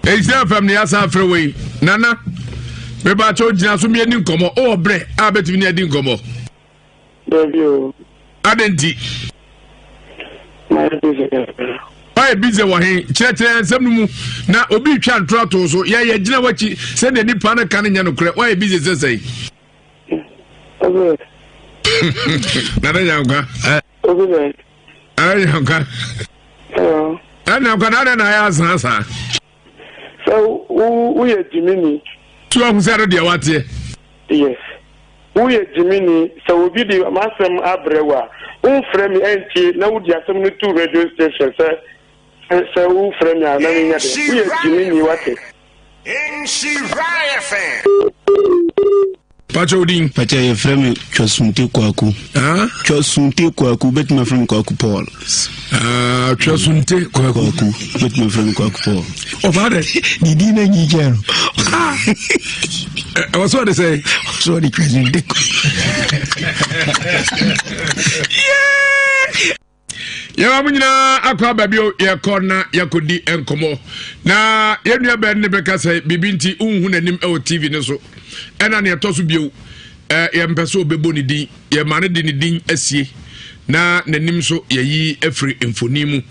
Nhyira FM ne yɛasan afrɛ wei. Nana, mebakyɛ gyina so miani nkɔmmɔ. Wowɔ berɛ a bɛtumi ne adi nkɔmmɔ? Dabi o. Adɛn nti? Mayɛ busy kakra. Wayɛ busy wɔ he? Kyerɛkyerɛ nsɛm no mu na obi retwa ntorɔ ato so. Yɛ yɛgyina w'akyi sɛdeɛ nipa no ka no nyɛ nokorɛ. Wayɛ busy sɛ sɛn? Obi. Nana Nyankwa. Obi bɛ. Nana Nyankwa. Hello. Nana Nyankwa na adɛn na ayɛ asaa saa? Sɛ wo woyɛ gyimini. Tu ahu sɛ no deɛ wateɛ. Yes. Woyɛ gyimini sɛ obi de m'asɛm abrɛ wo a, womfrɛ me antie na wodi asɛm no to radio station sɛ sɛ wofrɛ me a na menya dɛ. Woyɛ gyimini wate. Nhyira FM. Pakyɛ wo din? Pakyɛ yɛfrɛ me Twasunte Kwaku. Ah? Twasunte Kwaku, bɛtumi afrɛ me Kwaku Paul. Ah, Twasunte Kwaku. Kwaku, bɛtumi afrɛ me Kwaku Paul. Ɔfaa dɛ? Ne din na nyi kyɛ no. Ah! Ɛwɔ sɛ ɔde sɛ? Sɛ ɔde Twasunte Kwaku. Yeah! Yɛma mo nyinaa akɔ aba bio. Yɛkɔ na yɛkɔdi nkɔmmɔ na yɛn nua bɛn ne bɛka sɛ biribi nti wonhu n'anim wɔ tv no so. Ɛna neɛ ɛtɔ so bio, yɛmpɛ sɛ ɔbɛbɔ ne din, yɛma no de ne din asie na n'anim so yɛyi afiri mfoni mu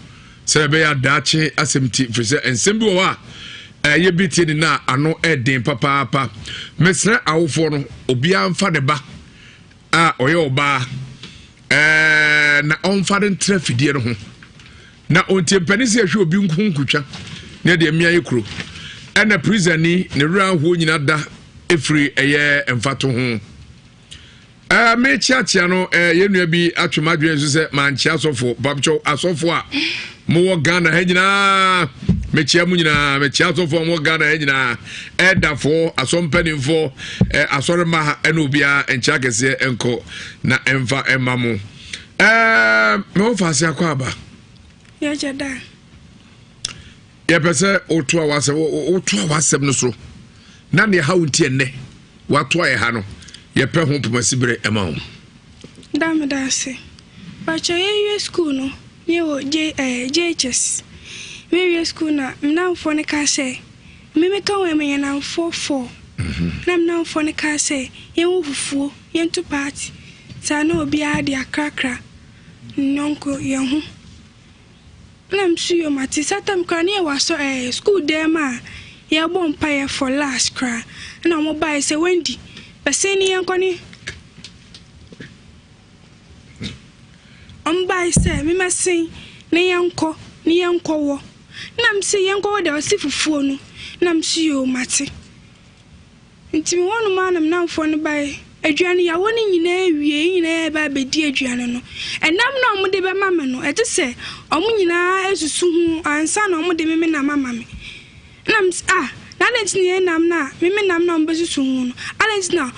sɛ ɛbɛyɛ adaakye asɛm ti, firi sɛ nsɛm bi wɔ hɔ a ɛyɛ bi tie ne na ano ɛden papaapa. Mesrɛ awofoɔ no, obiara mfa ne ba a ɔyɛ ɔbaa ɛɛ na ɔmfa no ntra fidie no ho na ɔntie mpanin sɛ ɛhwɛ obi nko nkotwa ne deɛ mmea yɛ kuro ɛna prisani ne werɛ ahoɔ nyina da ɛfiri ɛyɛ mfato ho. Ɛɛ mekyeakyea no, ɛɛ yɛn nua bi atwe m'adwene nso sɛ mankyea asɔfoɔ bamkyɛw asɔfoɔ a mowɔ Ghana ha nyinaa, mekyea mu nyinaa. Mekyea asɔfoɔ a mowɔ Ghana ha nyinaa, ɛdafoɔ, asɔmpanimfoɔ, ɛ asɔremma ha ɛne obiara, nkyea kɛseɛ nkɔ na ɛmfa ɛma mo. Ɛɛ mewɔ faase akɔ aba. Yɛgye da. Yɛpɛ sɛ wotoa w'asɛm, wotoa w'asɛm no so na nea ɛha wo nti ɛnnɛ watoa yɛ ha no, yɛpɛ ho pomasi berɛ ɛma wo. Da meda ase. Pakyɛ yɛwie school no na yɛwɔ J eh, JHS. Mewie school na me namfoɔ no kaa sɛ me meka ho yɛ namfoɔ four. Na me namfoɔ no kaa sɛ yɛnwɔ fufuo, yɛnto party. Saa na obiara de akrakra ne yɔnko yɛn ho. Nna meso yoo mate. Saa time koraa na yɛwɔ asɔ ɛɛ school dan mu a yɛrebɔ mpaeɛ for last koraa. Ɛna wɔn baeɛ sɛ Wendy bɛsen ne yɛnkɔ ne wɔn baeɛ sɛ memmɛsen ne yɛnkɔ ne yɛnkɔ wɔ. Nna mese yɛnkɔ wɔ deɛ ɔse fufuo no. Nna meso yoo mate. Nti me hɔnom ara na me nnamfoɔ no baeɛ. Aduane, yɛawɔ no nyinaa awie, yɛn nyinaa reba abɛdi aduane no. Ɛnam no a wɔde bɛma me no, ɛte sɛ wɔn nyinaa asusu ho ansa na wɔde me me nam ama me. Ɛna mese, ah, na adɛn nti na yɛn nam no a, me me nam no a wɔbɛsusu ho no, adɛn nti na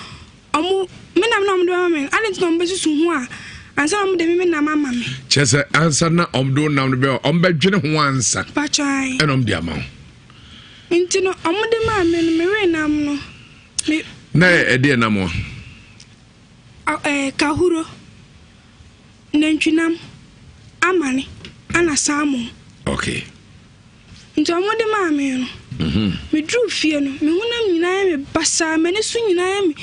wɔn, me nam no a wɔde bɛma me no, adɛn nti na wɔbɛsusu ho a ansa na wɔde me me nam ama me? Kyerɛ sɛ ansa na wɔde wo nam no bɛma, wɔbɛdwene ho ansa. Mpakyɛ ae. Ɛna wɔde ama wo. Nti no ɔmo de maa me no me wee nam no me. Na ɛdeɛ nam a? Ɛɛ kahuro, nantwinam, amane ɛna salmon. Okay. Nti ɔmo de maa me no. Me duru fie no me honam nyinaa yɛ me basaa, m'ani so nyinaa yɛ me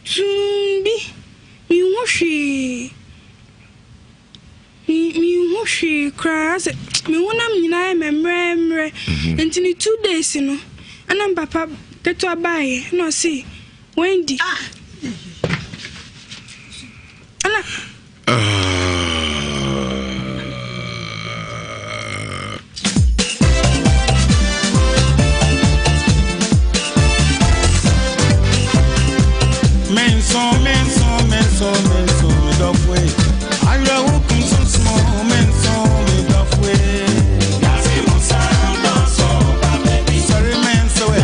tumm bi, me nhu hwee. Me menhu hwee koraa asɛ me honam nyinaa yɛ me mmerɛmmerɛ nti ne 2 days no ɛna me papa ketewa baeɛ ɛna ɔse Wendy ɛna. Menso, menso, menso, menso, me dɔfoe. Awerɛho kum sunsumo, menso, me dɔfoe. Sorry, menso, eh.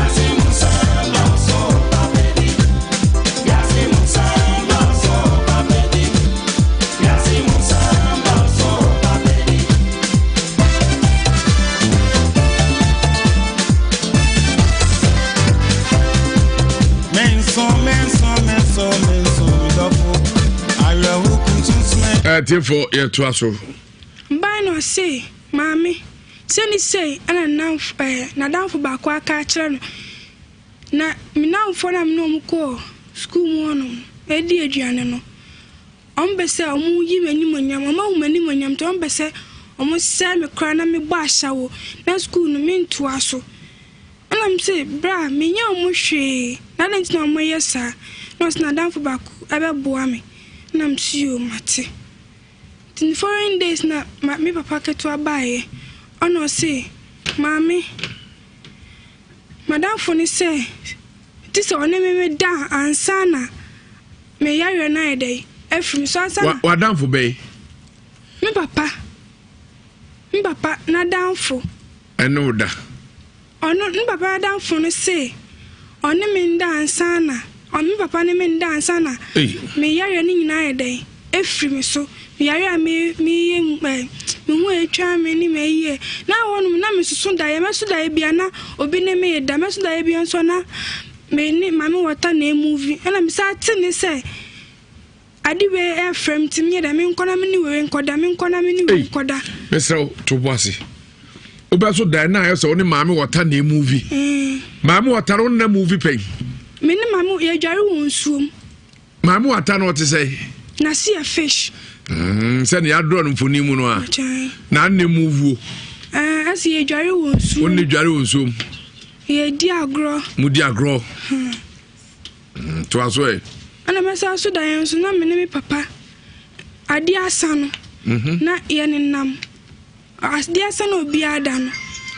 Menso, menso, menso, menso, me dɔfo. Awerɛho kum sunsumo. Atiefo, yɛtoa so. Bae na ɔse maame. Sei ne sei ɛna ne nnamfo ɛɛ n'adamfo baako aka akyerɛ no. Na me nnamfoɔ no a me ne wɔn kɔɔ sukuu mu hɔnom no redi aduane no, wɔpɛ sɛ wɔyi m'animuonyam, wɔahu m'animuonyam nti wɔpɛ sɛ wɔsɛe me koraa na mebɔ ahyɛwo na sukuu no mentoa so. Ɛna mese, bra, menyɛ wɔn hwee, na adɛn nti na wɔyɛ saa? Na ɔse n'adamfo baako bɛboa me. Ɛna mese yoo, mate. Nti the following days na me papa ketewa baeɛ, ɛna ɔse, maame, M'adamfo no sɛ, gye sɛ ɔne me meda ansa na me yareɛ no ayɛ dɛn afiri me so ansa na. W'adamfo bɛyi? Me papa. Me papa n'adamfo. Ɛne wo da? Ɔno, me papa n'adamfo no se ɔne me nda ansa na, me papa ne me nda ansa na me yareɛ no nyinaa ayɛ dɛn afiri me so. Meyare a me meyɛ mu ɛ me ho atwa me ne m'ayie na hɔnom na mesoso daeɛ mɛso daeɛ bia na obi ne me da mɛso daeɛ bia nso na me ne maame wɔta na emuvi ɛna me saa te ne sɛ ade wei ɛfrɛ me ti menyɛ dɛ menkɔ na me ne wei nkɔda menkɔ na me ne wei nkɔda. Mesrɛ wo to bo ase wobɛso daeɛ na ayɛ sɛ wo ne maame wɔta na emuvi mm. maame wɔta no na muvi pɛn. Me ne maame yɛdware wɔ nsuom. Maame wata no ɔte sɛ. N'ase yɛ fish. Mm, sɛ nea adorɔ no mfoni mu no a. Na ne mu wuo. Ɛɛ ɛsɛ yɛ dware wɔ nsuom. Wɔn ne dware wɔ nsuom. Yɛ di agorɔ. Mo di agorɔ. Hmm. Mm, toa so ɛ. Ɛna mɛsa so da yɛn nso na me ne me papa adeɛ asa no. Mhm. Na yɛ nenam. Adeɛ asa na obiara da no,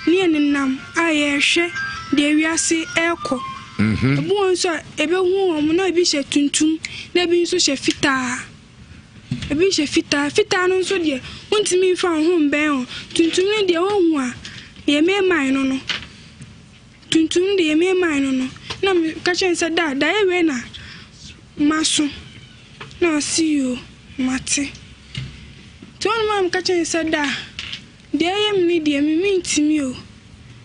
ne yɛ nenam a yɛrehwɛ deɛ wiase rekɔ. Mhm. Ebi wɔ nso a ebehu wɔn na ebi hyɛ tuntum na ebi nso hyɛ fitaa. Ebi hyɛ fitaa. Fitaa no nso deɛ wontumi mfa wo ho mbɛn wɔn. Tuntum no deɛ wohu a deɛ memae no no. Tuntum no deɛ memae no no. Na meka kyerɛ no sɛ da daeɛ wei na maso. Na ɔse yoo mate. Nti hɔnom a meka kyerɛɛ no sɛ, Da, deɛ ɛyɛ me no deɛ, me mentumi o.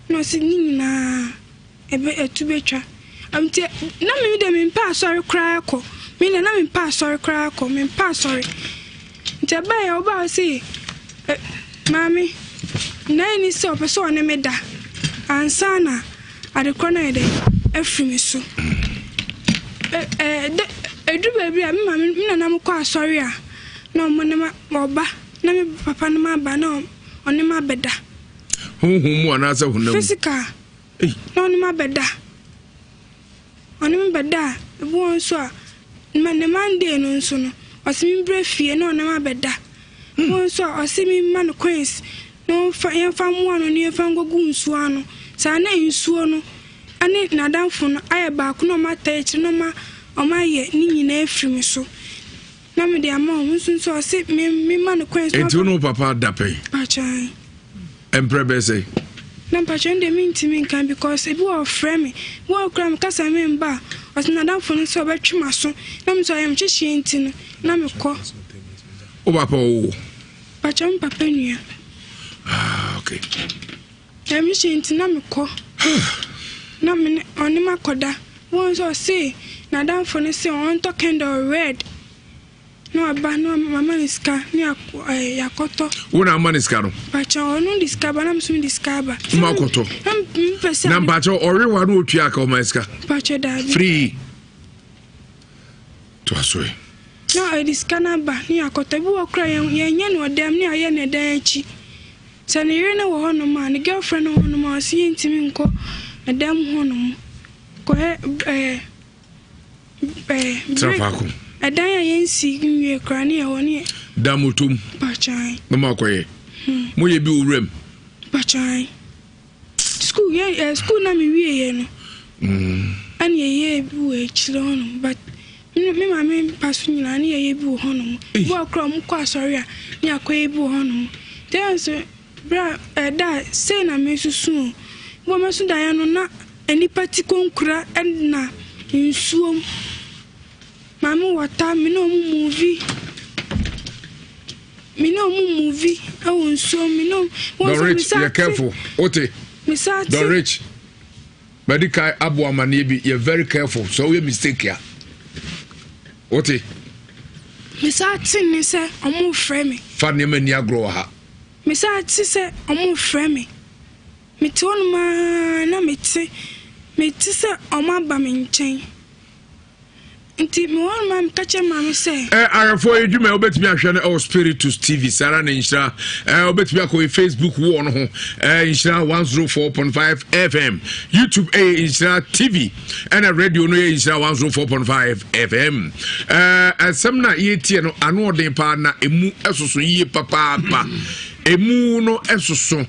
Na ɔse, Ne nyinaa, ɛbɛ, ɛto bɛtwa. Nti na me deɛ mempɛ asɔre koraa kɔ. Me deɛ na mempɛ asɔre koraa kɔ, mempɛ asɔre. Nti ɛbaeɛ ɔbaa ɔse, e, maame, n'ani sɛ ɔpɛ sɛ ɔne me da ansa na adekorɔ no ayɛ dɛ afiri me so. Ɛ, ɛ, dɛ, ɛduru baabi a me maame, me nana mo kɔ asɔre a, na ɔmo ne ma ɔba na me papa no ma aba na ɔne ma bɛda. Honhom mu anaasɛ honam mu? Physical. Na ɔne ma bɛda. Ɔne me bɛda a, ebi wɔ nso a, ma ne Monday no nso no, ɔse me brɛ fie na ɔne ma bɛda. Ebi wɔ nso a, ɔse me ma no coins na ɔmfa yɛmfa mmoa no na yɛmfa nkɔgu nsuo ano. Saa na nsuo no ɛne n'adamfo no ayɛ baako na ɔmo ataa akyire na ɔmo ɔmo ayɛ ne nyinaa afiri me so. Na mede ama wo nso nso ɔse me me ma no kwan. Enti wo ne wo papa da pɛn? Mpakyɛw. Mprɛ bɛyɛ sɛ? Na mpakyɛw deɛ mentumi nka because ebi wɔ ɔfrɛ me ebi wɔ koraa meka sɛ memba a ɔse n'adamfo no sɛ ɔbɛtwe m'aso na me nso ayɛ me kyekyeɛ nti no na mekɔ. Wo papa ɔwo? Mpakyɛw me papa nua. Ah okay. Ɛno hyɛ nti na mekɔ na me ne ɔne makɔda. Wohu sɛ ɔse n'adamfo no se ɔntɔ candle red na waba na mama no sika ne yɛakɔtɔ. Wo na ama no sika no? Mpakyɛ ɔno de sika ba na me nso mede sika aba. Mo akɔtɔ. Na mepɛ sɛ. Na mpakyɛ ɔwe wa na otua aka ɔma sika. Mpakyɛ daabi. Free. To aso ɛ. Na ɔde sika no aba ne yɛakɔtɔ. Ebi wɔ koraa yɛnyɛ no ɔdɛm ne yɛayɛ no ɛdan akyi. Sɛ ne yere no wɔ hɔnom a, ne girlfriend no wɔ hɔnom a, ɔse yɛntumi nkɔ ɛdan mu hɔnom kɔyɛ ɛɛ ɛɛ Tena faako. Ɛdan a yɛnsi nwie koraa ne yɛwɔ ne yɛ. Da moto mu. Mpakyan. Na mo akɔyɛ. Hmm. Moyɛ bi wɔ wuram. Mpakyan. School yɛ ɛ school na me wie yɛ no. Mm. Ɛna yɛyɛ bi wɔ akyire hɔnom but me me maame mpa so nyinaa ne yɛyɛ bi wɔ hɔnom. Bi wɔ koraa ɔmo kɔ asɔre a ne akɔyɛ bi wɔ hɔnom. Nti ɛyɛ nso berɛ a ɛda a sei na me nso su o. Bi wɔ mɛso daeɛ no na nnipa ti konkura ɛna nsuom. Maame wɔta me ne ɔmo movie. Me ne ɔmo movie ɛwɔ nsuom me ne ɔmo. Don Rich yɛ careful wote. Don Rich mɛdi kan abo amaneɛ bi yɛ very careful sɛ woyɛ mistake a wote. Mesa te ne sɛ ɔmo frɛ me. Fa nneɛma ni agorɔ wɔ ha. Mesa te sɛ ɔmo frɛ me. Mete hɔnom ara na mete, mete sɛ wɔaba me nkyɛn. Nti mewɔ hɔnom a meka kyerɛ maame sɛ. Ɛ ahwɛfoɔ yi dwuma wobɛtumi ahwɛ no ɛwɔ Spiritus TV saa ara na nhyira ɛ wobɛtumi akɔ yɛ Facebook wall no ho ɛ nhyira 104.5 FM YouTube ɛyɛ nhyira TV ɛna radio no yɛ nhyira 104.5 FM ɛ ɛsɛm na yɛtie no ano ɔden paa na emu ɛsoso yie papaapa emu no ɛsoso.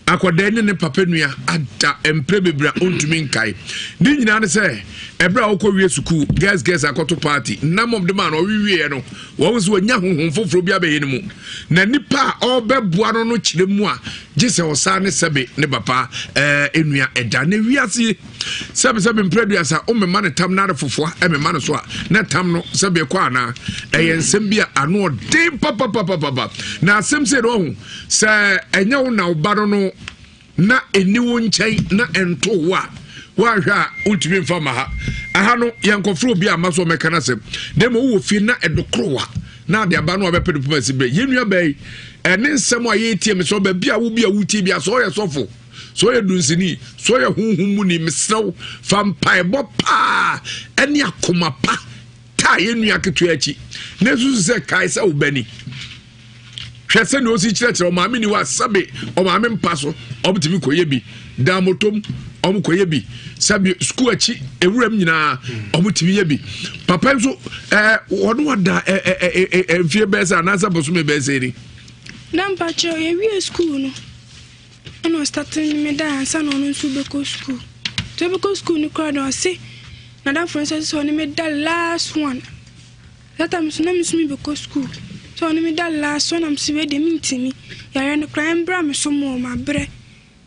Akwadaa ne ne papa nua ada mprɛ bebree a ɔntumi nkae. Ne nyinaa ne sɛ, ɛberɛ a ɔkɔ wie sukuu, girls girls akɔto party, nna mom de maa no ɔwewieɛ no, wɔn nso wɔnya honhom foforɔ bi abɛyɛ no mu. Na nipa a ɔrebɛboa no no kyerɛ mu a, gye sɛ ɔsan ne sɛbe ne papa ɛɛ nua ɛda. Na wiase sɛbe sɛbe mprɛ duasa, womema no tam na ade fofoa ɛmema no so a, na tam no sɛbe ɛkɔ anaa? Ɛyɛ nsɛm bi a ano ɔden papapapapa. Na asɛm sɛ no ɔho. Sɛ ɛnyɛ wo na wo ba no no na ɛni wo nkyɛn na ɛnto wo a, woanhwɛ a wontumi mfa ma ha. Aha no yɛnkɔfrɛ obi amma so ɔmɛka no asɛm. Na mmom wowɔ fie na ɛdokorowa na ade aba no a bɛpɛ no poma si berɛ. Yɛn nua baa yi, ɛne nsɛm a yɛretie me sɛ baabi a wo bi a wotie bi a sɛ ɔyɛ sɔfo, sɛ ɔyɛ dunsini, sɛ ɔyɛ honhom mu ni, mesrɛ wo fa mpaebɔ paa ɛne akoma pa taa yɛn nua ketewa akyi na esusu sɛ kae sɛ wo ba ni. Hwɛ sɛnea osi kyerɛkyerɛ ɔmaame ni hɔ a sɛbe ɔmaame mpa so ɔmtumi kɔyɛ bi dan motom ɔmo kɔyɛ bi sɛbe sukuu akyi ewuram nyinaa ɔmo tumi yɛ bi papa nso ɛɛ wɔn wada ɛɛ ɛɛ ɛɛ mfie bɛyɛ sɛ anaasɛ bosome bɛyɛ sɛ ni. Na mpakyɛw yɛwie sukuu no ɛna ɔstate ne me da ansa na ɔno nso bɛkɔ sukuu nti ɔbɛkɔ sukuu no koraa na ɔse nadamfo no sɛ ɔne me da last one. That time nso na me nso mebɛkɔ school so ɔne me da last so na mese wei deɛ mentimi yareɛ no koraa ɛmbra me so more mabrɛ.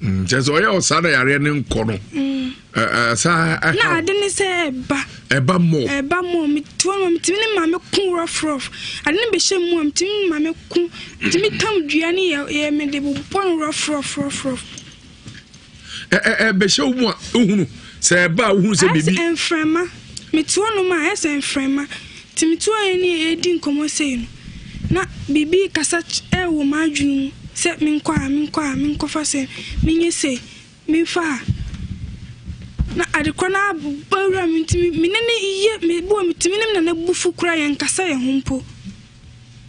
Mm, kyerɛ sɛ ɔyɛ ɔsaa na yareɛ no nkɔ no mm. saa na ade ne sɛ ɛba ɛba mmɔ ɛba mmɔ metoa ma metumi ne maame ko rough rough ade no bɛhyɛ mu a metumi ne maame ko metumi tam dua ne yɛ yɛ mede bobɔ no rough rough rough rough Ɛbɛhyɛ wo mu a wohunu sɛ ɛba a wohunu sɛ biribi. Ayɛ sɛ mframa. Mete hɔnom a, ayɛ sɛ mframa. Nti mete hɔ a yɛne yɛredi nkɔmmɔ sei no, na biribi rekasa wɔ m'adwene mu sɛ menkɔ ha, menkɔ ha, menkɔfa sei, menyɛ sei, memfa ha. Na ade korɔ no aba wura me nti me ne no yɛ, me bu a metumi ne me nana bu fu koraa yɛnkasa yɛn ho mpo.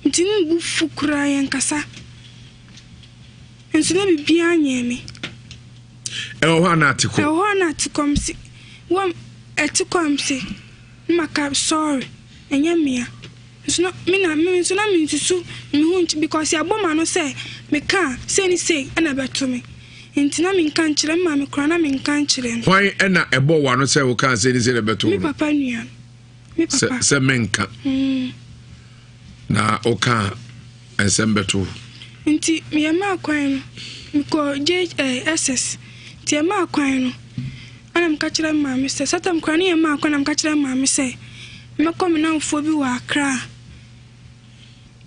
Metumi ne no bu fu koraa yɛnkasa. Nso na biribiara nyɛɛ me. Ɛwɔ hɔ a na ate kɔ. Ɛwɔ hɔ a na ate kɔ mse wɔ ɛte kɔ mse na maka sorry ɛnyɛ mea. Nso na me na me nso na mensusu me ho nti because yɛabɔ m'ano sɛ meka a sei ne sei ɛna ɛbɛto me. Nti na menka nkyerɛ me maame koraa na menka nkyerɛ no. Hwan ɛna ɛbɔ w'ano sɛ woka sei ne sei na ɛbɛto wo no? Me papa nua no. Me papa. Sɛ menka. Mm. Na woka a nsɛm bɛto wo. Nti yɛmaa kwan no, mekɔɔ JSS. Nti yɛmaa kwan no, ɛna meka kyerɛ me maame sɛ, saa tam koraa ne yɛmaa kwan na meka kyerɛ me maame sɛ, mɛkɔ me namfoɔ bi wɔ Accra.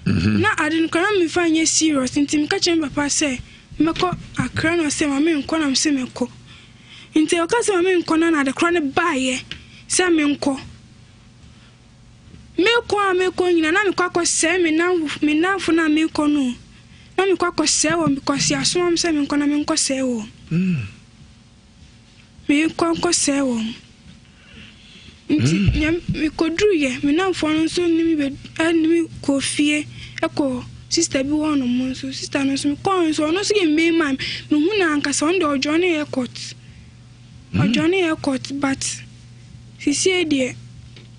Mhm. Na ade no koraa na memfa nyɛ serious, nti meka kyerɛ me papa sɛ mɛkɔ Accra na ɔsɛ ma menkɔ na mese mɛkɔ. Nti ɔka sɛ ma menkɔ no na ade korɔ no baeɛ sɛ menkɔ. Mekɔ a mekɔ nyina na mekɔ akɔsɛe me namfo me namfo no a mekɔ no o. Na mekɔ akɔsɛe wɔn because yɛasoma me sɛ menkɔ na menkɔsɛe wɔn. Mekɔ nkɔsɛe wɔn. Nti nea mekɔduruiɛ me namfoɔ no nso ne me bɛ ɛne me kɔɔ fie ɛkɔ sista bi hɔ nom nso. Sista no nso mekɔɔ nso ɔno nso yɛ main man. Mehu no ankasa ɔno deɛ ɔjoinee aircourt. Ɔjoinee aircourt but Sisiei deɛ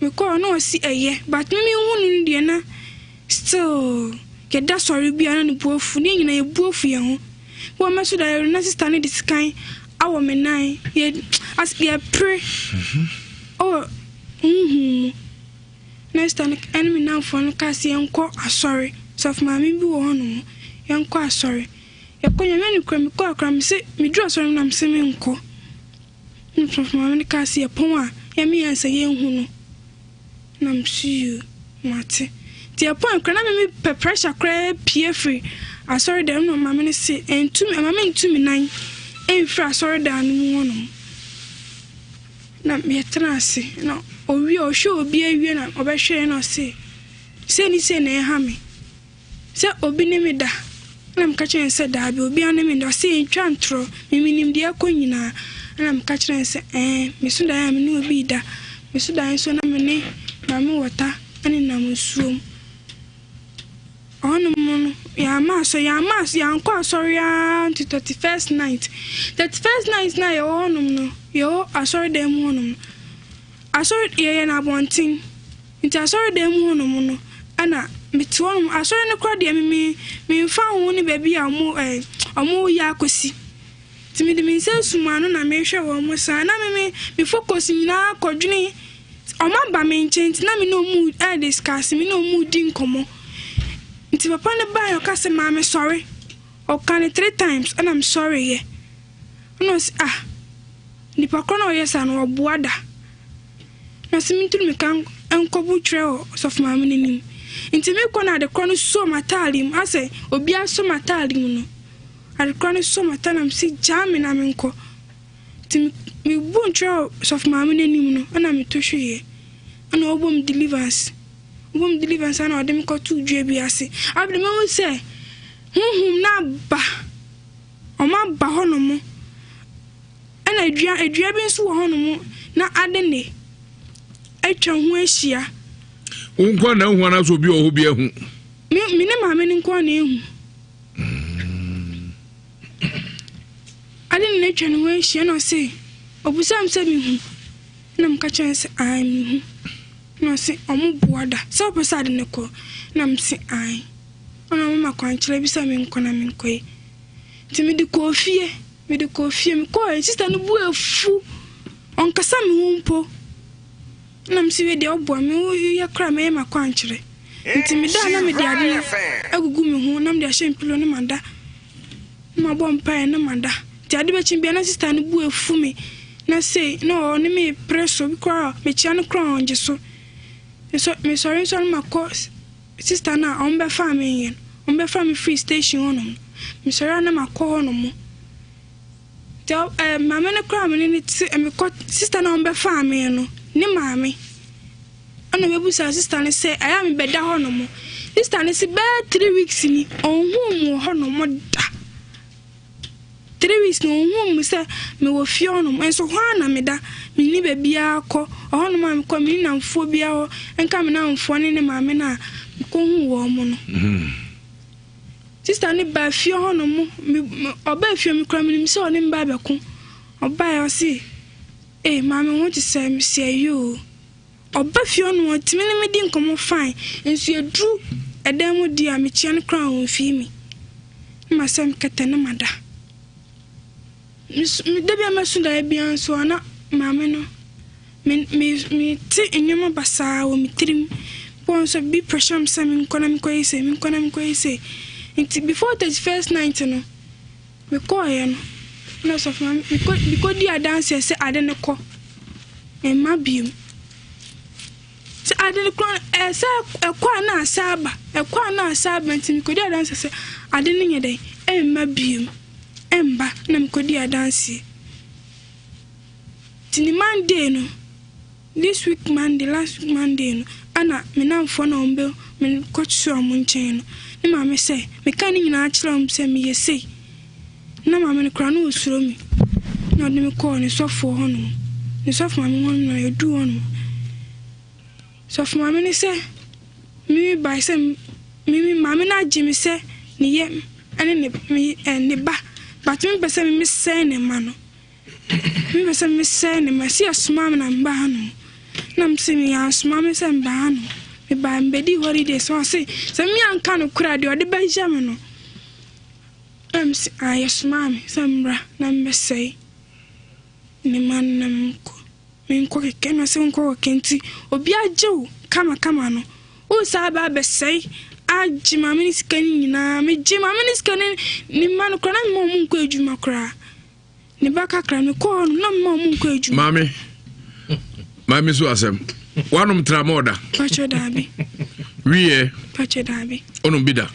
mekɔɔ na ɔse ɛyɛ but me mehu no no deɛ na still yɛda sɔre biara na ne bo afu ne yɛn nyinaa yɛ bo afu yɛn ho wɔ mɛso da yɛre na sister no de sekan awɔ me nan yɛ as yɛpere ɔwɔ huhu mu na sister no ɛne me namfoɔ no kaa sɛ yɛnkɔ asɔre sɔfo maame bi wɔ hɔ nom yɛnkɔ asɔre yɛkɔ nyame no kura mekɔ akora me se meduru asɔre mu na me se menkɔ. Nna maame no kaa sɛ yɛpɔn a yɛme yɛn nsa yɛnhu no. Na mese yoo, mate. Nti yɛpɔn koraa na me mepɛ pressure koraa pue firi asɔredan mu na maame no se ɛntu ɛma mentu me nan mfiri asɔredan no mu hɔnom. Na yɛtena ase na owie ɔhwɛ obi awie na ɔbɛhwɛ na ɔse sei ne sei na ɛha me sɛ obi ne me da. Ɛna meka kyerɛɛ no sɛ, Daabi, obiara ne me nda. Ɔse, Ntwa ntorɔ, me menim deɛ ɛrekɔ nyinaa. Ɛna meka kyerɛɛ no sɛ, Ɛɛ, meso daeɛ a me ne obi reda. Meso daeɛ nso na me ne Maame Wɔta nenam nsuom. Ɔhɔnom no, yɛamma asɔre, yɛamma as yɛankɔ asɔre ara nti 31st night. 31st night no a yɛwɔ hɔnom no, yɛwɔ asɔredan mu hɔnom no, asɔre yɛyɛ no abɔnten. Nti asɔredan mu hɔnom no, ɛna mete hɔnom. Asɔre no koraa deɛ me me memfa ho ne baabi a wɔn ɛɛ wɔreyɛ akɔsi. Nti mede me nsa asum ano na merehwɛ wɔn saa. Na me me me focus nyinaa kɔdwene wɔn aba me nkyɛn nti na me ne wɔn rediscuss, me ne wɔn redi nkɔmmɔ. Nti papa no baeɛ ɔka sɛ maame sɔre. Ɔka no three times ɛna mesɔreeɛ. Ɛna ɔse ah nipa korɔ no a ɔyɛ saa no ɔboa da. Na ɔse mentu mmirika nkɔbo twerɛ wɔ ɔsɔfo maame no anim. Nti mekɔ na adekorɔ no sɔ m'ataade mu asɛ obi asɔ m'ataade mu no. Adekorɔ no sɔ m'ataade na mese gyaa me na menkɔ. Nti mebu ntwerɛ wɔ sɔfo maame no anim no ɛna meto hweeɛ. Ɛna ɔbɔ me deliverance. Ɔbɔ me deliverance ɛna ɔde me kɔtoo dua bi ase. Afei mehu sɛ honhom no aba. Wɔn aba hɔnom. Ɛna dua dua bi nso wɔ hɔnom na ade ne atwa ho ahyia. Wo nko na ahu anaasɛ obi wɔ hɔ bi ahu? Me me ne maame no nko na ehu. Ade ne atwa ne ho ahyia na ɔse obisaa me sɛ mehu na meka kyerɛ no sɛ ae mehu na ɔse ɔmo boa da sɛ wopɛ sɛ ade no kɔ na mese ae ɔna ɔmo ma kwankyerɛ bi sɛ menkɔ na menkɔe nti mede kɔɔ fie. Mede kɔɔ fie, mekɔɔɛ sista no bo afu, ɔnkasa me ho mpo. Ɛna mese wei deɛ ɔboa me, woyɛ koraa mɛyɛ m'akwankyerɛ. Nti meda a na mede ade no agugu me ho na mede ahyɛ me pillow na mada. Na mabɔ mpaeɛ na mada. Nti ade bɛkye biara na sista no bo afu me na sei na ɔne me repere so, bi koraa mekyea no koraa ɔngye so. Mesɔre nso a na makɔ Sister no a wɔbɛfaa me yɛ no, wɔbɛfaa me firi station hɔnom no, mesɔre a na makɔ hɔnom. Nti ɛ maame no koraa a me ne no te, mekɔ sister no a wɔbɛfaa me no, ne maame ɛna ɔbɛbusaa sister no sɛ ɛyɛ a mebɛda hɔnom. Sister no se bɛyɛ 3 weeks ni, ɔnhuu me wɔ hɔnom da. 3 weeks no ohuu me sɛ mewɔ fie hɔnom, nso hɔ ara na meda. Menni baabiara kɔ. Ɛhɔnom a mekɔ, menni nnamfoɔ biara hɔ nka me nnamfoɔ ne ne maame no a mekɔhuu wɔn no. Sista no baa fie hɔnom, me, me, ɔbaa fie me koraa menim sɛ ɔne me ba abɛko. Ɔbaeɛ ɔse, ee maame ho te sɛ? Mese ɛyɛ o. Ɔba fie hɔ no ɔtumi ne me di nkɔmmɔ fine, nso ɛduru ɛdan mu deɛ a mekyia no koraa a ɔmfii me. Na masɛ me kɛtɛ na mada. Mesu, me, da bi a mɛso daeɛ biara nso a na maame no, me, me, mete nneɛma basaa wɔ me tirim. Bɔ nso bi pressure me sɛ menkɔ na menkɔyɛ sei, menkɔ na menkɔyɛ sei. Nti before 31st night no, Mekɔeɛ no, na ɔsɔfo maame, mekɔ, mekɔdii adanseɛ sɛ ade no kɔ, ɛmma bio. Sɛ ade no korɔ, ɛsɛ ɛkɔ a na asa aba, ɛkɔ a na asa aba nti mekɔdii adanseɛ sɛ ade no nyɛ dɛn, ɛmma bio, ɛmba, na mekɔdii adanseɛ. Nti ne Monday no, This week Monday, last week Monday no, ɛna me nnamfoɔ na wɔn bɛ me kɔkyerɛ wɔn nkyɛn no, ne maame sɛ, meka ne nyinaa kyerɛ wɔn sɛ meyɛ sei. Na maame no koraa na ɔsuro me. Na ɔde me kɔɔ ne sɔfoɔ hɔnom. Ne sɔfo maame hɔnom na yɛduu hɔnom. Sɔfo maame no sɛ, me bae sɛ me me maame no agye me sɛ ne yam ɛne ne me ne ba. But me pɛ sɛ me mesɛe ne mma no. Mepɛ sɛ mesɛe no, masi asoma me na meba hanom. Na mese me ansoma me sɛ meba hanom. Mebaa mebɛdii holidays na ɔse sɛ me anka no korɛ a deɛ ɔde bɛyɛ me no. Na mese ah yɛsomaa me sɛ mmra na mebɛsɛe ne ma no na menkɔ. Menkɔ kɛkɛ na ɔse wonkɔ kɛkɛ nti obi agye wo kama kama no wosan aba abɛsɛe agye maame ne sika no nyinaa. Megye maame ne sika no ne mma no koraa na mema ɔmo nkɔ adwuma koraa. Ne ba kakra me kɔɔ no na mma ɔmo nkɔ adwuma. Maame, maame so asɛm. Wanom tramɔɔ da? Pakyɛ daabi. Wiyɛ? Pakyɛ daabi. Onom bi da?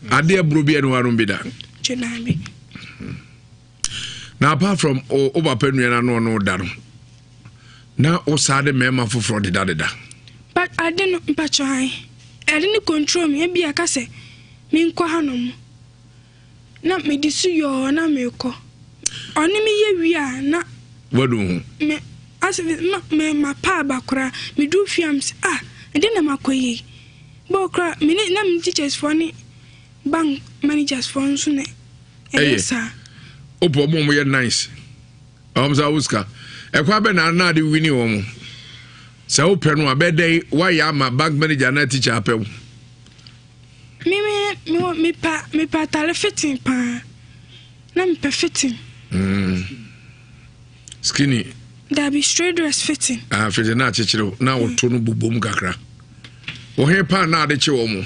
Adeɛ boro bi ɛne wanom bi da? Pakyɛ daabi. Na apart from o o papa nua na no ɔno da no, na o saa de mmarima foforɔ deda deda. But ade no mpakyɛ ae. Ade no control me ebi aka sɛ menkɔ hanom. Na mede so yɔɔ na merekɔ. Ɔne me yɛ wie a na. Wadu ho. Me asɛ ma me mapa aba koraa. Meduru fie a mese ah ɛdeɛn na makɔ yɛ yi. Bɔɔ koraa me ne na me teachers foɔ ne bank managers foɔ nso na ɛyɛ saa. Wopɛ ɔmo ɔmo yɛ nice. Ɔmo sɛ awo sika. Ɛkwan bɛ na na ade wini wɔn. Sɛ wopɛ no a bɛdɛn wayɛ ama bank manager na teacher apɛ wo. Me me me wɔ mepa mepɛ atare fitting paa na mepɛ fitting. Mm. Skinny. Dabi straight dress fitting. Ah fitting na akyekyere wo na woto no bobom kakra. Wo he paa na ade kye wɔ mo.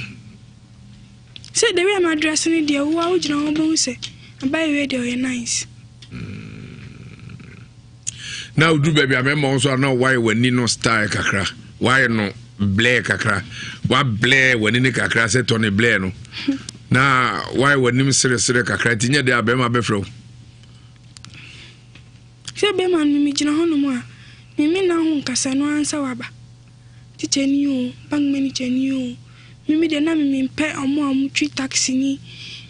Sɛ the way a ma dress no deɛ wo a wogyina hɔ bɛhu sɛ abayewa deɛ ɔyɛ nice. Mm. Na woduru baabi a mɛma wo nso a na wayɛ w'ani no style kakra wayɛ no blɛ kakra wablɛ w'ani no kakra sɛ tɔne blɛ no na wayɛ w'anim seresere kakra nti nyɛ deɛ a bɛrima bɛfrɛ wo. Sɛ bɛrima no megyina hɔnom a meme na ho nkasa no ansa waba. Teacher ni o, bank manager ni o, me me deɛ na me mempɛ ɔmo a ɔmo twi taxi ni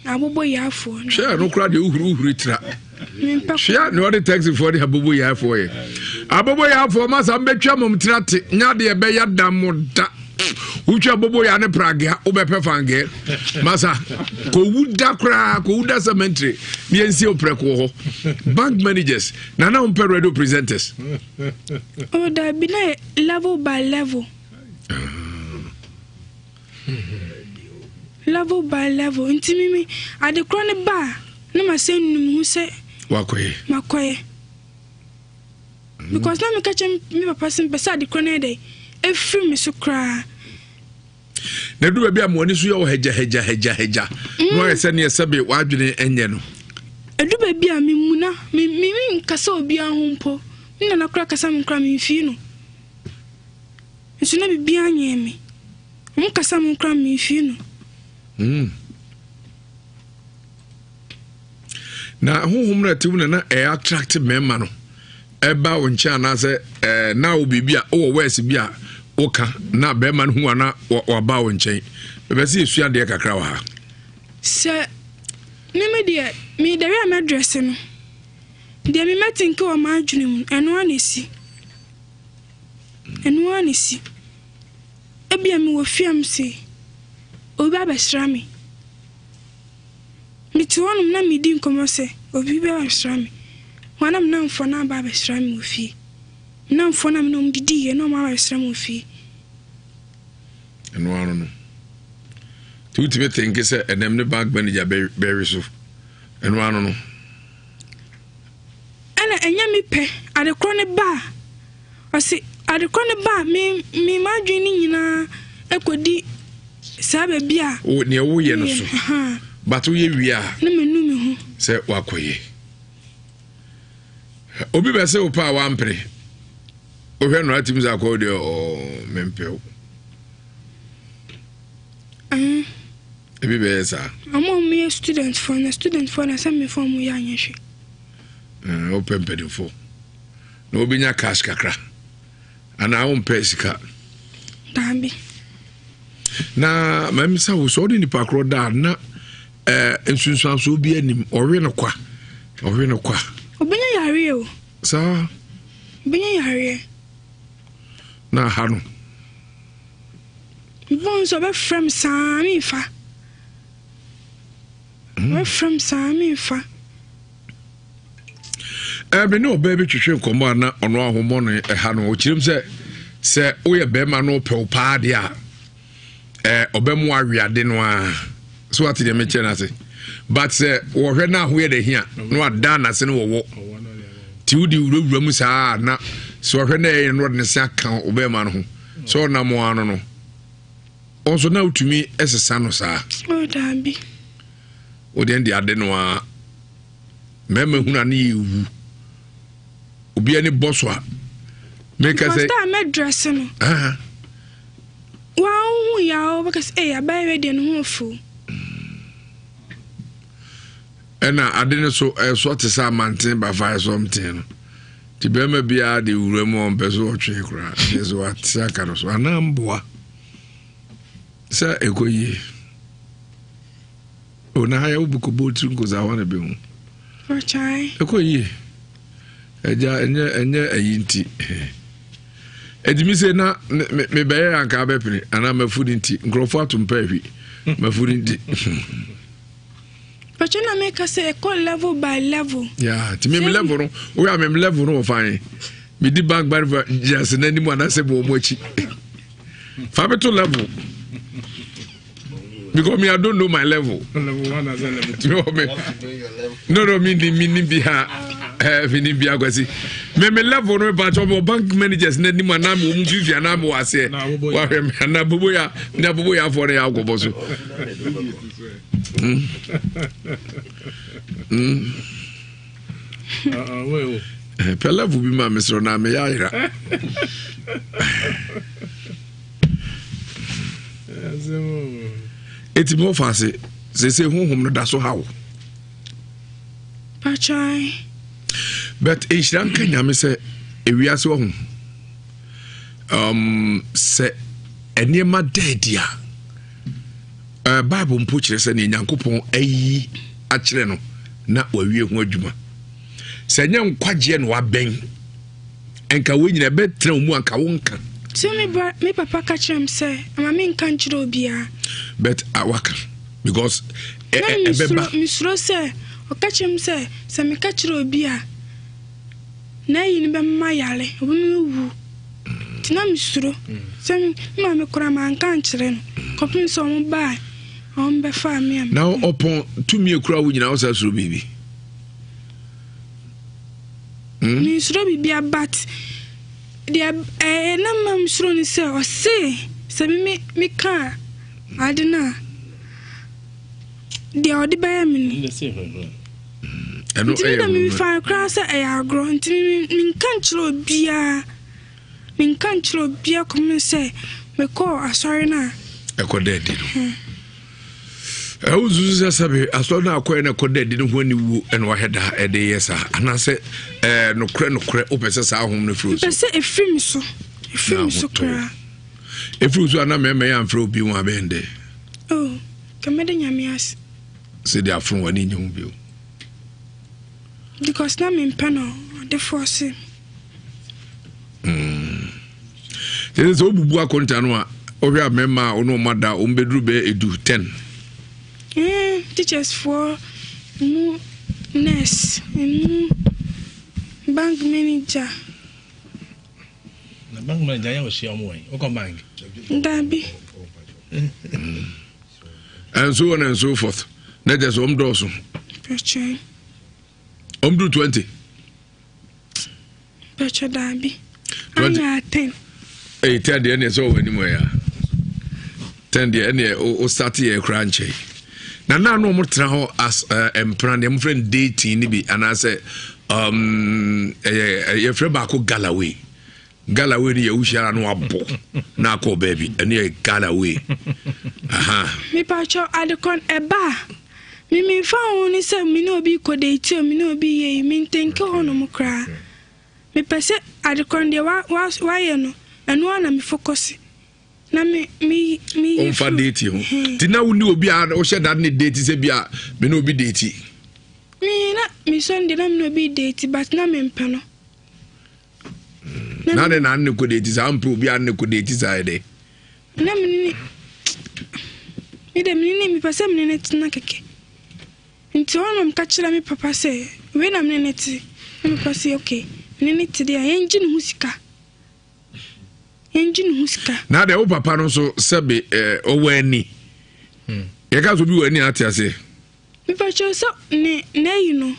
aboboyaafoɔ. Hwɛ ɛno koraa deɛ wohuri wohuri tra. Mempɛ. Hwɛ nea ɔde taxifoɔ ne aboboyaafoɔ yɛ. Aboboyaafoɔ masa mbɛtwa mom tira te nya deɛ ɛbɛyɛ da mo da. Wotwa aboboyaa ne pragea wobɛpɛ fangɛɛ. Masa kɔwu da koraa kɔwu da cemetery ne yɛnsie wo prɛko wɔ hɔ. Bank managers na na wompɛ radio presenters. Oh dabi na yɛ level by level. Level by level nti mi mi adekorɔ no ba a na ma sɛ num ho sɛ. Wakɔyɛ. Makɔyɛ. Because na meka kyerɛ me papa sɛ mpɛ sɛ adekorɔ no yɛ dɛ efiri me so koraa. Na edu baabi a mo ani so yɛ wɔ hagya hagya hagya hagya na wayɛ sɛ neɛ sɛbe w'adwene nyɛ no. Edu baabi a me muna me me nkasa obiara ho mpo me nana koraa kasa me koraa me mfii no nso na biribiara nyɛɛ me wɔn kasa me koraa me mfii no. Mm. Na honhom no ɛte mu na na ɛyɛ attract mmarima no ɛba wo nkyɛn anaasɛ ɛɛ na wo biribi a wowɔ wɛs bi a woka na bɛrima no hu ana waba wo nkyɛn bɛbɛ sɛ yɛsua adeɛ kakra wɔ ha. Sɛ me me deɛ me dɛrɛ a mɛdrɛse no deɛ me mɛtenke wɔ m'adwene mu ɛno ara na ɛsi ɛno ara na ɛsi ebia mewɔ fie a mese obi ba abɛsra me. Mete hɔnom na meredi nkɔmmɔ sɛ obi bɛba abɛsra me. Hɔ ara na me nnamfoɔ no aba abɛsra me wɔ fie. Me nnamfoɔ no a me ne wɔn didiiɛ na wɔaba abɛsra me wɔ fie. Ɛno ano no. Nti wotumi tenke sɛ ɛnam ne bank manager bɛwe so. Ɛno ano no. Ɛna ɛnyɛ me pɛ, adekorɔ no ba a, ɔse adekorɔ no ba a, me me m'adwene no nyinaa ɛkɔdi saa baabi a. Wo nea woyɛ no so. But woyɛ wie a. Na manu me ho. Sɛ wakɔyɛ. Obi bɛ sɛ wo pɛ a wampere. Wohwɛ no atim sɛ akɔ deɛ ɔɔ mempɛ wo. Ebi bɛyɛ saa. Ɔmo a ɔmo yɛ student foɔ na student foɔ na sɛ mefa ɔmo yɛ anyɛ hwee. Wopɛ mpanimfoɔ na wobɛnya cash kakra anaa wompɛ sika. Daabi. Na mamisa wo sɛ wode nipa korɔ da a na eh, nsunsuansoɔ bi anim ɔwe no kwa ɔwe no kwa. Obɛnya yareɛ o. Saa. Obɛnya yareɛ. Na aha no. Mebɔɔ nso ɔbɛfrɛ me saa memfa. Hmm. Ɔbɛfrɛ me saa memfa. Ɛɛ me ne ɔbaa bi twetwe nkɔmmɔ a na ɔno ahommɔ no ɛha no ɔkyerɛm sɛ sɛ woyɛ bɛrima no pɛw paa deɛ a ɛɛ ɔbɛmo aweade no ara so ate deɛ mekyerɛ no ase but sɛ wɔhwɛ no ahoyɛ dɛ hia na wada n'ase no wɔwɔ nti wode wurawura mu saa na sɛ ɔhwɛ no ɛyɛ no ɔde ne se aka ɔbɛrima no ho sɛ ɔnam ano no ɔnso na wotumi sesa no saa. Oh, daabi. Wodeɛ de ade no a mmarima hunu ano yɛ ewu obi ani bɔ so a meka sɛ. Because mɛdrɛse no. Wɔn ho yɛ a wɔbɛka sɛ ɛyɛ abayewa deɛ ne ho ɔfo. Ɛna ade no so ɛsɔ te sɛ amanten bafa ɛsɔ mten no nti bɛrima biara de wura mu a ɔmpɛ so ɔtwe koraa ɛsɛ sɛ wate aka no so anaa mboa sɛ ɛkɔ yie. O na ha yɛ wobu kɔbɔ tiri nkosa hɔ na bɛhu. Ɛkɔ yie. Ɛgya ɛnyɛ ɛnyɛ ayi nti. Ɛtumi sɛ na mebɛyɛ anka abɛpene anaa mafu no nti nkurɔfoɔ ato mpa ahwi mafu no nti. Pàtó na meka sɛ ɛkɔ level by level. Yeah, nti mem level no woyɛ a mem level no wɔ fan medi bank bank gyase no anim anaasɛ mewɔ mu akyi fa me to level because me I don't know my level. Level one as level two. No, me, no, no, me ni me ni bi ha, eh, me ni bi akwasi. Me me level no ba cho bank managers na ni mu ana me mu fifi ana me wase. Wa hwe me ana bobo ya, na bobo ya fo na ya akobo so. Pɛ level bi ma mesrɛ na meyɛ ayera. Eti mo fa ase sese honhom no da so ha wo. But nhyira nka nyame sɛ ewiase wɔ ho. Um, sɛ nneɛma da adi a uh, Bible mpo kyerɛ sɛ nea Nyankopɔn ayi akyerɛ no na wawie ho adwuma. Sɛ ɛnyɛ nkwagyeɛ na wabɛn nka wei nyina ɛbɛtena wo mu anka wonka. So me bra me papa ka kyerɛ me sɛ ama me nka nkyerɛ obiara. But uh, waka because ɛbɛba. Mesuro sɛ ɔka kyerɛ me sɛ sɛ meka kyerɛ obi a na ayi no bɛma yare ɔbɛma wu nti na mesuro sɛ me maame koraa manka ankyerɛ no kɔpem sɛ ɔmo baa ɔmo bɛfaa me a. Na ɔpɔn tumi ekura wo nyinaa ɔsɛ suro biribi. Hmm? Mensuro biribiara but deɛ ɛyɛ na ma mesuro ne sɛ ɔse sɛ me meka ade no a deɛ ɔde bɛyɛ me no nti me na mefa koraa sɛ ɛyɛ agorɔ nti menka nkyerɛ obiara menka nkyerɛ obiara kɔm sɛ mekɔɔ asɔre no a ɛkɔ dɛ adi no hmm. Ɛwo nsusu sɛ sɛbe asɔre no akɔɛ no ɛkɔ da adi no ho aniwuo ɛna wahɛ da ɛde yɛ saa anaasɛ ɛɛ nokorɛ nokorɛ wopɛ sɛ saa ahom no firi so? Mepɛ sɛ ɛfiri me so, ɛfiri me so koraa. Ɛfiri so a na mmarima yɛ amfrɛ obi ho abɛn dɛ. Oh, ka mɛda Nyame ase. Sɛ de afono w'ani nye ho bio. Because na mempɛ no ɔde force me. Mm. Kyerɛ sɛ wobubu akonta no a wohwɛ a mmarima a wo ne wɔn ada wɔn bɛduru bɛyɛ edu ten. Mm, teachers foɔ mu nurse mu bank manager. Na bank manager yɛ ɔhyia wɔn wɔ wokɔ bank. Dabi. Mm. And so on and so forth. Na kyerɛ sɛ wɔn dɔɔso. Wɔn duru 20. Bɛkyɛ daabi. Anya ten. Ɛyi ten deɛ ɛneɛ sɛ ɔwɔ anim ɛyɛ ten deɛ ɛneɛ o start yɛ kura nkyɛn. Na naa no wɔn tena hɔ as ɛɛ mpena deɛ wɔn frɛ no dating ne bi anaasɛ um, ɛyɛ yɛfrɛ baako galloway. Galloway no yɛ wohyia na wabɔ na akɔ baabi ɛno yɛ galloway. Mipatwɔ adekɔn ɛba a. Me memfa ho ne sɛ me ne obi rekɔ date o, me ne obi reyɛ yi, mentenke hɔnom koraa. Mepɛ sɛ adekorɔ no deɛ wa wa wayɛ no, ɛno ara na me focus na me me me yi Ɔmfa date ho. Nti na wo ne obi a wohyɛ da ne date sɛ bi a me ne obi date. Me na mesɔ no deɛ na me ne obi date but na mempɛ no. Na ne na ne kɔ date saa mpɛ obi a ne kɔ date saa yɛ dɛ. Na me ne me de me ne mepɛ sɛ me ne no tena kɛkɛ. Nti hɔ na meka kyerɛ me papa sɛ wei na me ne no te. Na me papa sɛ okay, me ne no te deɛ a yɛngye ne ho sika. Yɛngye ne ho sika. Na deɛ wo papa no nso sɛbe eh, ɔwɔ ani. Hmm. Yɛka sɛ obi wɔ ani ate aseɛ. Mepa kyerɛ sɛ ne n'ayi no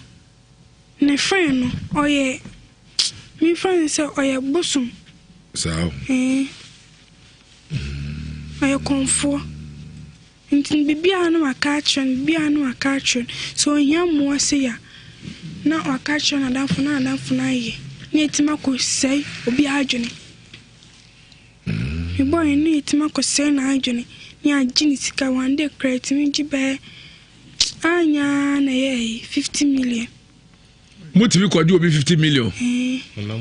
ne friend no ɔyɛ memfa no sɛ ɔyɛ bosom. Saa o. Ɛɛ. Ɔyɛ kɔmfoɔ. Nti no biribiara na waka akyerɛ no, biribiara na waka akyerɛ no. Sɛ ɔhia mmoa sei a, na waka akyerɛ n'adamfo na n'adamfo no ayɛ na yɛatumi akɔsɛe obi adwene. Mebɔɔ no na yɛatumi akɔsɛe n'adwene na yɛagye ne sika. One day koraa yɛtumi gye bɛyɛ anyɛ ara na ɛyɛ ayi 50 million. Motumi kɔgye obi 50 million? Honam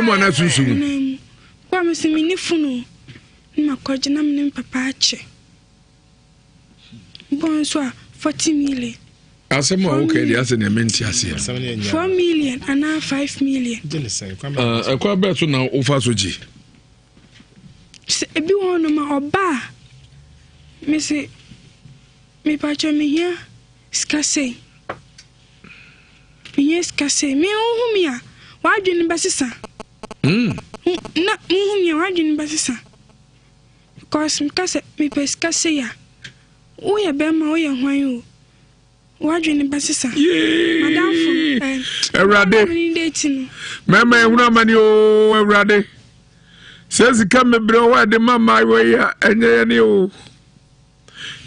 mu anaa sunsum mu? Honam mu. Kɔ a mese menni fon o, na makɔgye na me ne me papa akyɛ. Bɔ nso a, 40 million. Asɛm a woka deɛ asɛ nea mente aseɛ. 4 million anaa 5 million. Ɛkwan bɛɛ so na wofa so gye? Sɛ ebi wɔ hɔnom a ɔba a mese mepakyɛ mehia sika sei. Mehia sika sei. Me wohu me a w'adwene bɛsesa. Na wohu me a w'adwene bɛsesa. Because meka sɛ mepɛ sika sei a woyɛ bɛrima woyɛ hwan o. W'adwene bɛsesa. Madamfo no eh. Awurade. Mɛma ehunu amane o Awurade. Sɛ sika mmebrɛ wɔ ɛde ma mmaayewa yi a ɛnyɛ yɛn ne o.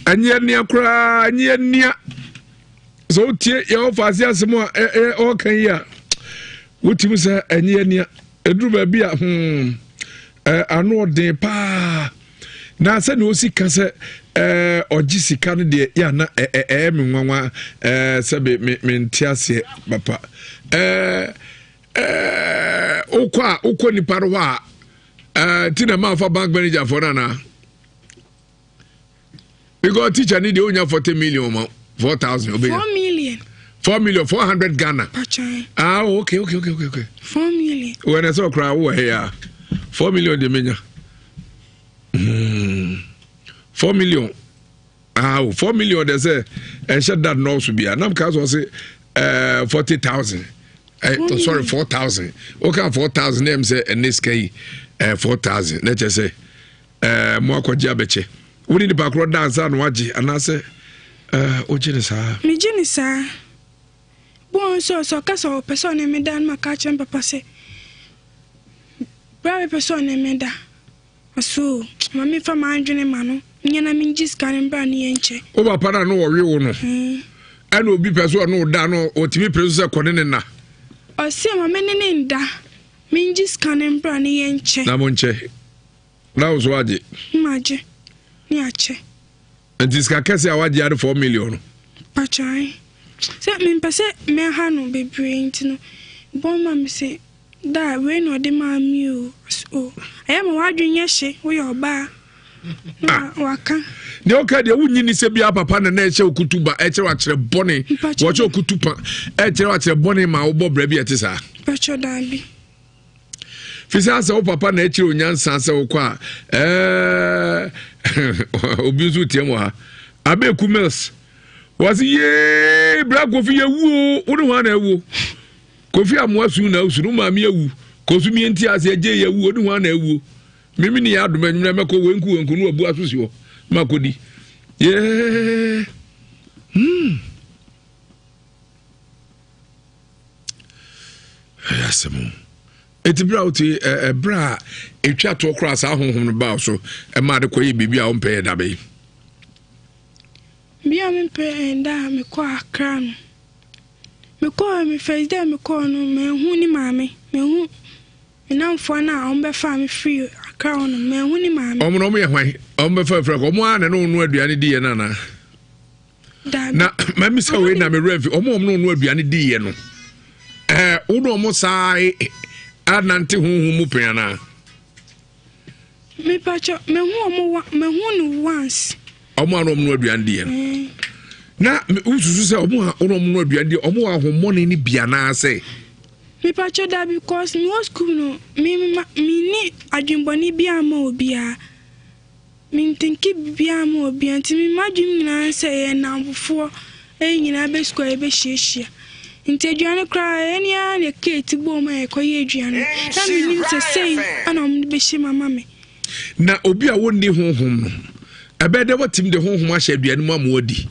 Ɛnyɛ yɛn nea koraa ɛnyɛ yɛn nea. Sɛ wotie yɛ ɔfa ase asɛm a ɔka yi a wotumi sɛ ɛnyɛ yɛn nea. Ɛduru baabi a hmm ano ɔden paa. Na sɛnea ɔsi ka sɛ ɔgye sika no deɛ yɛ ana ɛyɛ me nwanwa sɛ me me mente aseɛ papa. Wokɔ a wokɔ nipa no hɔ a ti na maa fa bank manager fɔ no anaa? Because teacher ni deɛ onya 40 million ma 4,000 obenya. 4 million. 4 million 400 Ghana. Pachan. Ah okay. 4 million. Wọ́n ẹ̀ sọ koraa wọ́n wọ̀ hẹ́ ya 4 million de menya. 4 million. Ah 4 million de sɛ ɛnhyɛ da nɔɔso bia nam kaa sɛ ɔse 40,000. Sorry 4,000. Woka 4,000 na ɛm sɛ ɛne sika yi 4,000 na kyerɛ sɛ ɛɛ mo akɔgye abɛkyɛ. Wo ne nipa korɔ da ansa na wagye anaasɛ ɛɛ wogye ne saa? Megye ne saa. Bɔn nso sɛ ɔka sɛ ɔpɛ sɛ ɔne me da no maka akyerɛ me papa sɛ bra bɛpɛ sɛ ɔne me da. Ɔso ma memfa m'adwene ma no nyɛ na mengye sika no mbra ne yɛnkyɛ. Wo papa no a na ɔwe wo no ɛna obi pɛ sɛ ɔne wo da no ɔtumi pere so sɛ kɔ ne ne nna? Ɔse ma me ne ne nda mengye sika no mbra ne yɛnkyɛ. Na monkyɛ. Na wo so wagye? Magye ne akyɛ. Nti sika kɛse a wagye ade 4 million no? Pakyae. Sɛ mempɛ sɛ mɛha no bebree nti no, bɔn ma me se da wei na ɔde maa me o. O, ɛyɛ ma w'adwene nyɛ hye, woyɛ ɔbaa. Na waka. Deɛ ɔka deɛ wonyi ni sɛ bia papa na na ɛkyɛ okutu ba ɛkyerɛ wakyerɛ bɔne wɔkyɛ okutu pa ɛkyerɛ wakyerɛ bɔne ma wobɔ brɛ bi ɛte saa. Pakyɛ daabi. Fi sɛ asɛ wo papa na ɛkyerɛ onyansa sɛ wokɔ a ɛɛ obi nso tiam wɔ ha abeku mills wɔsi yee bra kofi yɛ wuo wo ne hwan na awuo kofi amoa su na awusu no maame awu kosu mie nti ase agye yɛ wuo ne hwan na awuo mimi ne yɛ adom anwummerɛ mɛkɔ wenku wenku no wabu aso si hɔ makɔdi yee ɛyɛ asɛm o eti bere a wote ɛberɛ a ɛtwa toɔ koraa saa honhom no baa so ɛma ade kɔyɛ biribi a wompɛ yɛ dabe yi bi a mempɛ ɛnda a mekɔ akra no mekɔɔ me first day a mekɔɔ no manhu ne maame manhu me namfoɔ no a wɔbɛfaa me firi akra hɔ no manhu ne maame wɔn na wɔn yɛ hwan wɔn bɛfa firi akɔ wɔn a na ne wɔn no aduane di yɛ no anaa na mamisa wei na mewerɛ mfi ɔmo ɔmo no aduane diiɛ no ɛɛ wo ne ɔmo saa anante honhom mu pɛn anaa mepakyɛ mehu ɔmo wa mehu no once ɔmo a na ɔmo no aduane diiɛ no mm. na wosusu sɛ ɔmo a ɔno ɔmo no aduane diiɛ ɔmo wɔ ahommɔne no bi anaasɛ mepakyɛ da because mewɔ school no me me ni adwembɔne bi ama obiara Mennthinki biribiara mma obiara nti me m'adwene nyinaa ne sɛ yɛyɛ nnamfofoɔ na yɛn nyinaa bɛ sukuu a yɛbɛhyiahyia. Nti aduane koraa yɛn ara na yɛka yɛn ti bom a yɛkɔyɛ aduane. Na mennim sɛ sei na wɔde bɛhyɛ mu ama me. Na obi a wɔnni honhom no, ɛbɛyɛ dɛ watumi de honhom ahyɛ aduane mu ama wadi.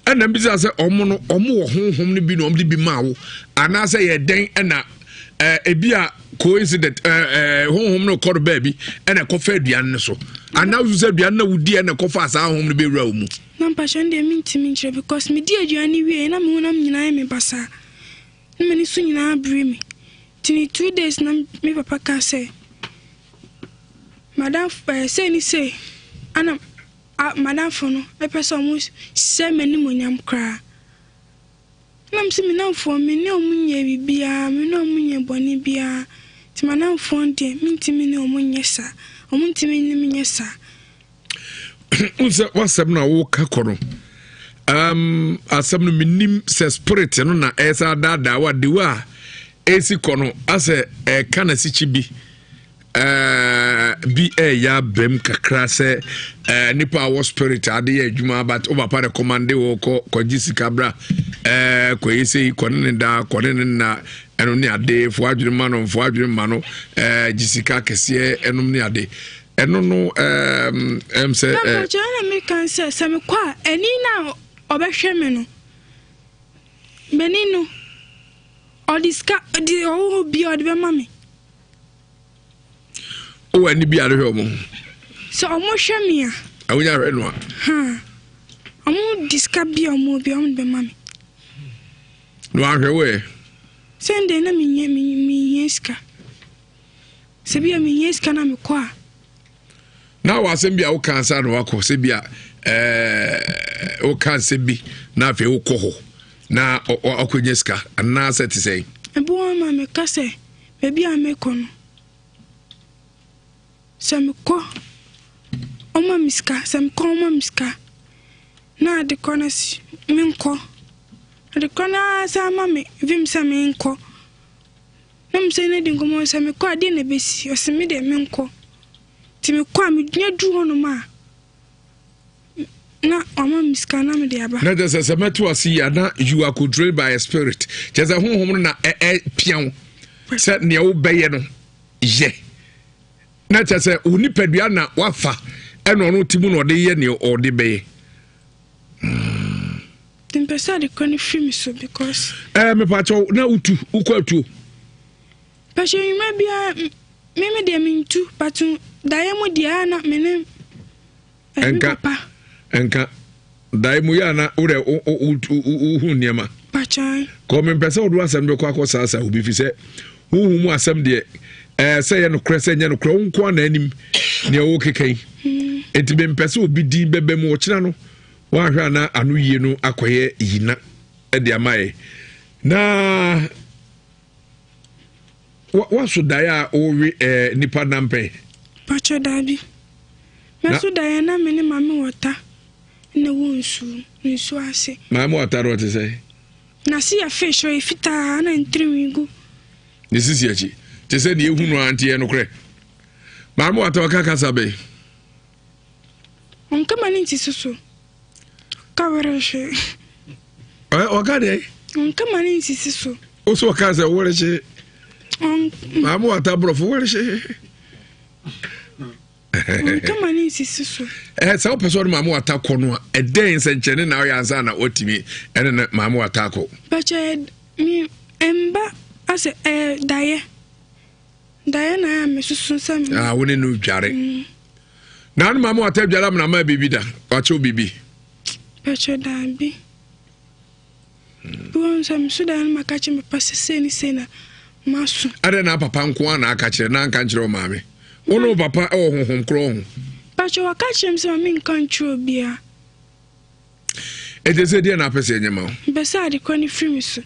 Ɛna mbisa sɛ ɔmo no ɔmo wɔ honhom no bi na ɔmo de bi maa wo anaasɛ yɛ dɛn ɛna ɛɛ ebi a coincident ɛɛ ɛɛ honhom no kɔ no baabi ɛna ɛkɔfa aduane no so anaa wosu sɛ aduane na wodi ɛna ɛkɔfa saa honhom no bɛwura wo mu. Na mpakyɛ no deɛ mentumi nkyerɛ because medi aduane no wie na me honam nyinaa yɛ me basaa na m'ani so nyinaa biri me nti ne 2 days na me papa kaa sɛ madam ɛɛ sei ne sei ana A M'adamfo no pɛ sɛ wɔhyɛ m'animuonyam koraa. Ɛna mese me nnamfoɔ, me ne wɔn nyɛɛ biribiara, me ne wɔn nyɛɛ bɔne biara. Nti m'adamfoɔ deɛ, mentumi ne wɔn nyɛ saa. Wɔntumi ne me nyɛ saa. Wohu sɛ w'asɛm no a woka kɔ no, Um, asɛm no menim sɛ spirit no na ɛsɛ adaadaa wa de wa a ɛsi kɔ no asɛ ɛka na sikyi bi eh, bi ɛyɛ abam kakra sɛ eh, nipa a wɔ spirit ade yɛ adwuma but wo papa de kɔmande wɔ kɔ kɔgye sika bra eh, kɔyɛ sei kɔne ne da kɔne ne nna ɛno ne ade fo adwene ma no fo adwene ma no eh, gye sika kɛseɛ ɛnom ne ade ɛno no ɛm sɛ. Na mpɔkyerɛ na meka sɛ sɛ mekɔ a ɛni na ɔbɛhwɛ me no m'ani no ɔde sika ɔde ɔwɔ bi ɔde bɛma me. Wowɔ ani bi a de hwɛ ɔmo. Sɛ ɔmo hwɛ me a. Awonya hwɛ no a. Ha ɔmo de sika bi a ɔmo bi ɔmo de bɛma me. Na wahwɛ wo ɛ. Sɛ ndɛ na mehia mehia sika. Sɛ bi a mehia sika na mekɔ a. Na wɔ asɛm bi a woka ansa na wakɔ sɛ bi a ɛɛ woka asɛm bi na afei wokɔ hɔ na ɔkɔnya sika anaasɛ te sɛn. Ebi wɔ ma meka sɛ baabi a mekɔ no sɛ mekɔ ɔma me sika sɛ mekɔ ɔma me sika na ade kɔ no menkɔ ade kɔ no ara sɛ ama me vim sɛ menkɔ. Na me sɛ ne di nkɔmmɔ sɛ mekɔ a deɛ na ɛbɛsi ɔse me deɛ menkɔ nti mekɔ a menya duru hɔnom a na wama me sika na mede aba. Na kyerɛ sɛ sɛ mɛto ase yi a na you are controlled by a spirit kyerɛ sɛ honhom no na ɛpia wo sɛ nea wobɛyɛ no yɛ na kyerɛ sɛ wo nipadua na wafa ɛna ɔno ti mu na ɔde yɛ nea ɔde bɛyɛ. Mepɛ sɛ ade korɔ no firi me so because. Ɛɛ eh, mepakyɛw na wotu wokɔ atuo. Pakyɛ nnwuma biara me me deɛ mentu but daeɛ mu deɛ a na me ne eh, me papa. Nka daeɛ mu yɛ a na wodɛ wohu nneɛma. Pakyɛ. Kɔ mempɛ sɛ wode w'asɛm bɛkɔ akɔ saasaa obi fi sɛ wohu mu asɛm deɛ ɛɛ sɛ yɛ nokorɛ sɛ nyɛ nokorɛ wo nko a na anim nea wokeka yi. Hmm. Enti mempɛ sɛ obi din bɛbɛ mu ɔkyena no. Woanhwɛ a na ano yie no akɔyɛ yina de ama yɛ. Na woaso daeɛ a wowe eh, nipa nam pɛn? Pakyɛ daabi. Mɛso daeɛ na me ne maame wɔta na ɛwɔ nsuo nsuo ase. Maame wɔta no ɔte sɛ? N'ase yɛ fish ɔyɛ fitaa na ntirinwi gu. Ne sisi akyi te sɛ deɛ ehu no ara nti yɛ nokorɛ. Maame wɔta ɔka kasa bɛn? Ɔnka ma ne nti so so. Ɔka werehye. Ɔka deɛ? Ɔnka ma ne nti si so. O so ɔka sɛ werehye. Maame wata borɔfo werehye. Ɔnka ma ne nti si so. Ɛ sɛ wopɛ sɛ ɔde maame wata kɔ no a ɛdɛn nsɛnkyerɛnne na ɔyɛ ansa na watumi ɛne ne maame wata akɔ? Bɛkyɛ mi mba asɛ ɛɛ daeɛ. Daeɛ na ayɛ a mesusu sɛ me. Ah, wo ne no dware. Mm. Na ano maame wata dware amena ma biribi da. Wakyɛw biribi. Bɛkyɛ daabi. Hmm. Bi wɔn sɛ meso daeɛ no maka kyerɛ papa sɛ sei ne sei na maso. Adɛn na papa nko ara na aka kyerɛ na anka nkyerɛ wo maame. Wo ne wo papa wɔ honhom korɔ ho. Bɛkyɛ waka kyerɛ me sɛ ma menka nkyerɛ obiara. Ɛkyɛ sɛ deɛ na apɛ sɛ ɛnyɛ ma wo. Mpɛ sɛ adekorɔ no firi me so.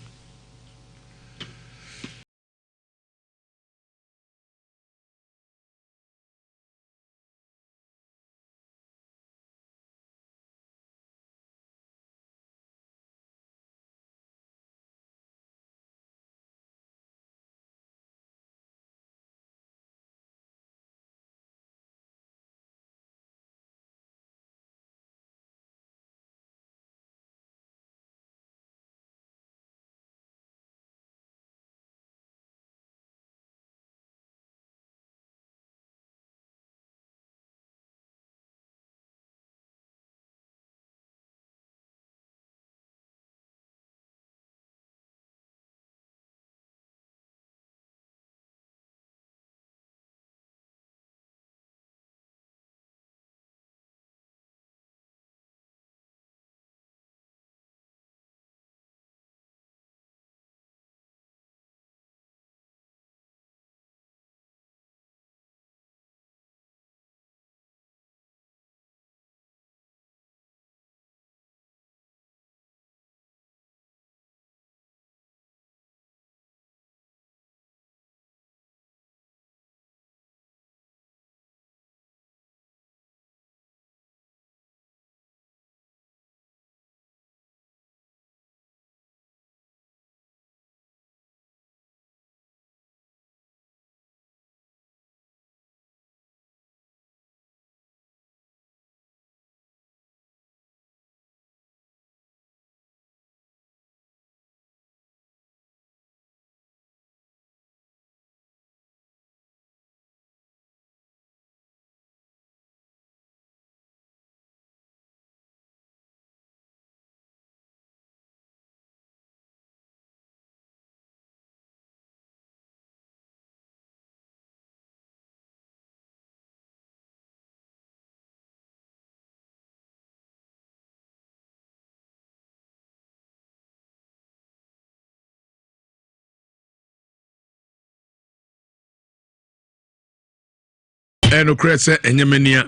Ɛnokorɛ sɛ ɛnyɛ m'ania.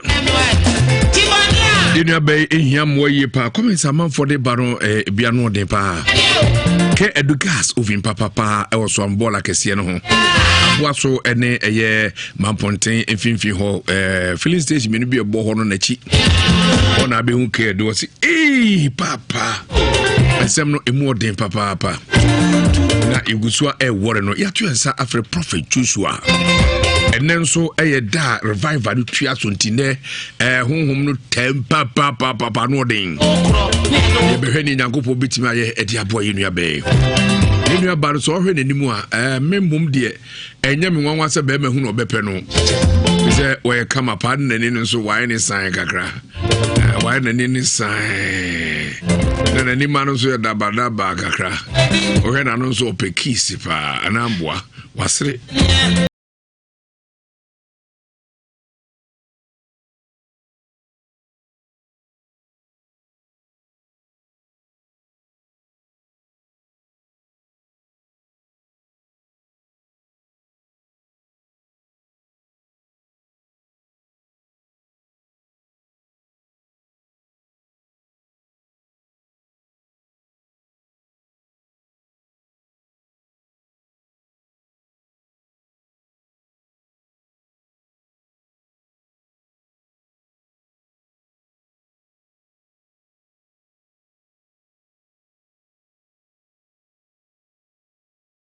Yɛn nua bɛyi ehia mmoa yie paa. Comments amanfoɔ de ba no ɛɛ ebi ano ɔden paa. Kɛ ɛdu gas oven papapaa ɛwɔ so ambɔɔl akɛseɛ no ho. Aboa so ɛne ɛyɛ mampɔnten mfimfini hɔ ɛɛ filling station mmienu bi ɛbɔ hɔ no n'akyi. Ɔna abɛhu kɛ ɛdu ɔsi ee papa. Nsɛm no emu ɔden papaapa. Na egu so a ɛwɔre no yɛato yɛn nsa afrɛ Prophet Joshua. Ɛnɛ nso ɛyɛ da a revival no tua so nti nɛ ɛɛ honhom no tɛm papaapapa no ɔden. Yɛbɛhwɛ ne Nyankopɔn bɛtumi ayɛ ɛde aboa yɛn nua bɛɛ. Yɛn nua ba no sɛ ɔhwɛ n'anim a ɛɛ me mmom deɛ ɛnyɛ me nwanwa sɛ bɛrima hu na ɔbɛpɛ no. Sɛ wɔyɛ kama paa ne n'ani no nso wɔayɛ ne san kakra. Wayɛ n'ani ne san na n'ani ma no nso yɛ dabadaba kakra. Ɔhwɛ n'ano nso ɔpɛ kiisi paa anaa mboa wasere.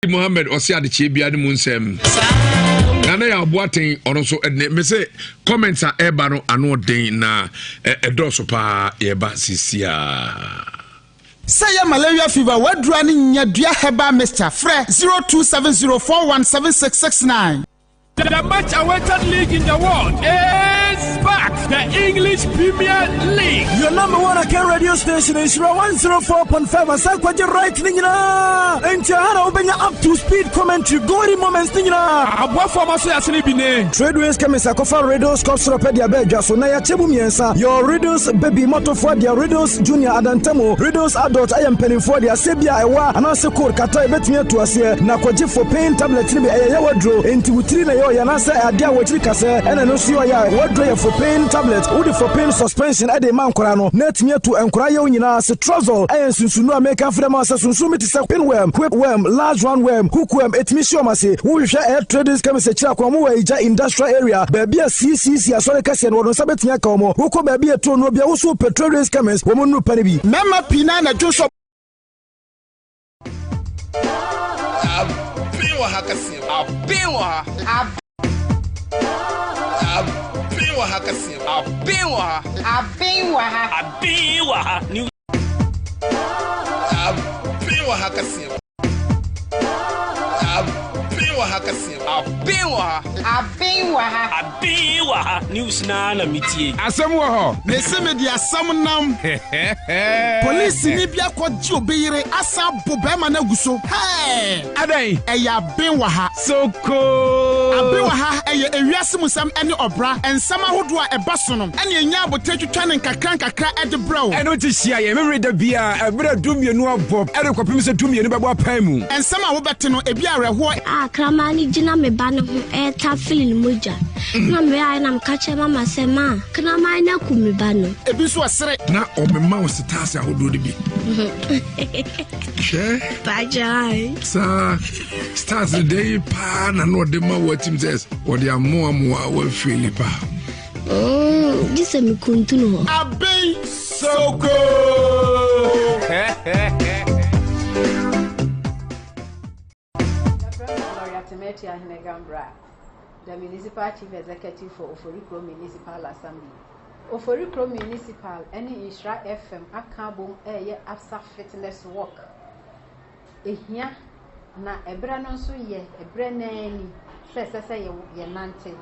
Mohammed ɔse adekyeɛ bia ne mu nsɛm nana yɛ aboaten ɔno nso ɛdene me se comments a ɛba no ano ɔden na ɛdɔɔso paa yɛba sisia. Sɛ ɛyɛ malaria fever w'aduru a ne nyadua herbal mixture frɛ 0270417669. The much awaited league in the world is back. The English Premier League. Your number one Akan radio station Nhyira 104.5 asan kwagye right ne nyinaa. Enti aha na wobɛnya up to speed commentary, gory moments ne nyinaa. Aboafoɔ ma so yɛasene bi ne. Tradeways Chemist akɔfa Riddles cough syrup de aba adwa so na yɛakyɛ mu mmiɛnsa. Your Riddles Baby mmɔtofoɔ deɛ, Riddles Junior adantamu, Riddles Adult ayɛ mpanimfoɔ deɛ. Asɛ bi a ɛwa anaasɛ cold kata ebetumi atu aseɛ. Na kɔgye for pain tablet no bi, ɛyɛ yaw aduro. Enti wo tiri na ɛyɛ ɔya anaasɛ adeɛ a wɔkyiri kasɛɛ ɛna ɛno nso yɛ ɔya a, w'aduro yɛ for pain tablet. Wode for pain suspension de rema nkwadaa no na atumi atu nkwadaa yaw nyinaa ase. Trozol ɛyɛ nsunsunu a meka afrɛ ma wo sɛ sunsunu bi te sɛ pinworm, whipworm, large roundworm, hookworm ɛtumi hyɛ wɔn ase. Wohwehwɛ ɛyɛ Trading Chemist akyiri akwan, wɔn wɔ Ayigya Industrial Area, baabi a CCC asɔre kɛseɛ no wɔ no nsa bɛtumi aka wɔn. Wokɔ baabi a ɛtoo nnuro biara, wo nso wopɛ Trading Chemist, wɔn nnuru pa no bi. Mmarima pii no ara na dwonsɔ. Aben wɔ ha kɛseɛ. Aben wɔ ha. Aben wɔ ha kɛseɛ. Aben wɔ ha. Aben wɔ ha. Aben wɔ ha. New. Aben wɔ ha kɛseɛ. Aben wɔ ha kɛseɛ. Aben wɔ ha. Aben wɔ ha. Aben wɔ ha. News naa na metie. Asɛm wɔ hɔ. Mese mede asɛm nam. Polisini bi akɔgye obi yere asan abo barima no agu so. Hɛɛ! Adɛn? Ɛyɛ aben wɔ ha. Sokoo! Aben wɔ ha, ɛyɛ ewiase mu nsɛm ne ɔbra nsɛm ahodoɔ a ɛba so no na ɛnya abotire twitwa no nkakra nkakra de brɛ wo. Ɛno nti hyia yɛn Memeneda biara ɛberɛ a dumienu abɔ de kɔpem sɛ dumienu bɛbɔ apae mu. Nsɛm a wobɛte no, ebi awerɛhoɔ. A kraman no gyina me ba no ho retafere ne mogya. Na mebaeɛ na meka kyerɛɛ mama sɛ, Ma, kraman no aku me ba no. Ebi nso ɔsere. Na ɔmema wo setaase ahodoɔ no bi. Hwɛ. Pagyae. Saa stars no dɛn yi paa na na ɔde ma wo atim sɛ ɔde amoamoa wafeeli paa. Mm, gye sɛ mekuntunu hɔ. Abɛn Soko. Yɛfrɛ me Gloria Temetia Ahenegambra, the Municipal Chief Executive for Oforikrom Municipal Assembly. Oforikrom Municipal ne Nhyira FM aka abom reyɛ Absa Fitness Walk. Ehia na ɛberɛ no nso yɛ ɛberɛ no ara ni sɛ ɛsɛ sɛ yɛnante.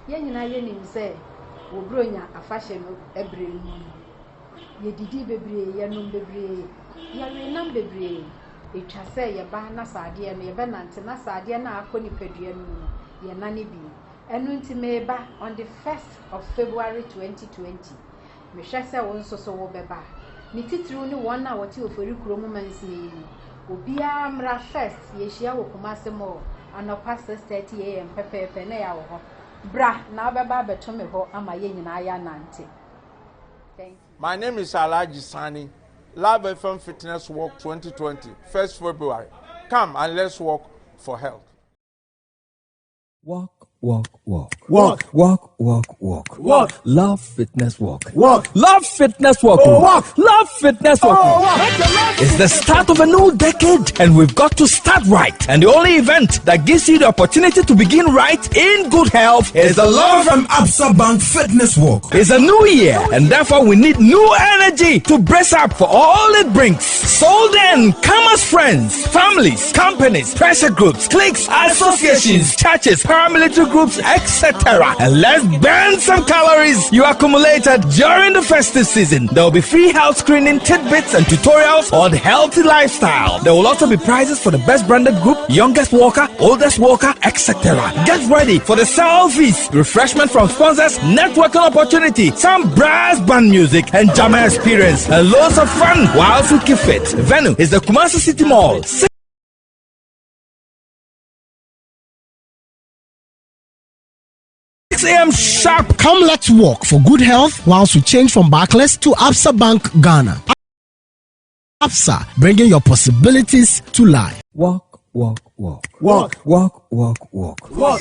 Yɛn nyinaa yɛnim sɛ wɔ Buronya afahyɛ no berɛ no mu no, yɛdidi bebree, yɛnom bebree, yɛwe nam bebree. Ɛtwa sɛ yɛba na saa adeɛ no yɛbɛnante na saa adeɛ no a akɔ nipadua no mu no yɛnane bi. Ɛno nti mereba on the first of February 2020. Mehwɛ sɛ wo nso so wobɛba. Ne titiriw ne wɔn a wɔte Ofori kurom mansini yi mu. Obiara mmra first, yɛhyia wɔ Kumasi Mall anɔpa 6:30 am pɛpɛɛpɛ na yɛawɔ hɔ. Bra na wobɛba abɛto me hɔ ama yɛn nyinaa yɛanante. Thank you. My name is Alhaji Sani. Love FM Fitness Walk 2020, 1st February. Come and let's walk for health. Walk, walk, walk. Walk, walk, walk, walk. Walk. Love fitness walk. Walk. Love fitness walk. Oh, walk. Love fitness walk. Oh, walk. It's the start of a new decade and we've got to start right. And the only event that gives you the opportunity to begin right in good health is the Love from Absa Bank Fitness Walk. It's a new year and therefore we need new energy to brace up for all it brings. So then, come as friends, families, companies, pressure groups, cliques, associations, churches, paramilitary groups, etc. And let's burn some calories you accumulated during the festive season. There will be free health screening, tidbits, and tutorials on healthy lifestyle. There will also be prizes for the best branded group, youngest walker, oldest walker, etc. Get ready for the selfies, refreshment from sponsors, networking opportunity, some brass band music, and jama experience, and loads of fun while you keep fit. Venue is the Kumasi City Mall. 6 a.m. sharp. Come, let's walk for good health whilst we change from Barclays to Absa Bank Ghana. Absa, bringing your possibilities to life. Walk, walk, walk. Walk, walk, walk, walk. Walk.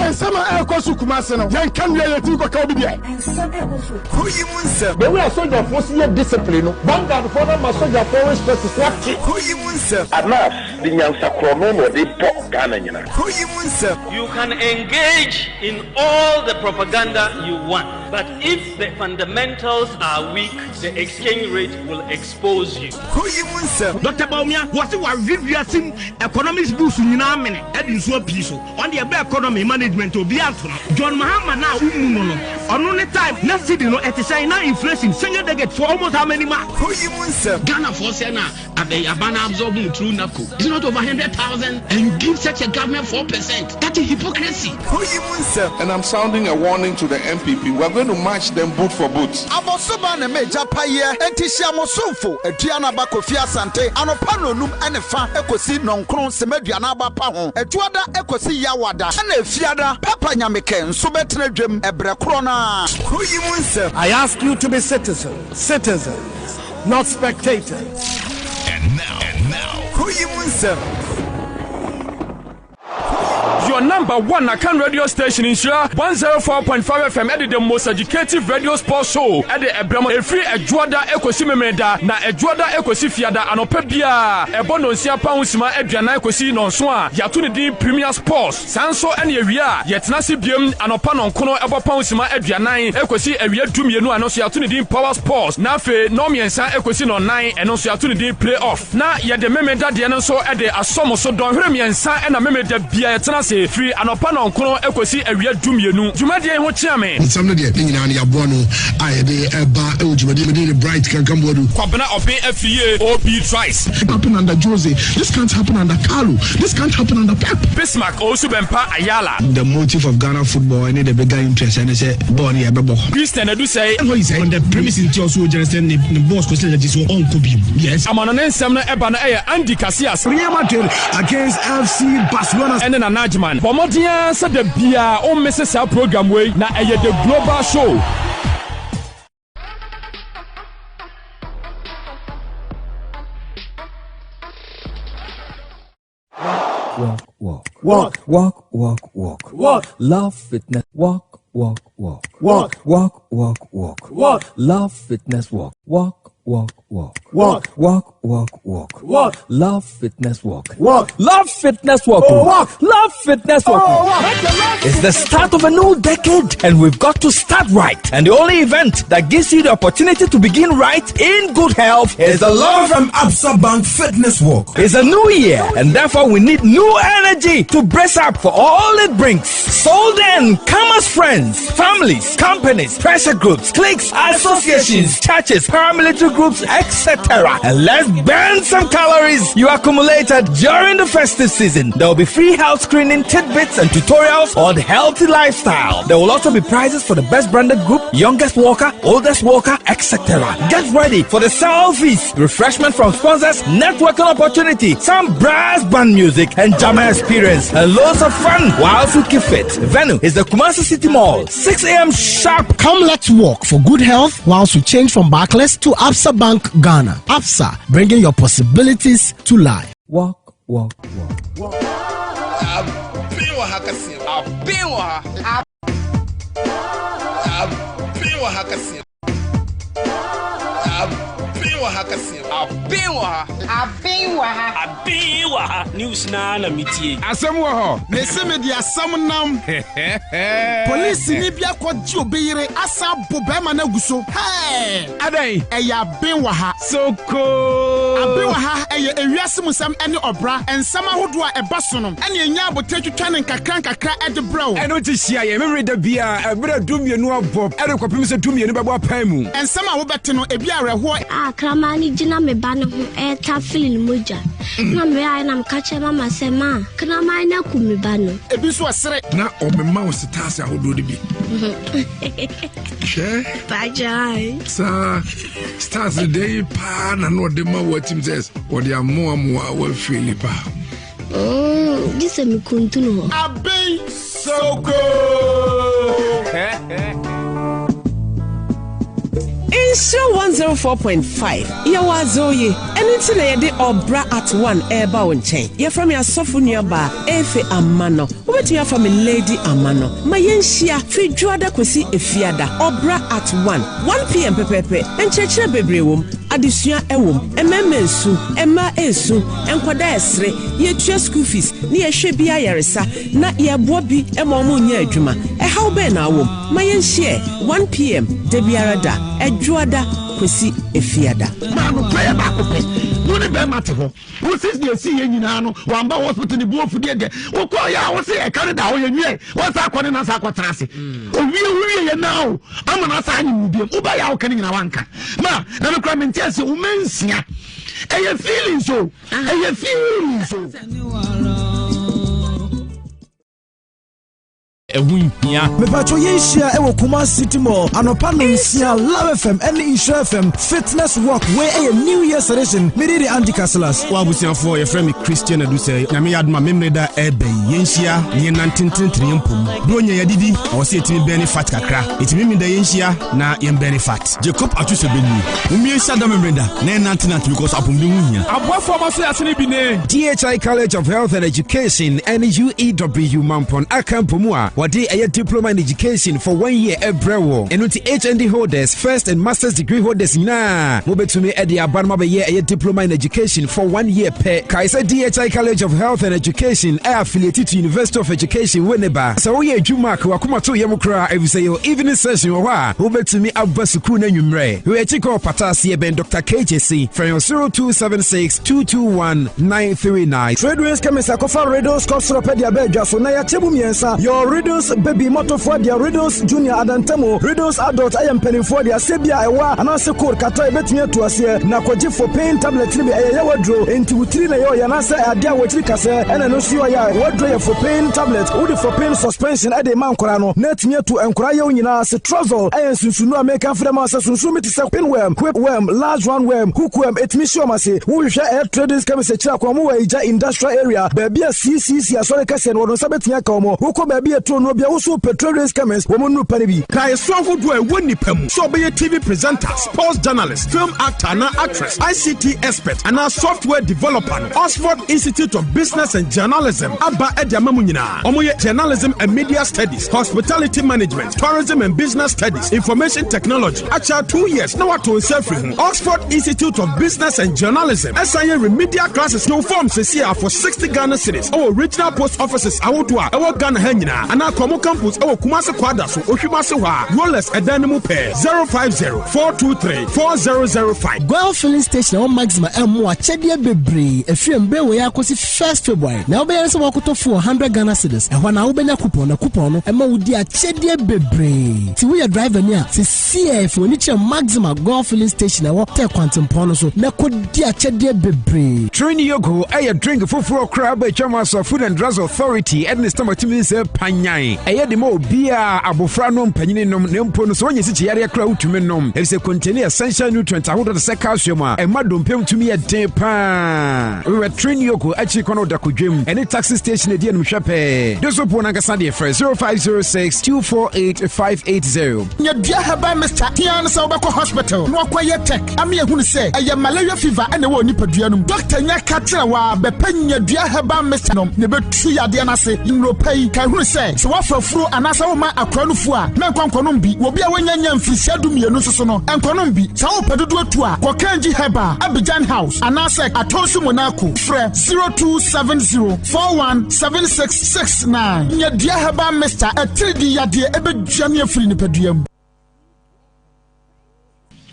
Nsɛm a ɛrekɔ so Kumase no, yɛnka nwie yɛtumi kɔka obi deɛ. Nsɛm ɛrekɔ so. Kuro yi mu nsɛm. The way a sogyafoɔ si yɛ discipline no, Vanguardfoɔ no ama sogyafoɔ respect so ate. Kuro yi mu nsɛm. Anas de nyansa korɔno na ɔde bɔ Ghana nyina. Kuro yi mu nsɛm. You can engage in all the propaganda you want, but if the fundamentals are weak, the exchange rate will expose you. Kuro yi mu nsɛm. Doctor Bawumia, wɔse wawe wiase mu economics books nyinaa amene de nsuo apii so. Ɔno deɛ ɛbɛ economy management obiara nto no. John Mahama no a wommu no no, ɔno ne time na cedi no ɛte sɛn? Na inflation single digit for almost how many months? Kuro yi mu nsɛm. Ghanafoɔ sɛ na aban no absorb mu through NABCO. Is it not over 100,000 and you give such a government 4%? That is hypocrisy. Kuro yi mu nsɛm. And I'm sounding a warning to the NPP, we are going to match them boot for boot. Abɔsoba na m'agya payɛ, enti hyia mo somfo, Aduanaba Kofi Asante, anɔpa nnɔnum ne fa kosi nnɔnkron sema aduanaba pa ho, Atuada kosi Yawada, ɛna Efiada, Papa Nyamekɛ nso bɛtena dwam ɛbrɛ korɔ no ara. Kuro yi mu nsɛm. I ask you to be citizens, citizens, not spectators. And now, and now, Kuro yi mu nsɛm. Your number one Akan radio station Nhyira 104.5 FM ɛde the most educative radio sports show ɛde ɛbrɛ mo ɛfiri Ɛdwoada ɛkɔsi Memeneda na Ɛdwoada ɛkɔsi Fiada anɔpa biara ɛbɔ nonsia pa ho sima aduanan kɔsi nɔnson a yɛato ne din Premier Sports saa nso ɛne awia a yɛtena ase biom anɔpa nɔnkono ɛbɔ pa ho sima aduanan ɛkɔsi awia dumienu a ɛno nso yɛato ne din Power Sports na afei nɔnmiɛnsa ɛkɔsi nɔnnan ɛno nso yɛato ne din Play Off. Na yɛde Memeda deɛ no nso de asɔ mo so dɔnhwere mmiɛnsa na Memeda biara yɛtena ase firi anɔpa nnɔnkron kɔsi awia dumienu. Dwumadie yi ho kyea me. Nsɛm no deɛ, ne nyinaa no yɛaboa ano a yɛde reba wɔ dwumadie mu. Din ne Bright Kankan Boadu. Kwabena Ɔben Afriyie OB Trice. Happen under Jose, this can't happen under Carlo, this can't happen under Pep. Bismarck Owusu Bɛmpa Ayala. The motive of Ghana football ɛne the bigger interest ɛne sɛ bɔɔl no yɛbɛbɔ. Christian Adusei. Ɛhɔ yi sɛ on the premise nti ɔso ogyina sɛ ne ne boss kɔsi na gyesi ɔnkɔ bi yes. Amanɔne nsɛm no ɛba no ɛyɛ Andy Casillas. Real Madrid against FC Barcelona. Ɛne Nana Agyeman. Bɔ mmɔden ara sɛ da biara wo mmese saa program wei na ɛyɛ The Global Show. Walk, walk, walk, walk, walk, walk, walk. Love fitness, walk, walk, walk, walk, walk, walk, walk, walk. Love fitness, walk, walk, walk, walk, walk, walk, walk, walk, walk. Love fitness, walk, walk. Love fitness, walk, oh, walk. Love fitness, walk. Oh, walk. It's the start of a new decade, and we've got to start right. And the only event that gives you the opportunity to begin right in good health is the Love from Absa Bank Fitness Walk. It's a new year, and therefore we need new energy to brace up for all it brings. So then, come as friends, families, companies, pressure groups, cliques, associations, churches, paramilitary groups, etc. And let's burn some calories you accumulated during the festive season. There will be free health screening, tidbits, and tutorials on healthy lifestyle. There will also be prizes for the best branded group, youngest walker, oldest walker, etc. Get ready for the selfies, refreshment from sponsors, networking opportunity, some brass band music, and jama experience, and loads of fun while you keep fit. Venue is the Kumasi City Mall, 6 a.m. sharp. Come, let's walk for good health whilst we change from Barclays to Absa Bank Ghana. Absa, bringing your possibilities to life. Walk, walk, walk. Aben wɔ ha kɛseɛ. Aben wɔ ha. Aben wɔ ha kɛseɛ. Aben wɔ ha kɛseɛ. Aben wɔ ha. Aben wɔ ha. Aben wɔ ha. News naa na metie. Asɛm wɔ hɔ. Mese mede asɛm nam. Polisini bi akɔgye obi yere asan abo bɛrima no agu so. Hɛɛ! Adɛn? Ɛyɛ aben wɔ ha. Sokoo! Aben wɔ ha ɛyɛ ewiase mu nsɛm ɛne ɔbra nsɛm ahodoɔ a ɛba so no ɛne ɛnya abotire twitwa no nkakra nkakra ɛde brɛ wo. Ɛno nti hyia yɛn Memeneda biara ɛberɛ a dumienu abɔ ɛde kɔpem sɛ dumienu bɛbɔ apae mu. Nsɛm a wobɛte no ebi awerɛhoɔ. A kraman no gyina me ba no ho retafere ne mogya. Na mebaeɛ na meka kyerɛɛ mama sɛ, Ma, kraman no aku me ba no. Ebi nso ɛsere. Na ɔmema wo setaase ahodoɔ no bi. Hwɛ. Pagyae. Saa stars no deɛ yi paa na na ɔde ma wo atim sɛ ɔde amoamoa wafeeli paa. Gye sɛ mekuntunu hɔ. Abɛn Soko. Nhyira 104.5 yɛwɔ adze oye ɛno nti na yɛde ɔbra at one ɛreba wo nkyɛn. Yɛfrɛ me asɔfo nuabaa Efe Amano. Wobɛtumi afa me Lady Amano. Ma yɛnhyia firi Dwoada kɔsi Efiada, ɔbra at one, 1 pm pɛpɛɛpɛ. Nkyerɛkyerɛ bebree wom, adesua wom, mmarima resu, mmaa resu, nkwadaa resere, yɛtua school fees ne yɛhwɛ bi ayaresa na yɛboa bi ma wɔn nya adwuma. Ɛhaw bɛn na wowɔ mu? Ma yɛnhyia ɛ, 1 pm da biara da, Ɛdwoada kɔsi Efiada. Maa nokorɛ yɛ baako pɛ. Wo ne bɛrima te hɔ. Wo sis deɛ ɛsii yɛ nyinaa no wamba hospital ne bu afu deɛ deɛ wokɔɔ yɛ a wo se ɛka no da hɔ yɛnwiɛ wɔsa akɔ ne na sa akɔtena ase owie wowie yɛ naa o ama no asa anyem wo biam wobɛyɛ a woka no nyinaa wanka ma na mekora mente ase wo mansia ɛyɛ feelings o ɛyɛ feelings o. Ɛho nhia. Mepatwo yɛnhyia ɛwɔ Kumasi City Mall anɔpa nonsia Love FM ɛne Nhyira FM Fitness Walk wei ɛyɛ New Year's edition mede de Andy Kasilas. Wo abusuafoɔ yɛfrɛ me Christian Adusɛ Nyame yɛ adom a memmerɛ da ɛɛba yi yɛnhyia na yɛnnante ntenetene yɛn mpom berɛ onya yɛadidi ɛwɔ sɛ yɛtumi bɛne fat kakra ɛti memenda yɛnhyia na yɛmbɛne fat. Jacob Atwusɛ Benie Mommie nhyia da memmerɛ da na yɛnnante nante because apɔmuden ho hia. Aboafoɔ ma so yɛasene bi ne. DHI College of Health and Education ɛne UEW Mampɔn aka mpomu a wɔde ɛyɛ Diploma in Education for one year ɛbrɛ wɔ. Ɛno nti HND holders, first and masters degree holders nyinaa mobɛtumi ɛde aba no mabɛyɛ ɛyɛ Diploma in Education for one year pɛ. Kae sɛ DHI College of Health and Education ɛyɛ affiliated to University of Education Winneba. Sɛ woyɛ adwuma a ka w'akoma to yam koraa efisɛ yɛwɔ evening session wɔ hɔ a wobɛtumi aba sukuu no anwummerɛ. Wɔ akyi kɔ Ɔpata ase yɛbɛn Dr. KJC. Frɛ yɛn 0276 221 939. Tradewinds Chemist akɔfa Riddles cough syrup de aba adwa so na yɛakyɛ mu mmiɛnsa. Yɛwɔ Riddles Baby mmɔtofoɔ deɛ, Riddles Junior adantamu, Riddles Adult ɛyɛ mpanimfoɔ deɛ. Aseɛ bi a ɛwa anaasɛ cold kata ɛbɛtumi atu aseɛ. Na kɔgye for pain tablet no bi, ɛyɛ yaw aduro. Enti wo tiri na ɛyɛ ɔya anaasɛ adeɛ a wɔkyiri kasɛɛ ɛna ɛno nso yɛ ɔya a, w'aduro yɛ for pain tablet. Wode for pain suspension de rema nkwadaa no na atumi atu nkwadaa yaw nyinaa ase. Trozol ɛyɛ nsunsunu a meka mfrɛ ma wo sɛ sunsunu bi te sɛ pinworm, whipworm, large roundworm, hookworm, ɛtumi hye wɔn ase. Wohwehwɛ Air Tradings Chemist akyiri akwan, wɔn wɔ Ayigya Industrial Area, baabi a CCC Asɔre kɛseɛ no wɔ no, nsa bɛtumi aka wɔn. Wokɔ baabi a ɛtoo nnuro biara, wo nso wopɛ Tradings Chemist, wɔn nnuru pa no bi. Kae su ahodoɔ a ɛwɔ nnipa mu, sɛ ɔbɛyɛ TV presenter, sports journalist, film actor anaa actress, ICT expert anaa software developer no, Oxford Institute of Business and Journalism aba de ama mo nyinaa. Wɔyɛ Journalism and Media Studies, Hospitality Management, Tourism and Business Studies, Information Technology. Akyɛ 2 years na wato nsa afiri ho. Oxford Institute of Business and Journalism ɛsan yɛ remedial classes no form sisi a for 60 Ghana cedis ɛwɔ regional post offices ahodoɔ a ɛwɔ Ghana ha nyinaa anaa kɔmo campus ɛwɔ Kumase Kwada so Ohwimase hɔ a Rollers ɛdan no mu pɛɛ. 050 423 4005. Goil filling station a ɛwɔ Maxima ɛmmo akyɛdeɛ bebree ɛfiri mberɛ wei ara kɔsi first February. Nea wobɛyɛ ne sɛ woakɔtɔ fuel 100 Ghana cedis, ɛhɔ na wobɛnya coupon na coupon no ɛma wodi akyɛdeɛ bebree. Nti woyɛ driver ni a, sesiɛ fa w'ani kyerɛ Maxima Goil filling station a ɛwɔ Tɛ kwantempɔn no so na kɔdi akyɛdeɛ bebree. Trin Yogo ɛyɛ drink foforɔ koraa ba atwam aso Food and Drugs Authority ɛde ne stamp atumi sɛ panyan. Ɛyɛ de ma obiara, abofra nom, panyini nom, na mpo no sɛ woanya sikyi yareɛ koraa wotumi nom, efisɛ contain essential nutrient ahodoɔ te sɛ calcium a ɛma dompe mu tumi yɛ den paa. Wewɛ Trin Yogo akyiri kwan wɔ Dakodwam ɛne taxi station edi animhwɛ pɛɛ. Dosopo no ankasa deɛ frɛ 0506 248 580. Nya dua herbal mixture tea ne sɛ wobɛkɔ hospital na wakɔyɛ tech ama yɛahunu sɛ ɛyɛ malaria fever na ɛwɔ onipadua no mu. Doctor nya ka kyerɛ wo a bɛpɛ nya dua herbal mixture nom na ɛbɛtu yadeɛ no ase. Nnuro pa yi, kae hunu sɛ, sɛ woafa afuro anaasɛ woma akora no fuo a, mɛnkɔ nkɔnom bi. Wɔ obi a wanya nya mfirihyia dumienu nso so no, nkɔnom bi. Sɛ wopɛ dodoɔ tu a, kɔ Kenji Herbal, Abidjan House anaasɛ Atonsu Monaco. Frɛ 0270 417669. Nya dua herbal mixture atiridii yadeɛ ɛbɛdwane afiri nipadua mu.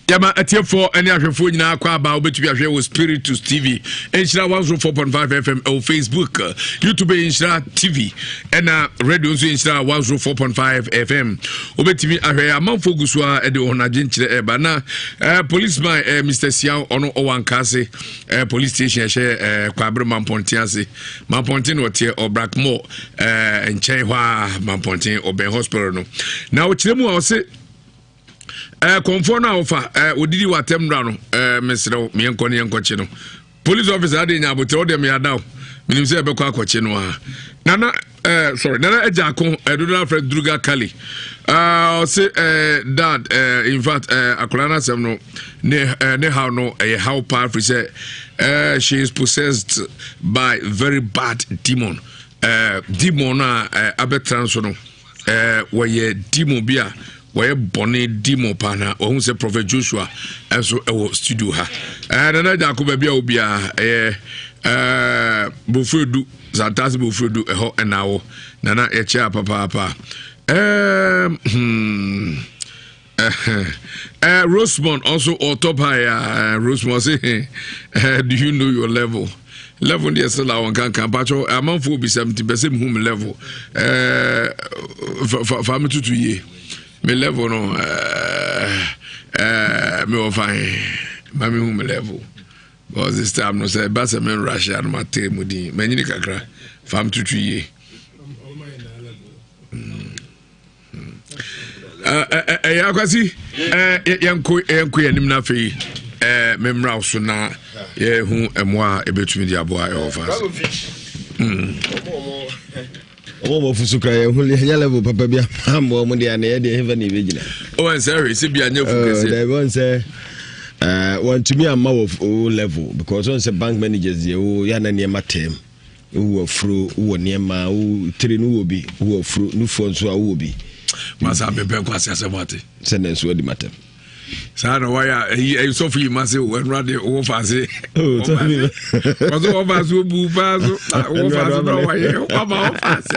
Yɛma atiefoɔ ne ahwɛfoɔ nyinaa kɔ aba. Wobɛtumi ahwɛ wɔ Spiritus TV, Nhyira 104.5 FM ɛwɔ Facebook, YouTube Nhyira TV, ɛna radio nso Nhyira 104.5 FM. Wobɛtumi ahwɛ. Amanfoɔ gu so a ɛde wɔn adwenkyerɛ ɛba na policeman Mr Siaw, ɔno ɔwɔ Ankaase police station ɛhyɛ Kwabere Mampɔnten ase. Mampɔnten na ɔteɛ, Ɔbrakmɔ nkyɛn hɔ a Mampɔnten ɔbɛn hospital no. Na ɔkyerɛ mu a ɔse kɔnfoɔ no a wɔfa wɔdidi wɔ atɛm nnora no, mesrɛ wo, meɛnkɔ ne yɛnkɔkye no. Police officer ade nya abotrɛ, wode meyada wo, menim sɛ ɛbɛkɔ akɔkye no a. Nana sorry, Nana Agya Ako dodo afrɛ Druga Kali, ɔse dad, in fact, akwadaa no asɛm no ne haw no ɛyɛ haw paa, firi sɛ she is possessed by very bad demon. Demon no a abɛtena nso no, wɔyɛ demon bi a wɔyɛ bɔne demon paa, na wɔhu sɛ Prophet Joshua nso ɛwɔ studio ha. Nana Agya Ako, baabi a obiara ɛyɛ Bofuredu Santase, Bofuredu ɛhɔ ɛna wɔ. Nana, yɛkyɛ papaapa. Rosemond also on top high. Rosemond say, do you know your level? Level deɛ sɛ la wɔn kankan patro amanfoɔ bisa mi ti bɛ sɛ mihu mi level. Fa mi tutu yie mi level no, mi wɔ fan ma mi hu mi level, because this time no sɛ ɛba sɛ mi nrahyɛ ano ma te mu din mɛ nyini kakra, fa mi tutu yie. Ɛyɛ Akwasi, yɛnkɔ yɛnkɔ yɛn anim na afei memmra wo so na yɛhu mmoa a ɛbɛtumi de aboa ɛwɔ fa ase. Ɔmo bɔ fusu kura yɛn ho yɛnyɛ level papa bi ama ɔmo deɛ ana yɛ deɛ hefa na ebɛgyina. Ɔwɔ nsɛ hwɛ sɛ bi anyɛ fu kɛseɛ. Dɛbi wɔn sɛ wɔntumi amma wɔ o level, because wɔn sɛ bank managers deɛ o yɛ ana nneɛma tɛm wowɔ afuro, wowɔ nneɛma, wo tiri no wɔ bi, wowɔ afuro nufoɔ nso a wowɔ bi. Masa mepɛ nkɔ ase asɛm ate. Sɛ na nso adi matam. Saa na wayɛ a ɛyi ɛyi sɔfo yi ma se ɛnura de wɔ fa ase. Wɔsɛ wɔ fa ase obu paa so wɔ fa ase na wayɛ wama wɔ fa ase.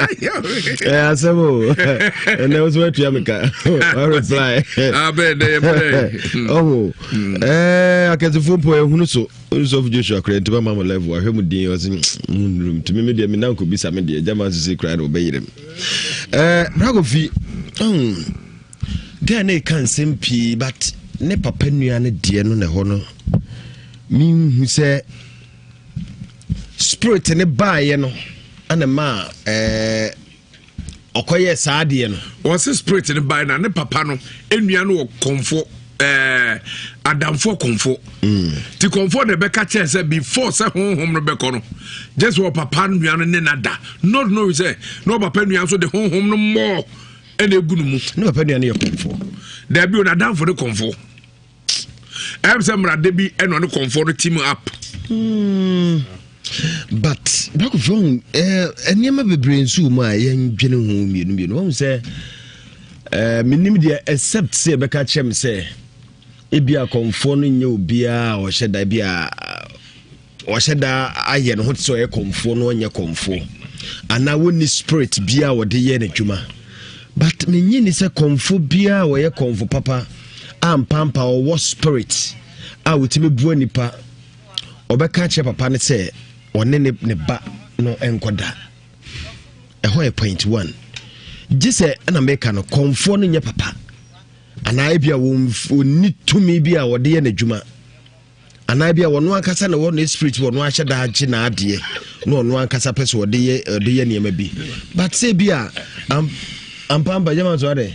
Ɛ asɛm o, ɛnɛ wo so watua me ka wa reply. Abɛ dɛ yɛ pɛ. Ɔho ɛɛ akɛsefoɔ mpo ɛhunu so. Sɔfo Joshua kora ntoma ma mo level ahwɛ mu din ɔse mu nnurum tumi me deɛ me nanko bisa me deɛ gyama nso sɛ kura na ɔbɛyerɛ m ɛɛ Brakofi gɛɛ ne ka nsɛm pii, but ne papa nua no deɛ no na ɛhɔ no menhu sɛ spirit ne baeɛ no ana ma ɛɛ ɔkɔyɛɛ saa adeɛ no. Wɔse spirit no bae na ne papa no nua no wɔ kɔnfo, adamfoɔ kɔnfo. Ti kɔnfo na ɛbɛka kyerɛ sɛ before sɛ honhom no bɛkɔ no, gye sɛ ɔpapa nua no ne na da, not knowing sɛ na ɔpapa nua nso de honhom no mmɔɔ ɛna egu no mu. Ne papa nua no yɛ kɔnfo? Daabi o, n'adamfo ne kɔnfo. Ɛm sɛ mmerade bi ɛna ɔne kɔnfo no team up. But bakofo hu nneɛma bebree nso wɔ mu a yɛndwene ho mmienu mmienu. Wɔn sɛ menim deɛ, except sɛ yɛbɛka kyerɛ me sɛ ebi akɔnfoɔ no nyɛ obiara a ɔhyɛ da bi a ɔhyɛ da ayɛ ne ho te sɛ ɔyɛ kɔnfoɔ no, ɔnyɛ kɔnfoɔ. Anaa wɔnni spirit biara a wɔde yɛ n'adwuma. But menye ni sɛ kɔmfo biara a wɔyɛ kɔmfo papa a mpampa ɔwɔ spirit a wɔtumi boa nipa ɔbɛka akyerɛ papa no sɛ ɔne ne ne ba no nkɔda. Ɛhɔ yɛ point one. Gye sɛ ɛna meka no kɔmfoɔ no nyɛ papa anaa ebi a wɔnni tumi bi a wɔde yɛ n'adwuma. Anaa bi a ɔno ankasa na ɛwɔ ne spirit wɔ ɔno ahyɛ da agye n'adeɛ na ɔno ankasa pɛ sɛ ɔde yɛ ɔde yɛ nneɛma bi but sɛ bi a ampampa gyama nso adɛ.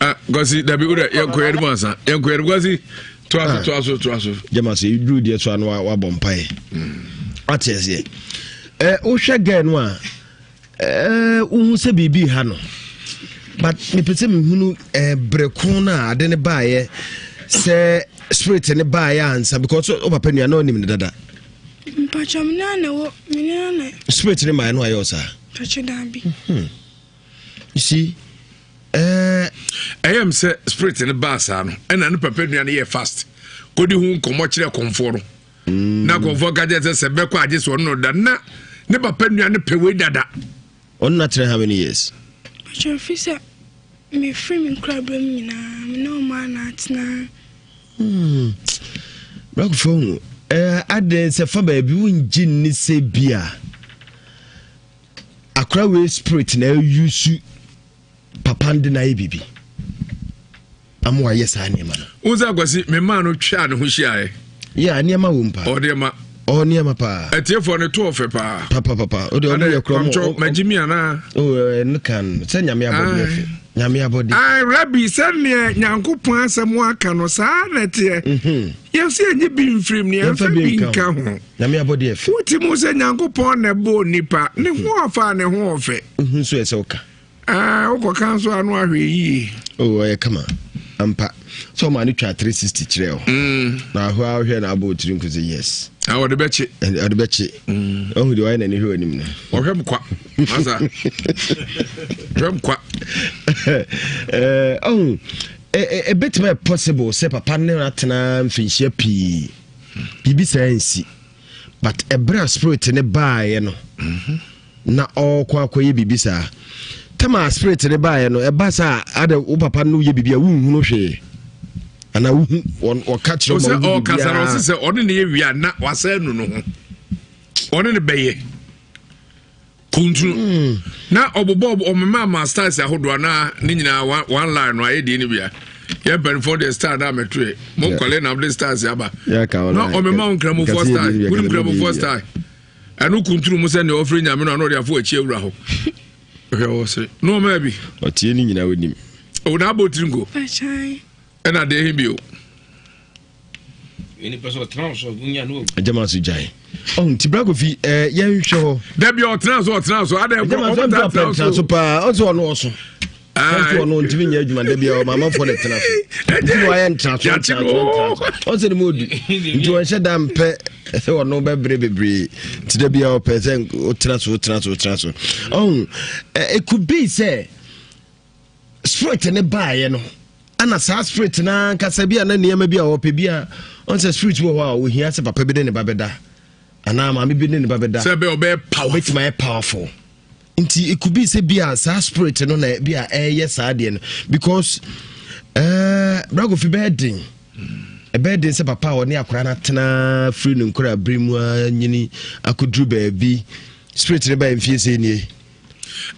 Ah, Kwasi dabi wura yɛn kɔ yɛn mu ansa yɛn kɔ yɛn mu Kwasi toa so toa so toa so. Gyama so eduru deɛ so ano wabɔ mpaeɛ ate aseɛ ɛ wohwɛ gɛɛ no a. Eh, wohu sɛ biribi ha no but mepɛ sɛ mehunu eh, berɛ ko no a ade no baeɛ sɛ spirit no baeɛ ansa because wo papa nua na ɔnim no dada. Mpakyɛ me na na wɔ me na na. Spirit no baeɛ no ayɛ wo saa. Mpakyɛ daabi. You see eh, ɛyɛ m sɛ spirit no baa saa no ɛna ne papa nua no yɛ fast kɔdi ho nkɔmmɔ kyerɛ kɔmfoɔ no. na akɔmfoɔ ka kyerɛ sɛ sɛ bɛkɔ agye sɛ ɔno no da na ne papa nua no pɛ wei dada. Ɔno na kyerɛ how many years? Ɔkyerɛ fi sɛ mefiri me nkorabere mu nyinaa me ne ɔmo ana atena. Hmm. Brakofo hu eh, adɛn sɛ fa baabi wongye nni sɛ bi a akora wei spirit na ayusu papa no de no ayɛ biribi ama wayɛ saa nneɛma no. Wo sɛ akwasi me maa no twaa ne ho hyiaeɛ. Yɛ nneɛma wɔ mu paa. Ɔ nneɛma. Ɔ nneɛma paa. Atiefoɔ no to ɔfɛ paa. Papa papa o de ɔmo yɛ korɔ mo. Magye mi anaa. O ɛno kan sɛ nyame abɔde ɛfɛ. Nyame abɔde. Ai rabi sɛdeɛ Nyankopɔn asɛm aka no saa na ɛteɛ. Mhm. Yɛsɛ yɛnye bi mfirim ne yɛmfa bi nka ho. Nyame abɔde ɛfɛ. Wote mu sɛ Nyankopɔn na ɛbɔɔ nipa ne ho ɔfa a ne ho ɔfɛ. Wohu nso ɛsɛ woka. Ah, wokɔka nso ano ahwɛ yie. Oh, ɔyɛ kama ampa sɛ ɔma no twa 360 kyerɛ o mm. na ahɔ a wohwɛ na abɔ otiri nko sɛ yes. Ah, ɔde bɛkye. Ɔde bɛkye. Mm. Ɔhu deɛ ɔyɛ n'ani hwɛ anim no. Ɔhwɛ m kwa. Masa. Hwɛ m kwa. Eh, ɔhu ɛbɛtumi ayɛ possible sɛ papa ne atena mfinhyia pii biribi saa nsi but ɛberɛ a spirit ne baeɛ no mm -hmm. na ɔrekɔ akɔyɛ biribi saa tɛma a spirit ne baeɛ no ɛba saa adɛ wo papa no yɛ biribi a wonhunu hwee anaa wohu ɔka kyerɛ ma wohu biribiara ɔkasa no ɔse sɛ ɔne ne yɛ wie a na wasɛe nu no ho ɔne ne bɛyɛ kuntunu hmm. na ɔbobɔ ɔmema ama styles ahodoɔ anaa ne nyinaa one line no ayɛ deɛ no bia yɛ mpanimfoɔ deɛ style na amɛtoɛ mo nkɔle na mode styles aba na ɔmema wo nkramofoɔ style wonim nkramofoɔ style Ɛno kuntunu mu sɛ nea ɔfrɛ nyame no a na ɔde afo akyi awura hɔ. Hwɛ wɔ sere. Na ɔmaa bi. Ɔtie ne nyinaa onim. O na abɔ tiri nko. Ɛna deɛ he bio. Ɛgyama so gyae. Oh, nti bra kofi eh, yɛnhwɛ hɔ. Dabi ɔtena so ɔtena so. Adɛ ɛgyama so ɔtena so paa. Ɔsɛ ɔno ɔso. Sɛ ɔno ntumi nyɛ adwuma da bia ɔma amanfoɔ na tena so nti na wayɛ ntraso ntraso ntraso ɔsɛ ne mu ɔdu nti ɔnhyɛ da mpɛ sɛ ɔno bɛbrɛ bebree nti da bia ɔpɛ sɛ ɔtena so ɔtena so ɔtena so ɔhu it could be sɛ spirit ne baeɛ no ana saa spirit no ankasa bi a na nneɛma bi a ɔpɛ bi a ɔn sɛ spirit wɔ hɔ a ɔhia sɛ papa bi ne ne ba bɛda anaa maame bi ne ne ba bɛda sɛ bɛ ɔbɛyɛ powerful ɔbɛtumi ayɛ powerful nti it could be sɛ bi a saa spirit no na bi a ɛyɛ saa deɛ no because ɛɛ eh, bragofi bɛyɛ den ɛbɛyɛ den sɛ papa a ɔne akwaraa no atena firi no nkora bere mu anyini akɔduru baabi spirit no bɛyɛ mfie sɛ nie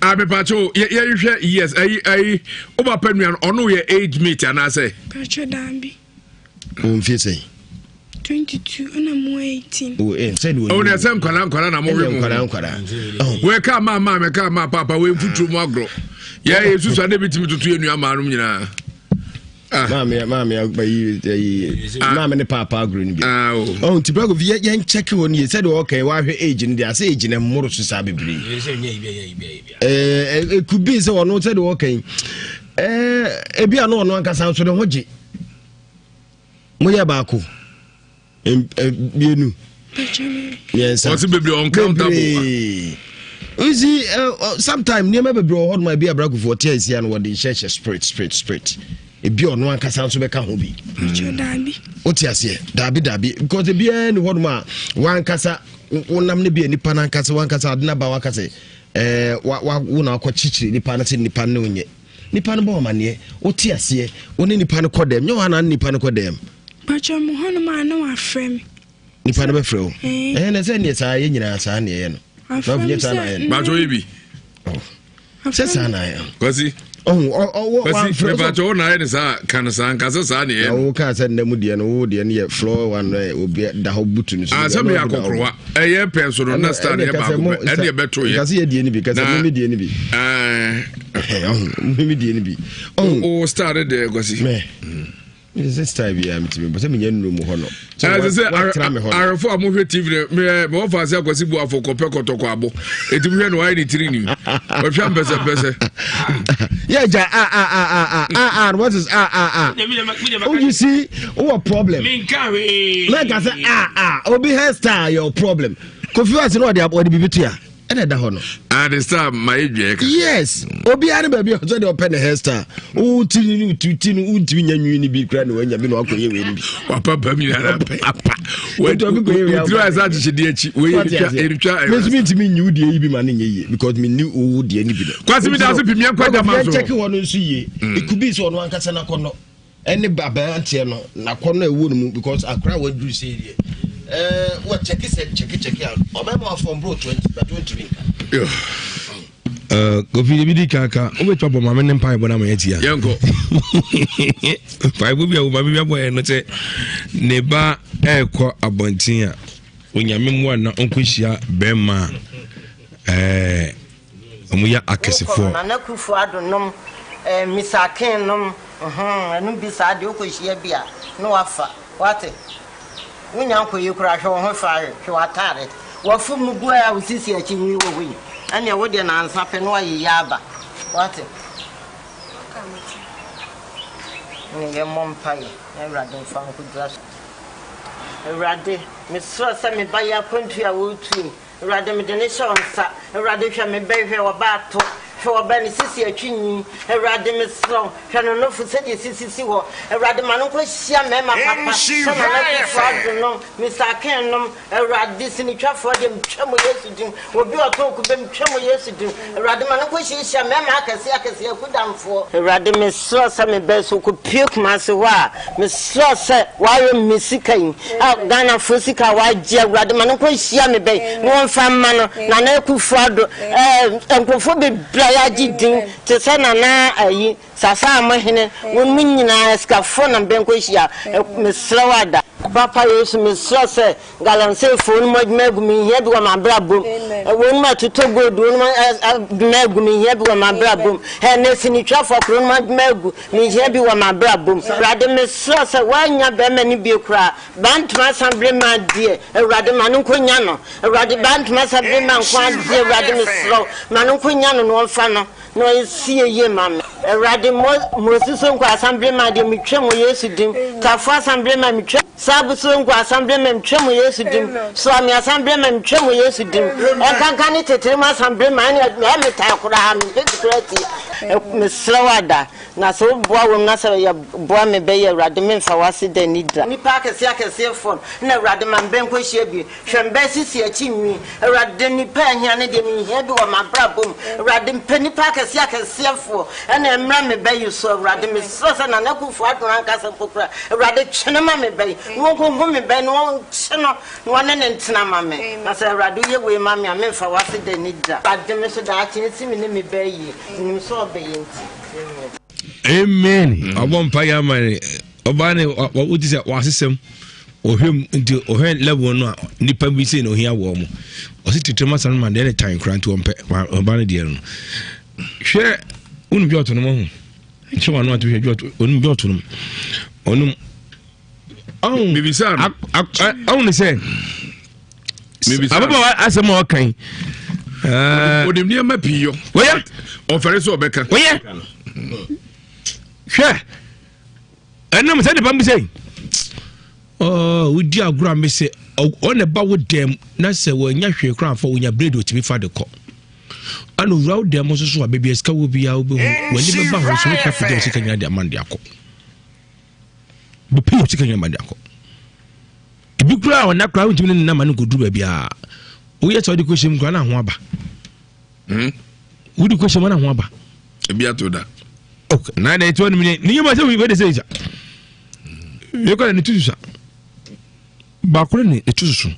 mepatwo ah, yɛhwɛ yes ayi ayi wo papa nua no ɔno yɛ age mate anaasɛ patwo daabi Wo mfie sɛn? 22 ɛna mu 18. O eh sɛ ni O na sɛ nkwara nkwara na mo we mo. Nkwara nkwara. We ka ma ma me ka ma papa we mfuturo mu agorɔ. Yɛ yɛ susu ade bi timi tutu yɛ nua maa nom nyinaa. Ah. Maame maame ayi ayi ah. maame ne paapa agorɔ no bi. Ah, oh. Oh nti bra kofi yɛn yɛn check hɔ nie sɛdeɛ ɔka yi wahwɛ age no deɛ asɛ age no mmoro so saa bebree. Ɛɛ it could be sɛ ɔno sɛdeɛ ɔka yi ɛɛ ebi a no ɔno ankasa nso ne ho gye. Moyɛ baako mmienu mmiɛnsa ɔsi bebree uncountable bebree you see uh, uh, sometimes nneɛma bebree wɔ hɔ nom a ebi abrakufoɔ ɔte asia no wɔde nhyɛhyɛ spirit spirit spirit ebi ɔno ankasa nso bɛka ho bi daabi wote aseɛ daabi daabi because ebiara ni hɔ nom a wankasa. wonam no bi a nipa no ankasa wankasa ade no aba waka sɛ ɛɛ wa wa wo na akɔ kyekyere nipa no sɛ nipa no nyɛ nipa no bɔ ɔmaneɛ wote aseɛ wo ne nipa no kɔ dɛm nyɛ wɔn na nipa no kɔ dɛm. Bàtchɛ mo hɔnom a na wafrɛ mi. Nipa no bɛfrɛ wo. Ɛɛ na sɛ neɛ saa yɛ nyinaa saa neɛ yɛ no. Wafrɛ mi sɛ. Bàtchɛ oyi bi. Oh. Sɛ saa na ayɛ. Kwasi. Ɔhu ɔwɔ Kwasi mepatwa wo na ayɛ ne saa ka no saa nka sɛ saa ne yɛ. Na wo kaa sɛ nnɛ mu deɛ no wo deɛ no yɛ floor one no obi da hɔ butu no so. Ah sɛ meyɛ akɔkorowa ɛyɛ pɛn so no na star no yɛ baako pɛ ɛne ɛbɛto yɛ. Nka sɛ yɛ deɛ no bi ka sɛ mimi deɛ no bi. Ɔhu mimi deɛ no bi. Wo star no deɛ Kwasi. Mɛ. Sɛ style biara metumi bɔ sɛ menya nnuro mu hɔ no. Ɛsɛ sɛ ahwɛfo a mohwɛ tv no meyɛ mewɔ fa sɛ akwasi bu afɔ kɔpɛ kɔtɔkɔ abo ɛti mohwɛ no wayɛ ne tiri ni ɔhwɛ mpɛsɛmpɛsɛ. Yeah, ja, ah, ah, ah, ah, ah, ah, ah, what is ah, ah, ah? Oh, you see, what problem? Like I said, ah, ah, obi hairstyle your problem. Kofi wa se no ɔde ɔde bibi to ya. ɛna ɛda hɔ no. ah the star ma ye dwɛ ka. yes obiara ne baabi a ɔsɛ deɛ ɔpɛ ne hair style wo ti ni ti ti no wontumi nya nwi ni bi kura na wanya bi na wakɔ yɛ wei ni bi. wapa ba mi nana pɛ apa wotiri ayɛ sɛ akyekye deɛ akyi wei eritwa eritwa. mesi mi ntumi nyi wo deɛ yi bi ma ne nyɛ yie because mi ni wo deɛ ni bi no. kwasi mi da ase pimia nkwa dama so. yɛn kyɛkɛ hɔ no nso yie. Ekubi sɛ ɔno ankasa n'akɔnɔ. Ɛne aberanteɛ no n'akɔnnɔ a ɛwɔ ne mu because akora a waduru sei deɛ ɛɛ wɔ kyɛke sɛ kyɛke kyɛke a ɔbɛma wafɔm bro 20 but wontumi nka. Kofi ebi di kan ka wobɛtumi abɔ maame ne mpaebɔ no ama yɛatia yɛnkɔ mpaebɔ bi a wo maame bi abɔ yɛ no sɛ ne ba ɛrekɔ abɔnten a onyame mmoa na ɔnkɔhyia bɛrima a ɛɛ Ɔmo yɛ akɛsefoɔ. Wokɔ Nana Kuffo Addo nom, eh, Mister Akin nom, mm-hmm, ɛno bi saa deɛ wokɔhyia bi a, na wafa, wate? Wonya nkɔyie koraa, hwɛ wo ho fare, hwɛ w'ataare, w'afu mu bu a wo sisi akyi nwi wɔ hɔ yi, ɛnneɛ wo deɛ nansa pɛ na wayeyɛ aba, wate? Ɛnneɛ yɛmmɔ mpaeɛ na Awurade mfa nkɔdura so. Awurade, mesrɛ sɛ me ba yi akwantuo a ɔretu yi, Awurade mede no hyɛ wo nsa. Awurade hwɛ me ba yi, hwɛ ɔba ato, hwɛ ɔba ne sisi atwi nwi. Awurade mesrɛ wo, hwɛ no nofo sɛdeɛ ɛsi sisi hɔ. Awurade ma no nkɔ hyia mmarima papa sɛ Nana Akufo Addo nom, Mister Aken nom. Awurade sinitwafoɔ deɛ metwa mu Yesu din. Obi a ɔtɔn kube metwa mu Yesu din. Awurade ma no nkɔ hyiahyia mmarima akɛseɛ akɛseɛ akudamfoɔ. Awurade mesrɛ wo sɛ me ba yi sɛ ɔkɔpue Kumasi hɔ a, mesrɛ wo sɛ wayɛ me sika yi a Ghanafoɔ sika a wagye Awurade ma no nkɔ nhyia me ba yi na wɔmfa mma no Nana Akufo Addo ɛɛ nkurɔfoɔ bebree a yɛagye din te sɛ Nana ayi Sasa Amohene wɔn mu nyinaa asikafoɔ na mebɛnkɔ hyia mesrɛ wo ada. Papa Yesu mesrɛ sɛ Galamseyfoɔ no mu adwuma agu menhia bi wɔ m'abrabɔ mu wɔn mu atotɔ gold wɔn mu adwuma agu menhia bi wɔ m'abrabɔ mu ɛnɛ sinitwafoɔ koro no mu adwuma agu menhia bi wɔ m'abrabɔ mu Awurade mesrɛ sɛ woanya bɛrima no bie koraa bantoma san bere ma deɛ Awurade ma no nkɔnya no Awurade bantoma san bere ma nko adeɛ Awurade mesrɛ ma no nkɔnya no na ɔmfa no Na ɔnsie yie ma me. Awurade mo Mose Sonko asamble ma deɛ metwa mu Yesu dim Tafo asamble ma metwa Sabu Sonko asamble ma metwa mu Yesu dim Soame asamble ma metwa mu Yesu dim Ɛnkanka ne tetere mu asamble ma ɛne ɛyɛ me taa koraa mempɛ bi koraa tie Mesrɛ wo ada na sɛ woboa wom na sɛ yɛ boa me bɛyɛ Awurade memfa w'ase da nni da. Nnipa akɛseɛ akɛseɛ fam na Awurade ma me bɛnkɔ hyia bi Hwɛ mbɛ sisi akyi nwi. Awurade nipa ahia ne deɛ menhia bi wɔ m'abrabɔ mu. Awurade mpɛ nipa akɛseɛ akɛseɛ foɔ ɛna ɛmmra me bɛ yi so. Awurade mesrɛ sɛ Nana Akufo Addo ankasa mpo koraa Awurade twe no ma me bɛ yi na wɔnkɔhu me bɛ yi na wɔnkye no na wɔne no ntena ma me. Na sɛ Awurade woyɛ wei ma me a memfa w'ase da nni da. Awurade me so daakye nsi me ne me bɛ yie. Menim sɛ ɔbɛyɛ nti. Amen. Amen. Ɔbɔ mpa yɛ ama ne ɔbaa ne wote sɛ wɔasesɛm ɔhwɛ mu nti ɔhwɛ level no a nipa bi sei na ohia wɔ mo ɔsi tete ma san ma deɛ ne tan kora nti ɔmpɛ ɔba no deɛ no hwɛ wonim dwa ɔto no mo ho nkyɛ wɔn ano ato hwɛ dwa ɔto onim dwa ɔto no ɔnom ɔn ɔn ne sɛ ababaawa asɛm a ɔkan onim nneɛma pii yɔ wɔyɛ ɔfɛre sɛ ɔbɛka wɔyɛ hwɛ ɛnam sɛ nipa mbisɛ ɔɔ wodi agorɔ a mbisɛ ɔna ɛba wo dɛm na sɛ wɔanya hwee koraa fa wonya blade otumi fa de kɔ ɛna owura wo dɛm nso so a baabi a sika wɔ biara wobɛhu w'ani bɛba ho so wotwa pagya wo sika nyina de ama no de akɔ bɛpɛ wo sika nyina ma de akɔ ebi koraa ɔna koraa wontumi ne ne nama no nkɔduru baabiara. Woyɛ sɛ wode kɔhyɛ mu koraa na ho aba. Hmm? Wode kɔhyɛ mu na ho aba. Ebi ato da. Ok, na na ɛti ɔnom ne ne yɛma sɛ wei de sɛ isa. Wei kɔ na ne tutu sa. Baako ne ne tutu so.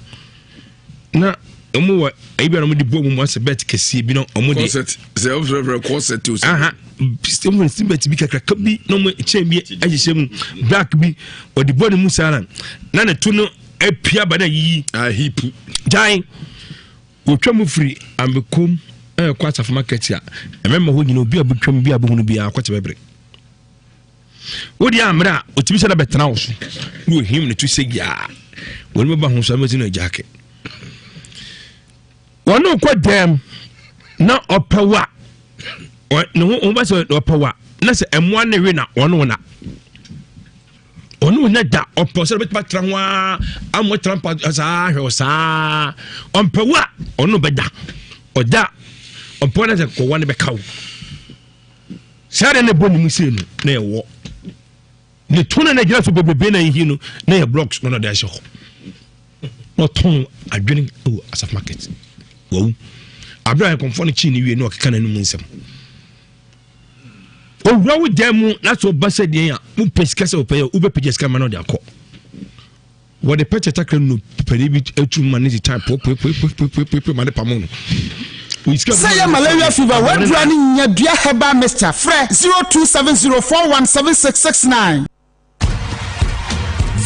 Na wɔn wɔ ebi a wɔn de bɔ mu asɛ bɛt kɛseɛ bi na wɔn de. Kɔsɛt sɛ wɔn fɛrɛ fɛrɛ kɔsɛt o sɛ. Aha wɔn si bɛt bi kakraka bi na wɔn kyɛn bi ahyehyɛ mu black bi wɔde bɔ ne mu saa na na ne to no apia ba na yiyi. Ahipu. Gyae wɔtwa mu firi amekom ɛkɔ asafo market a ɛmɛma hɔ nyina obi a bɛtwam bi a bɛhunu biara kɔte bɛbrɛ wode ammerɛ a ɔtumi sɛ na bɛtena wo so na ɔhim ne to sɛ gyaa wɔne bɛba ho so amɛsi no agyaake wɔne wokɔ dɛm na ɔpɛ wa ne ho bɛ sɛ ɔpɛ wa na sɛ ɛmmoa ne we na ɔne wo na ɔne onya da ɔpɛ sɛ ɔbɛtumi atra ho ara ama ɔtra mpa saa hwɛ saa ɔmpɛ wo a ɔno bɛda ɔda ɔmpɛ no sɛ kɔwa no bɛka wo saa de na ɛbɔ ne mu sei no na ɛwɔ ne to no na gyina so bebrebe na ɛhi no na yɛ blocks na ɔde ahyɛ hɔ na ɔtɔn adwene wɔ asaf market wawu abere a nkɔmfoɔ no kyii ne wie na ɔkeka n'anum nsɛm Owura wo dan mu na sɛ ɔba sɛ deɛn a wopɛ sika sɛ wopɛ yɛ wobɛpagya sika ma no de akɔ. Wɔde pɛkyɛ takra no panin bi atu ma ne ti tan poepoepoepoepoepoe ma ne pamo no. Sɛ yɛ malaria fever w'adura ne nyadua herbal mixture frɛ 0270417669.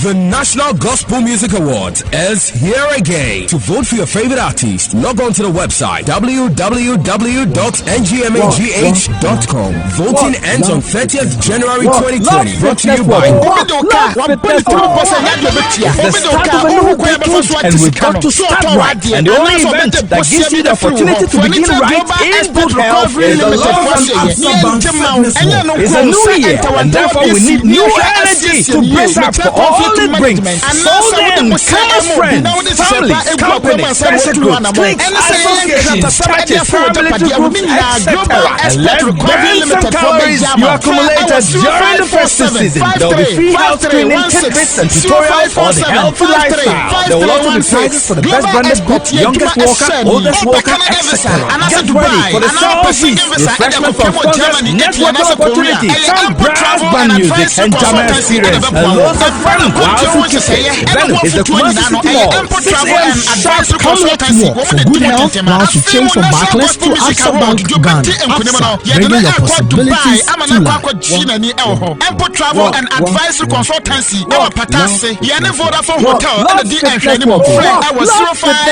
The National Gospel Music Awards is here again. To vote for your favorite artist, log on to the website www.ngmagh.com. Voting ends on 30th January 2020. Brought to you by Obi de wo kaa, wabɔ ne tirim bɔ sɛ nyɛ deɛ ɔbɛtua. It's the Obi de wo start kaa, of a new ɔhu kwan a ɔbɛfa decade, so and ate we've sika got no. to So start ɔtɔ right. w'adeɛ And the only anaasɛ event ɔbɛgye that bosea gives bi you the afiri wo hɔ. opportunity to Fa ne begin kyerɛ right Global in Expert good health Recovery is the Limited Love foɔ and ahyɛyɛ. Absa Ne Bank yɛngye ma wo. Fitness Ɛnyɛ no Walk. It's nko a new sɛ year, and ntawantawa therefore bi we asi need ne new yɛhwɛ energy asiesie to ne yie. brace up Mekyerɛ for all conflict it brings. management. So Anaasɛ wode then, bosea come as ɛma obi friends, na wode hyehyɛ pa families, egu akwan mu companies, ansa na pressure watu groups, anammɔn. cliques, Ɛne sɛ yɛyɛ associations, nkratasɛm ɛde churches, afa wɔ paramilitary agyapadeɛ ho groups, ne nyinaa etc. Global And Expert let's Recovery burn some Limited foɔ calories bɛgye you ama wo. Frɛ ɛwɔ accumulated during the festive 0547 season. There will be 53 free health 53 screening, 16 tidbits, and tutorials on the 0547 healthy 53 lifestyle. There will also be 53 prizes for the best Global branded Expert group, yɛ youngest adwuma walker, ɛhyɛ ni. oldest Wopɛ walker, Canada visa etc. anaasɛ Get ready Dubai for the anaa wopɛ selfies, Schengen visa ɛde refreshment from akɔpem wɔ sponsors, Germany, Italy networking anaasɛ Korea. opportunity, Ɛyɛ some Ampo brass Travel band and music, Advisory and jam Consultancy ɛna experience, ɛbɛboa and wo. loads of Ɛberɛ fun no while kwantuo you ho keep nhyehyɛeɛ it. ɛne Venue ho is the afotuo Kumasi nyinaa no City ɛyɛ Mall, Ampo 6 Travel a.m. and sharp. Advisory Come let's Consultancy. walk Wɔn for na good di mu health tentema. whilst you Afei change mu from National Barclays Gospel to Music Absa Award Bank Ghana. dwumadi nkonim no Absa, yɛde no bringing your ɛrekɔ Dubai possibilities ama to no akɔ life. akɔgye n'ani ɛwɔ hɔ. Ampo Travel and Advisory Consultancy ɛwɔ Patase yɛne Vodafone Hotel ɛna di nhwɛanim. Frɛ ɛwɔ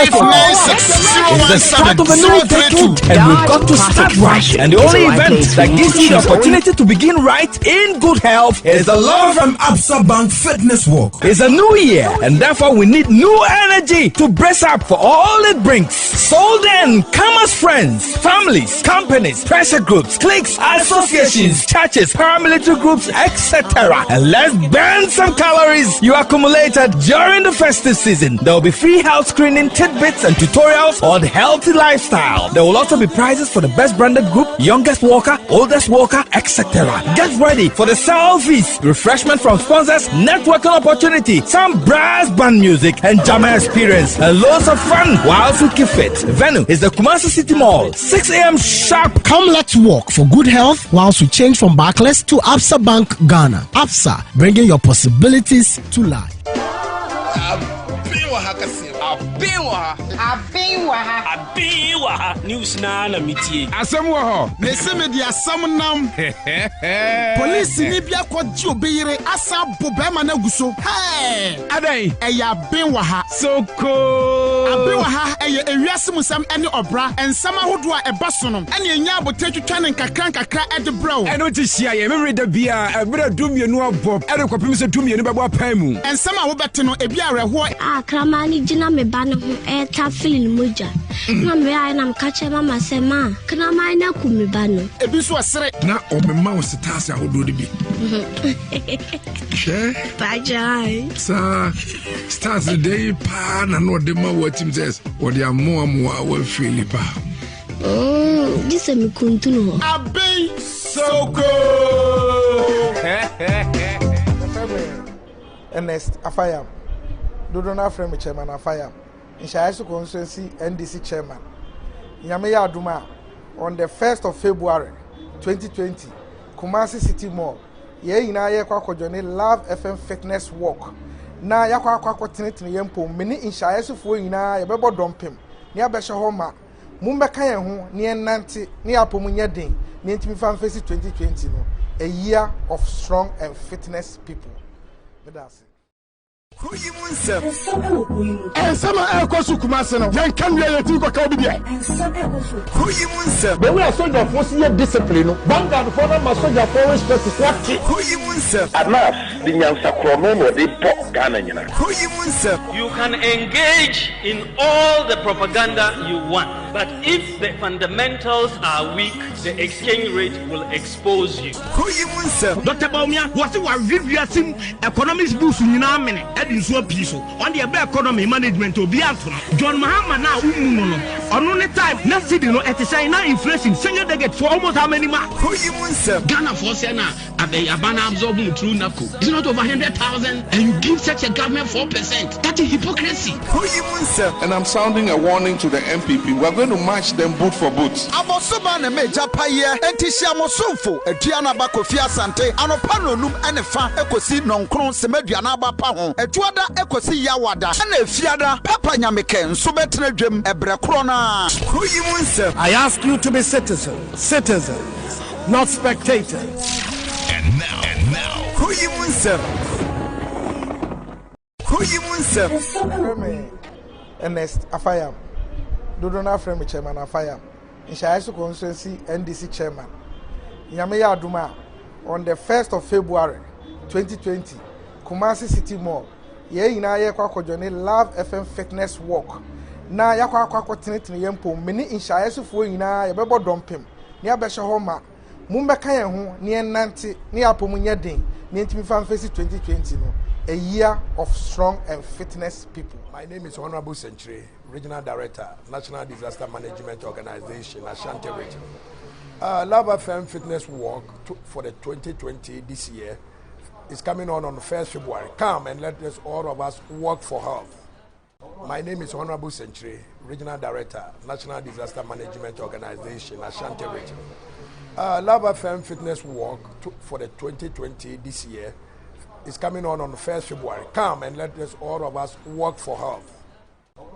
0596 It's the start of a new 017 decade, and we've got to start right. And the only event that gives you the opportunity to begin right in good health is the Love from Absa Bank Fitness Walk. It's a new year, and therefore we need new energy to brace up for all it brings. So then, come as friends, families, companies, pressure groups, cliques, associations, churches, paramilitary groups, etc. And let's burn some calories you accumulated during the festive season. There will be free health screening, tidbits, and tutorials on healthy lifestyle. There will also be prizes for the best branded group, youngest walker, oldest walker, etc. Get ready for the selfies, refreshment from sponsors, networking opportunity, some brass band music, and jama experience, and loads of fun whilst you keep fit. Venue is the Kumasi City Mall, 6 a.m. sharp. Come let's walk for good health whilst we change from Barclays to Absa Bank Ghana. Absa, bringing your possibilities to life. Aben wɔ ha kɛseɛ. Aben wɔ ha. Aben wɔ ha. Aben wɔ ha. News naa na metie. Asɛm wɔ hɔ. Mese mede asɛm nam. Polisini bi akɔgye obi yere asan abo bɛrima no agu so. Hɛɛ! Adɛn? Ɛyɛ aben wɔ ha. Sokoo! Aben wɔ ha ɛyɛ ewiase mu nsɛm ɛne ɔbra nsɛm ahodoɔ a ɛba so no ɛne ɛnya abotire twitwa no nkakra nkakra ɛde brɛ wo. Ɛno nti hyia yɛn Memeneda biara ɛberɛ a dumienu abɔ ɛde kɔpem sɛ dumienu bɛbɔ apae mu. Nsɛm a wobɛte no ebi awerɛhoɔ. A kraman no gyina me ba no ho retafere ne mogya. Na mebaeɛ na meka kyerɛɛ mama sɛ, Ma, kraman no aku me ba no. Ebi nso ɛsere. Na ɔmema wo setaase ahodoɔ no bi. Hwɛ. Pagyae. Saa stars dɛ yi paa na na ɔde ma wɔ atim sɛ ɔde amoamoa wafeeli paa. Mm, gye sɛ mekuntunu hɔ. Abɛn Soko. Yɛfrɛ me Ernest Afayam. Dodoɔ no afrɛ me Chairman Afayam. Nhyiaeso Constituency NDC Chairman. Nyame yɛ adom a, on the 1st of February 2020, Kumasi City Mall, yɛn nyinaa yɛrekɔ akɔjoine Love FM Fitness Walk na yɛakɔ akɔ akɔtenetene yɛn mpom. Me ne Nhyiaesofoɔ nyinaa yɛbɛbɔ dɔmpem na yɛabɛhyɛ hɔ ma. Mommɛka yɛn ho na yɛnnante na yɛn apɔmu nyɛ den na yɛntumi fa mfesi 2020 no, a year of strong and fitness people. Meda ase. Kuro yi mu nsɛm. Nsɛm ɛwɔ kuro yi mu. Nsɛm a ɛrekɔ so Kumasi no, yɛnka nwie a yɛtumi kɔka obi deɛ. Nsɛm ɛrekɔ so. Kuro yi mu nsɛm. The way a sogyafoɔ si yɛ discipline no, vanguard foɔ no ama sogyafoɔ respect so ate. Kuro yi mu nsɛm. Anas de nyansa korɔno na ɔde bɔ Ghana nyina. Kuro yi mu nsɛm. You can engage in all the propaganda you want, but if the fundamentals are weak, the exchange rate will expose you. Kuro yi mu nsɛm. Doctor Bawumia, wɔse wawe wiase mu economics books nyinaa amene de nsuo apii so. Ɔno deɛ ɛbɛ economy management obiara nto no. John Mahama no a wommu no no, ɔno ne time na cedi no ɛte sɛn? Na inflation single digit for almost how many months? Kuro yi mu nsɛm. Ghanafoɔ sɛ na aban no absorb mu through NABCO. Is it not over 100,000 and you give such a government 4%? That is hypocrisy. Kuro yi mu nsɛm. And I'm sounding a warning to the NPP, we are going to match them boot for boot. Abɔsoba na m'agya payɛ, enti hyia mo somfo Aduanaba Kofi Asante anɔpa nnɔnum ne fa kosi nnɔnkron sema aduanaba pa ho, Adwoada kosi Yawada, ɛna Efiada Papa Nyamekɛ nso bɛtena dwam ɛberɛ korɔ no ara. Kuro yi mu nsɛm. I ask you to be citizens, citizens, not spectators. And now, and now. Kuro yi mu nsɛm. Kuro yi mu nsɛm. Frɛ me Ernest Afayam. Dodoɔ no afrɛ me Chairman Afayam. Nhyiaeso Constituency NDC Chairman. Nyame yɛ adom a, on the 1st of February 2020, Kumasi City Mall, yɛn nyinaa yɛrekɔ akɔjoine Love FM Fitness Walk na yɛakɔ akɔ akɔtenetene yɛn mpom. Me ne Nhyiaesofoɔ nyinaa yɛbɛbɔ dɔmpem na yɛabɛhyɛ hɔ ma. Mommɛka yɛn ho na yɛnnante na yɛn apɔmu nyɛ den na yɛntumi fa mfesi 2020 no, a year of strong and fitness people. My name is Honorable Senkyire, Regional Director, National Disaster Management Organization, Ashanti Region. Uh, Love FM Fitness Walk to, for the 2020 this year is coming on on 1st February. Come and let us all of us work for health. My name is Honorable Senkyire, Regional Director, National Disaster Management Organization, Ashanti Region. Uh, Love FM Fitness Walk to, for the 2020 this year is coming on on 1st February. Come and let us all of us work for health.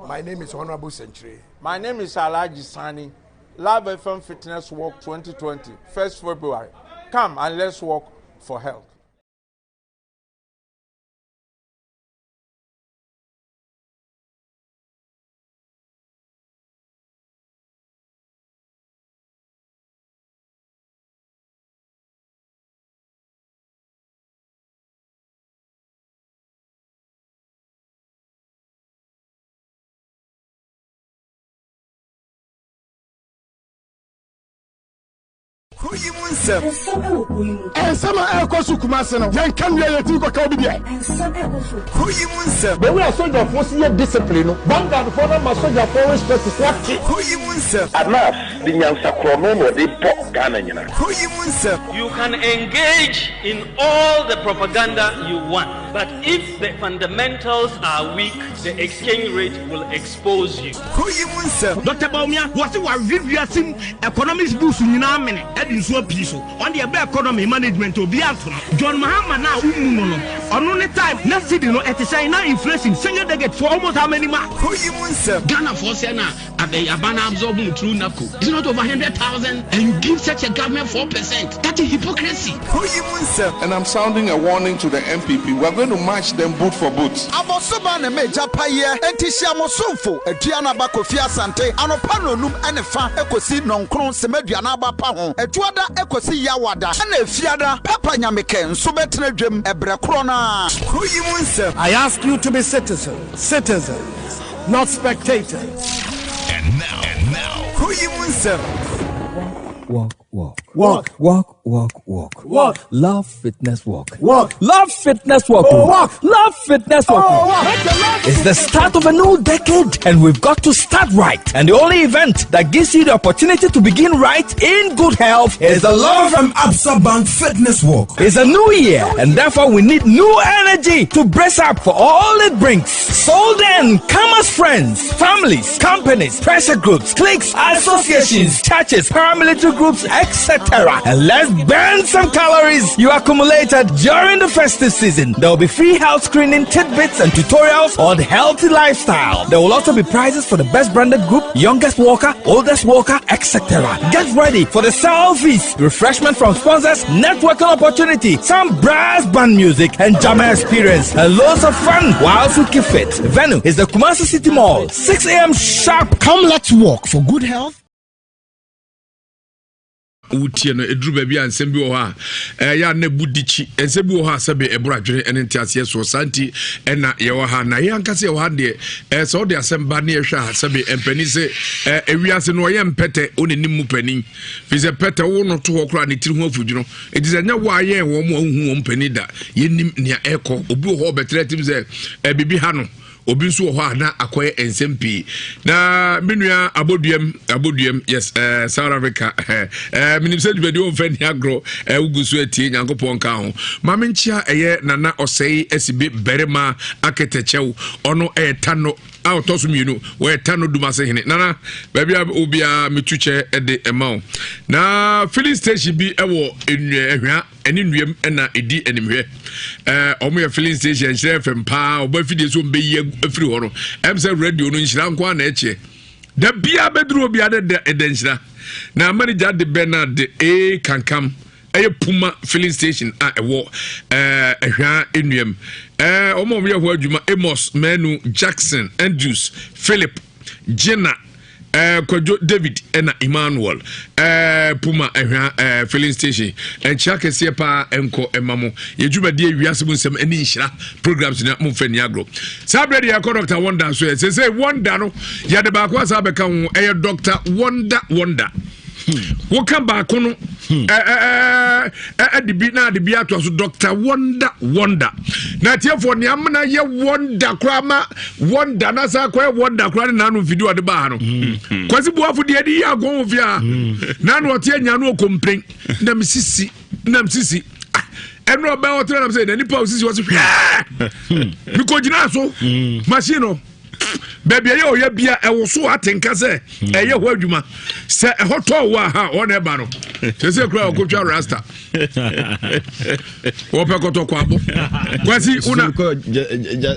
My name is Honorable Senkyire. My name is Alhaji Sani. Love FM Fitness Walk 2020, 1st February. Come and let's walk for health. Kuro yi mu nsɛm. Nsɛm ɛwɔ kuro yi mu. Nsɛm a ɛrekɔ so Kumasi no, yɛnka nwie a yɛtumi kɔka obi deɛ. Nsɛm ɛrekɔ so. Kuro yi mu nsɛm. The way a sogyafoɔ si yɛ discipline no, vanguard foɔ no ama sogyafoɔ respect so ate. Kuro yi mu nsɛm. Anas de nyansa korɔno na ɔde bɔ Ghana nyina. Kuro yi mu nsɛm. You can engage in all the propaganda you want, but if the fundamentals are weak, the exchange rate will expose you. Kuro yi mu nsɛm. Doctor Bawumia, wɔse wawe wiase mu economics books nyinaa amene de nsuo apii so. Ɔno deɛ ɛbɛ economy management obiara nto no. John Mahama no a wommu no no, ɔno ne time na cedi no ɛte sɛn? Na inflation single digit for almost how many months? Kuro yi mu nsɛm. Ghanafoɔ sɛ na aban no absorb mu through NABCO. Is it not over 100,000 and you give such a government 4%? That is hypocrisy. Kuro yi mu nsɛm. And I'm sounding a warning to the NPP, we are going to match them boot for boot. Abɔsoba na m'agya payɛ, enti hyia mo somfo Aduanaba Kofi Asante anɔpa nnɔnum ne fa kosi nnɔnkron sema aduanaba pa ho, Adwoada kosi Yawada, ɛna Efiada Papa Nyamekɛ nso bɛtena dwam ɛberɛ korɔ no ara. Kuro yi mu nsɛm. I ask you to be citizens, citizens, not spectators. And now, and now. Kuro yi mu nsɛm. Walk, walk. walk. Walk. Walk, walk, walk. Walk. Love Fitness Walk. Walk. Love Fitness Walk. Oh, walk. Love Fitness Walk. Oh, walk. It's the start of a new decade, and we've got to start right. And the only event that gives you the opportunity to begin right in good health is the Love from Absa Bank Fitness Walk. It's a new year, and therefore we need new energy to brace up for all it brings. So then, come as friends, families, companies, pressure groups, cliques, associations, churches, paramilitary groups, etc. And let's burn some calories you accumulated during the festive season. There will be free health screening, tidbits, and tutorials on healthy lifestyle. There will also be prizes for the best branded group, youngest walker, oldest walker, etc. Get ready for the selfies, refreshment from sponsors, networking opportunity, some brass band music, and jammer experience, and loads of fun whilst you keep fit. Venue is the Kumasi City Mall, 6 a.m. sharp. Come, let's walk for good health. Wotie no, ɛduru baabi a nsɛm bi wɔ hɔ a ɛyɛ a na ɛbu dikyi, nsɛm bi wɔ hɔ a sɛbe ɛboro adwene ne nteaseɛ soɔ. Saa nti ɛna yɛwɔ ha na yɛn ankasa yɛwɔ ha deɛ, sɛ wode asɛm ba ne yɛhwɛ a, sɛbe mpanin sɛ ewiase no ɔyɛ mpɛtɛ wo ne nim mu panin, firi sɛ pɛtɛ wo no to hɔ koraa ne tiri ho afudwono. Ɛti sɛ nyɛ wo a yɛn wɔn mu a wohu wɔn panin da, yɛnim nea ɛkɔ. Obi wɔ hɔ ɔbɛtrɛ tim sɛ biribi ha no, obi nso wɔ hɔ a na akɔyɛ nsɛm pii. Na me nua aboduam, aboduam, yes, South Africa, menim sɛ dwumadi wɔmfa ni agorɔ, wogu so atie. Nyankopɔn ka ho. Ma menkyea ɛyɛ Nana Ɔsɛe Asibe Barima Akɛtɛkyɛw, ɔno ɛyɛ Tano a ɔtɔ so mmienu, wɔyɛ Tano Dumase hene. Nana, baabi a obiara metu kyɛ de ɛma wo. Na filling station bi ɛwɔ nnua ahwia ɛne nnuam ɛna ɛdi animhwɛ, ɔmo yɛ filling station nhyerɛ fam paa. Ɔbɔ afidie so ɔmbɛyi afiri hɔ no, ɛm sɛ radio no nhyira nko a na ɛkyeɛ da bia bɛduru obiara dɛ dɛ ɛdɛ nhyira. Na manager de Bernard A Kankam, ɛyɛ Puma filling station a ɛwɔ ɛhwaa nnuam, ɔmo a ɔmo yɛ hɔ adwuma, Amos Manu, Jackson Andrews, Philip Jenna, Kwadwo David ɛna Emmanuel, Puma ɛhwɛ filling station, nkyia kɛseɛ paa ɛnkɔ ɛma mo. Yɛdwumadie wiase mu nsɛm ɛne nhyira programs na momfa ni agorɔ. Saa berɛ deɛ yɛkɔ Dr Wonder so. Ɛ sɛ Wonder no yɛde baako asa bɛka ho, ɛyɛ Dr Wonder. Wonder woka baako no ɛde bi na ade bi atoa so. Dr Wonder, Wonder na atiefoɔ nea amena yɛ wonder koraa ma wonder na saa kɔyɛ wonder koraa ne naano mfidi ɔde baa ha no. Kwasi Boafo deɛ ɛde yi agɔn wɔ fie a naano ɔte anya no ɔkɔmplen nam sisi nam sisi ɛno ɔbɛn ɔtena nam sɛ na nipa osisi wɔ se hwɛɛ mekɔgyina so machine no baabi ɛyɛ ɔyɛ bia ɛwɔ so atenka sɛ ɛyɛ hɔ adwuma sɛ ɛhɔ tɔɔ wɔ aha ɔna ɛba no sɛ sɛ kura ɔkɔtwa rasta wɔpɛ kɔtɔkɔ abo. Kwasi una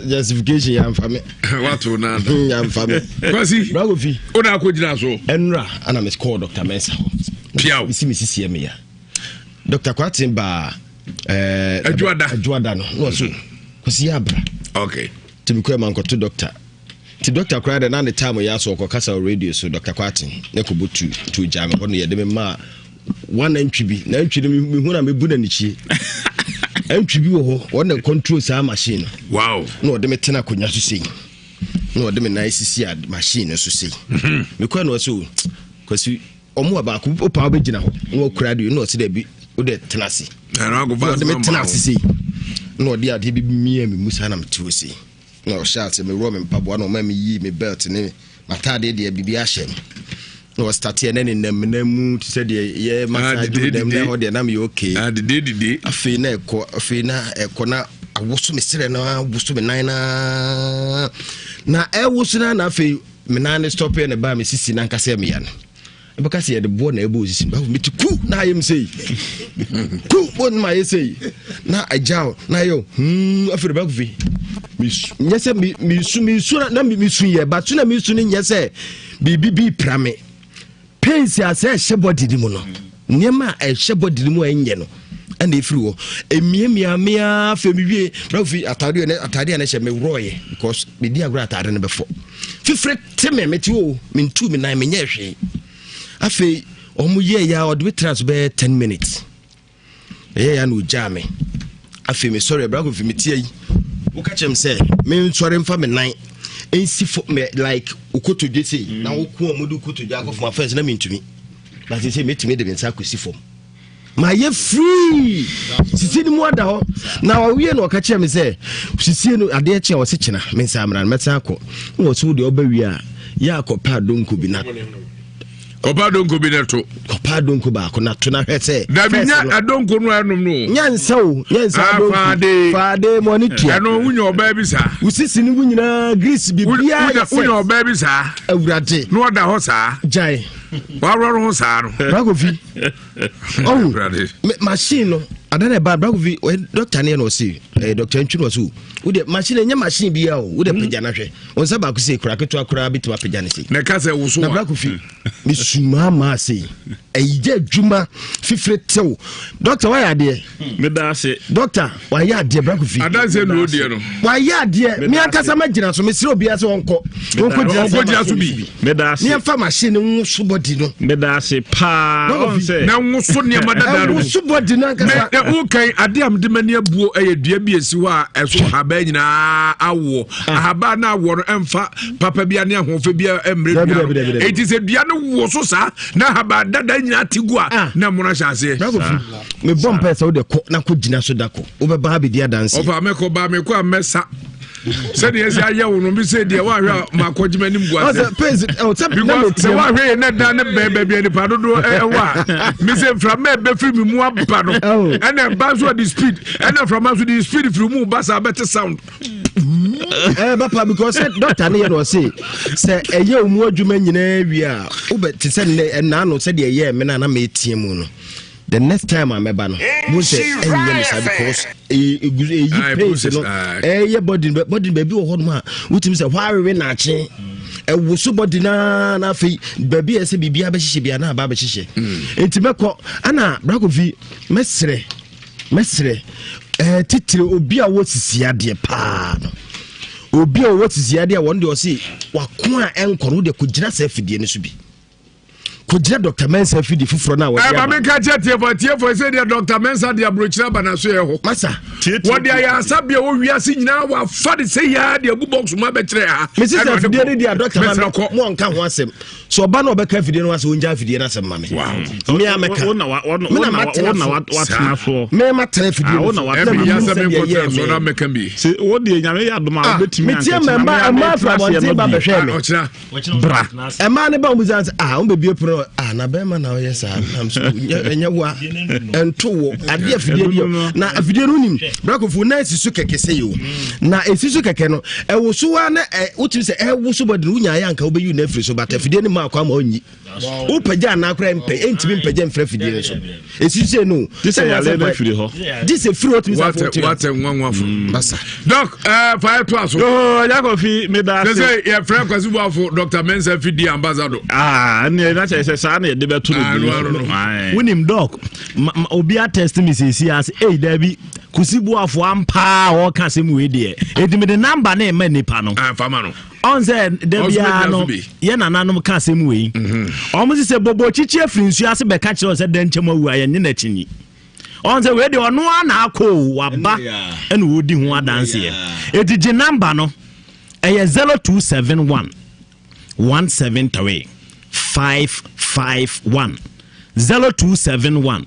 justification yamfa me. Wato na yamfa me. Kwasi Bragofi una akɔgyina so. Ɛnura ana me call Dr. Mensa hɔ. Piaw mesi me sisi ɛmi ya Dr. Kwaten baa Adwoada. Adwoada no na ɔso Kwasi yɛ abra. Okay. Nti mekɔɛ ma nkɔto doctor, nti doctor koraa dɛ na ne time yɛ aso ɔkɔkasa wɔ radio so. Dr. Kwaten ne kɔbɔ tu nti ogyaa me hɔ no, yɛde me maa one antwi bi na antwi no mehu na mebu n'anikyie. Antwi bi wɔ hɔ, wɔn na control saa machine no. Na ɔde me tena akonnwa so sei na ɔde me nan sisi a machine no so sei. Mekɔɛ na ɔsɛ o Kwasi ɔmo a baako opa wobɛgyina hɔ na wakura adeɛ na ɔsɛ daabi wode tena ase na ɔde me tena ase sei na ɔde adeɛ bi mia me mu saa na mete hɔ sei na ɔhyɛ ase meworɔ me mpaboa na ɔma meyii me belt ne m'ataadeɛ deɛ biribi ahyɛ me na ɔstateɛ na ne nam nam mu te sɛ deɛ yɛ massage nam na hɔ deɛ na meyɛ okay. Afei na ɛkɔ, afei na ɛkɔ na awoso me serɛ no awoso me nan na na ɛwoso no na afei me nan ne stop yɛ na baa me sisi na ankasa meya no ɛbɛka sɛ yɛde boɔ na ɛbɔ osisi no mete ku na ayɛ m sei ku bɔ no ma ayɛ sei na agyaw na ayɛ hmm. Afei de bɛkofi nyɛ sɛ mesu mesu na mesu yɛ ba su na mesu no nyɛ sɛ biribi bi pra me pains a sɛ ɛhyɛ body no mu no, nneɛma a ɛhyɛ body no mu a ɛnyɛ no ɛna ɛfiri hɔ ɛmiamia mea. Afei mewie na ofi atadeɛ ne atadeɛ a ne hyɛ meworɔeɛ because medi agorɔ atadeɛ no bɛfɔ fifire te me mete o mentu me nan menyɛ hwee. Afei ɔmo yɛɛ ya ɔde me tena so bɛyɛ 10 minutes ɛyɛ ya na ɔgyaa me. Afei mesɔre ɛbra kofi metia yi woka kyerɛ me sɛ mensɔre mfa me nan nsi fo me like wokotodwe sei na woko a mode wokotodwe akɔ fam afɛn sɛ na mentumi. But sɛ mɛtumi de me nsa akɔsi fam mayɛ free sisi no mu ada hɔ na ɔwie na ɔka kyerɛ me sɛ sisie no adeɛ kye a ɔse kyena me nsa mmra no mɛsan akɔ na ɔse wo deɛ ɔba wie a yɛ akɔpɛ adonko bi na kɔpɛ adonko bi na to kɔpɛ adonko baako na to na hwɛ sɛ dabi nya adonko no ɛnom no nya nsa o nya nsa ah, adonko faade faade mo ani tua ɛno wonya ɔbaa bi saa wosisi no mu nyinaa grease biribiara yɛ sɛ wonya ɔbaa bi saa awurade na ɔda hɔ saa gyae waworɔ ho saa no brakofi ɔhu machine no ada na ɛba brakofi dɔkta ne yɛ na ɔse ɛyɛ dɔkta ntwi na ɔse o wodeɛ machine ɛnyɛ machine bi a o wodeɛ hmm. pagya no hwɛ wɔn nsa baako sei kora ketewa koraa bɛtumi apagya no sei na ɛka sɛ woso na brakofi mesumaa maa sei ɛyɛ adwuma fifire tew dɔkta wayɛ adeɛ meda ase dɔkta wayɛ adeɛ brakofi adanseɛ na ɔdiɛ no wayɛ adeɛ me ankasa magyina so mesrɛ obiara sɛ ɔnkɔ ɔnkɔ gyina so bi meda ase ne machine no nwoso bɔdi no meda ase paa ɔn sɛ na nwoso nneɛma dada no nwoso bɔdi no ankasa mɛ wokan adeɛ a mede m'ani abuo ɛyɛ dua bi esi hɔ a ɛso ahaban nyinaa awoɔ ah. ahaban no awoɔ no ɛmfa papa bi ne ahoɔfɛ bi mmerɛ dua no eti sɛ dua no wo so saa na ahaban dada nyinaa te gu a ah. na mmono ahyɛ aseɛ mebɔ mpae sɛ wode kɔ na kɔ gyina so da kɔ wobɛba abɛdi adanse ɔfa mɛkɔ ba mekɔ a mɛsa sɛdeɛ ɛsɛ ayɛ wo no bi sɛ deɛ woahwɛ a makɔgye m'anim gu ase because sɛ woahwɛ yɛ na dan ne bɛn baabi a nipa dodoɔ ɛwɔ a me sɛ mframa ɛbɛfiri me mu aba no oh. ɛna ɛba nso ɔde speed ɛna mframa nso de speed firi mu ba saa bɛte sound ɛɛ eh, papa because sɛ dɔkta ne yɛ no ɔse sɛ ɛyɛ wo mu adwuma nyinaa wie a wobɛ te sɛ nnɛ ɛnaa no sɛdeɛ ɛyɛɛ me no a na meteɛ mu no the next time a mɛba no mo sɛ ɛnyɛ me saa because ɛyi pains no ɛyɛ body body baabi wɔ hɔ nom a wotumi sɛ hɔ awewe naakye ɛwo so body naa na afei baabi a ɛsɛ biribiara bɛhyehyɛ biara na aba abɛhyehyɛ mm. nti mɛkɔ ana brakofi mɛsrɛ mɛsrɛ ɛɛ titire obi a wɔ sisi adeɛ paa no obi a ɔwɔ sisi adeɛ a wɔn deɛ ɔse wako a ɛnkɔ no deɛ kɔgyina saa afidie no so bi kɔgyina dr mensa afidi foforɔ no a wɔde aba menka kyɛ tiefo atiefo sɛ deɛ dr mensa de aburokyerɛ aba n'aso yɛ hɔ masa wɔde ayɛ asa bia wɔ wiase nyinaa wafa de sɛ yɛa de agu box mu abɛkyerɛ ha mesi sɛ afidie no deɛ dr ma mo ɔnka ho asɛm sɛ ɔba na ɔbɛka afidie no asɛ ɔngya afidie no asɛm ma me me a mɛka me na matena so me matena afidie no so na mehu sɛ deɛ yɛɛ me wo deɛ nyame yɛ adom a wobɛtumi metie mma mma afiri abɔnten ba bɛhwɛ me bra ɛmaa ne ba wɔn bisa sɛ ah wɔn bɛbie pono ah na bɛrima na ɔyɛ saa nam so ɛnyɛ wa ɛnto wɔ adeɛ afidie bi na afidie no nim brakofo na esi so kɛkɛ sɛ yi o na esi so kɛkɛ no ɛwɔ so wa na ɛ wotumi sɛ ɛwɔ so bɔdi no wonya ayɛ anka wobɛyi na afiri so but afidie no maa kɔ ama ɔnyi wopagya anaa koraa mpɛ ɛntumi mpagya mfiri afidie no so ɛsi sɛ no gye sɛ yare no afiri hɔ gye sɛ firi hɔ tumi sɛ afɔ wate nwanwafo mm. basa dɔk eh, fa ɛto aso ɔya kɔfi meda ase sɛ yɛfrɛ kwasi boafo dr mensa fidi ambassador ah ɛneɛ na kyerɛ sɛ saa na yɛde bɛto no ah, wonim dɔk obi atɛst me seesi ase ei daabi kusi boafo ampaa ɔka asɛm wei deɛ ɛti mede namba ne ɛma nnipa no ah, fama no ɔn sɛ da biara no yɛ nananom ka asɛm wei mhm. ɔmo sɛ sɛ bobo kyikyi afiri nsuo ase bɛka kyerɛ sɛ dɛn nkyɛm awu a yɛnye n'akyi nyi ɔn sɛ wei deɛ ɔno ara na akɔ o waba ɛna wɔdi ho adanseɛ eti gye namba no ɛyɛ 0271 173 551 0271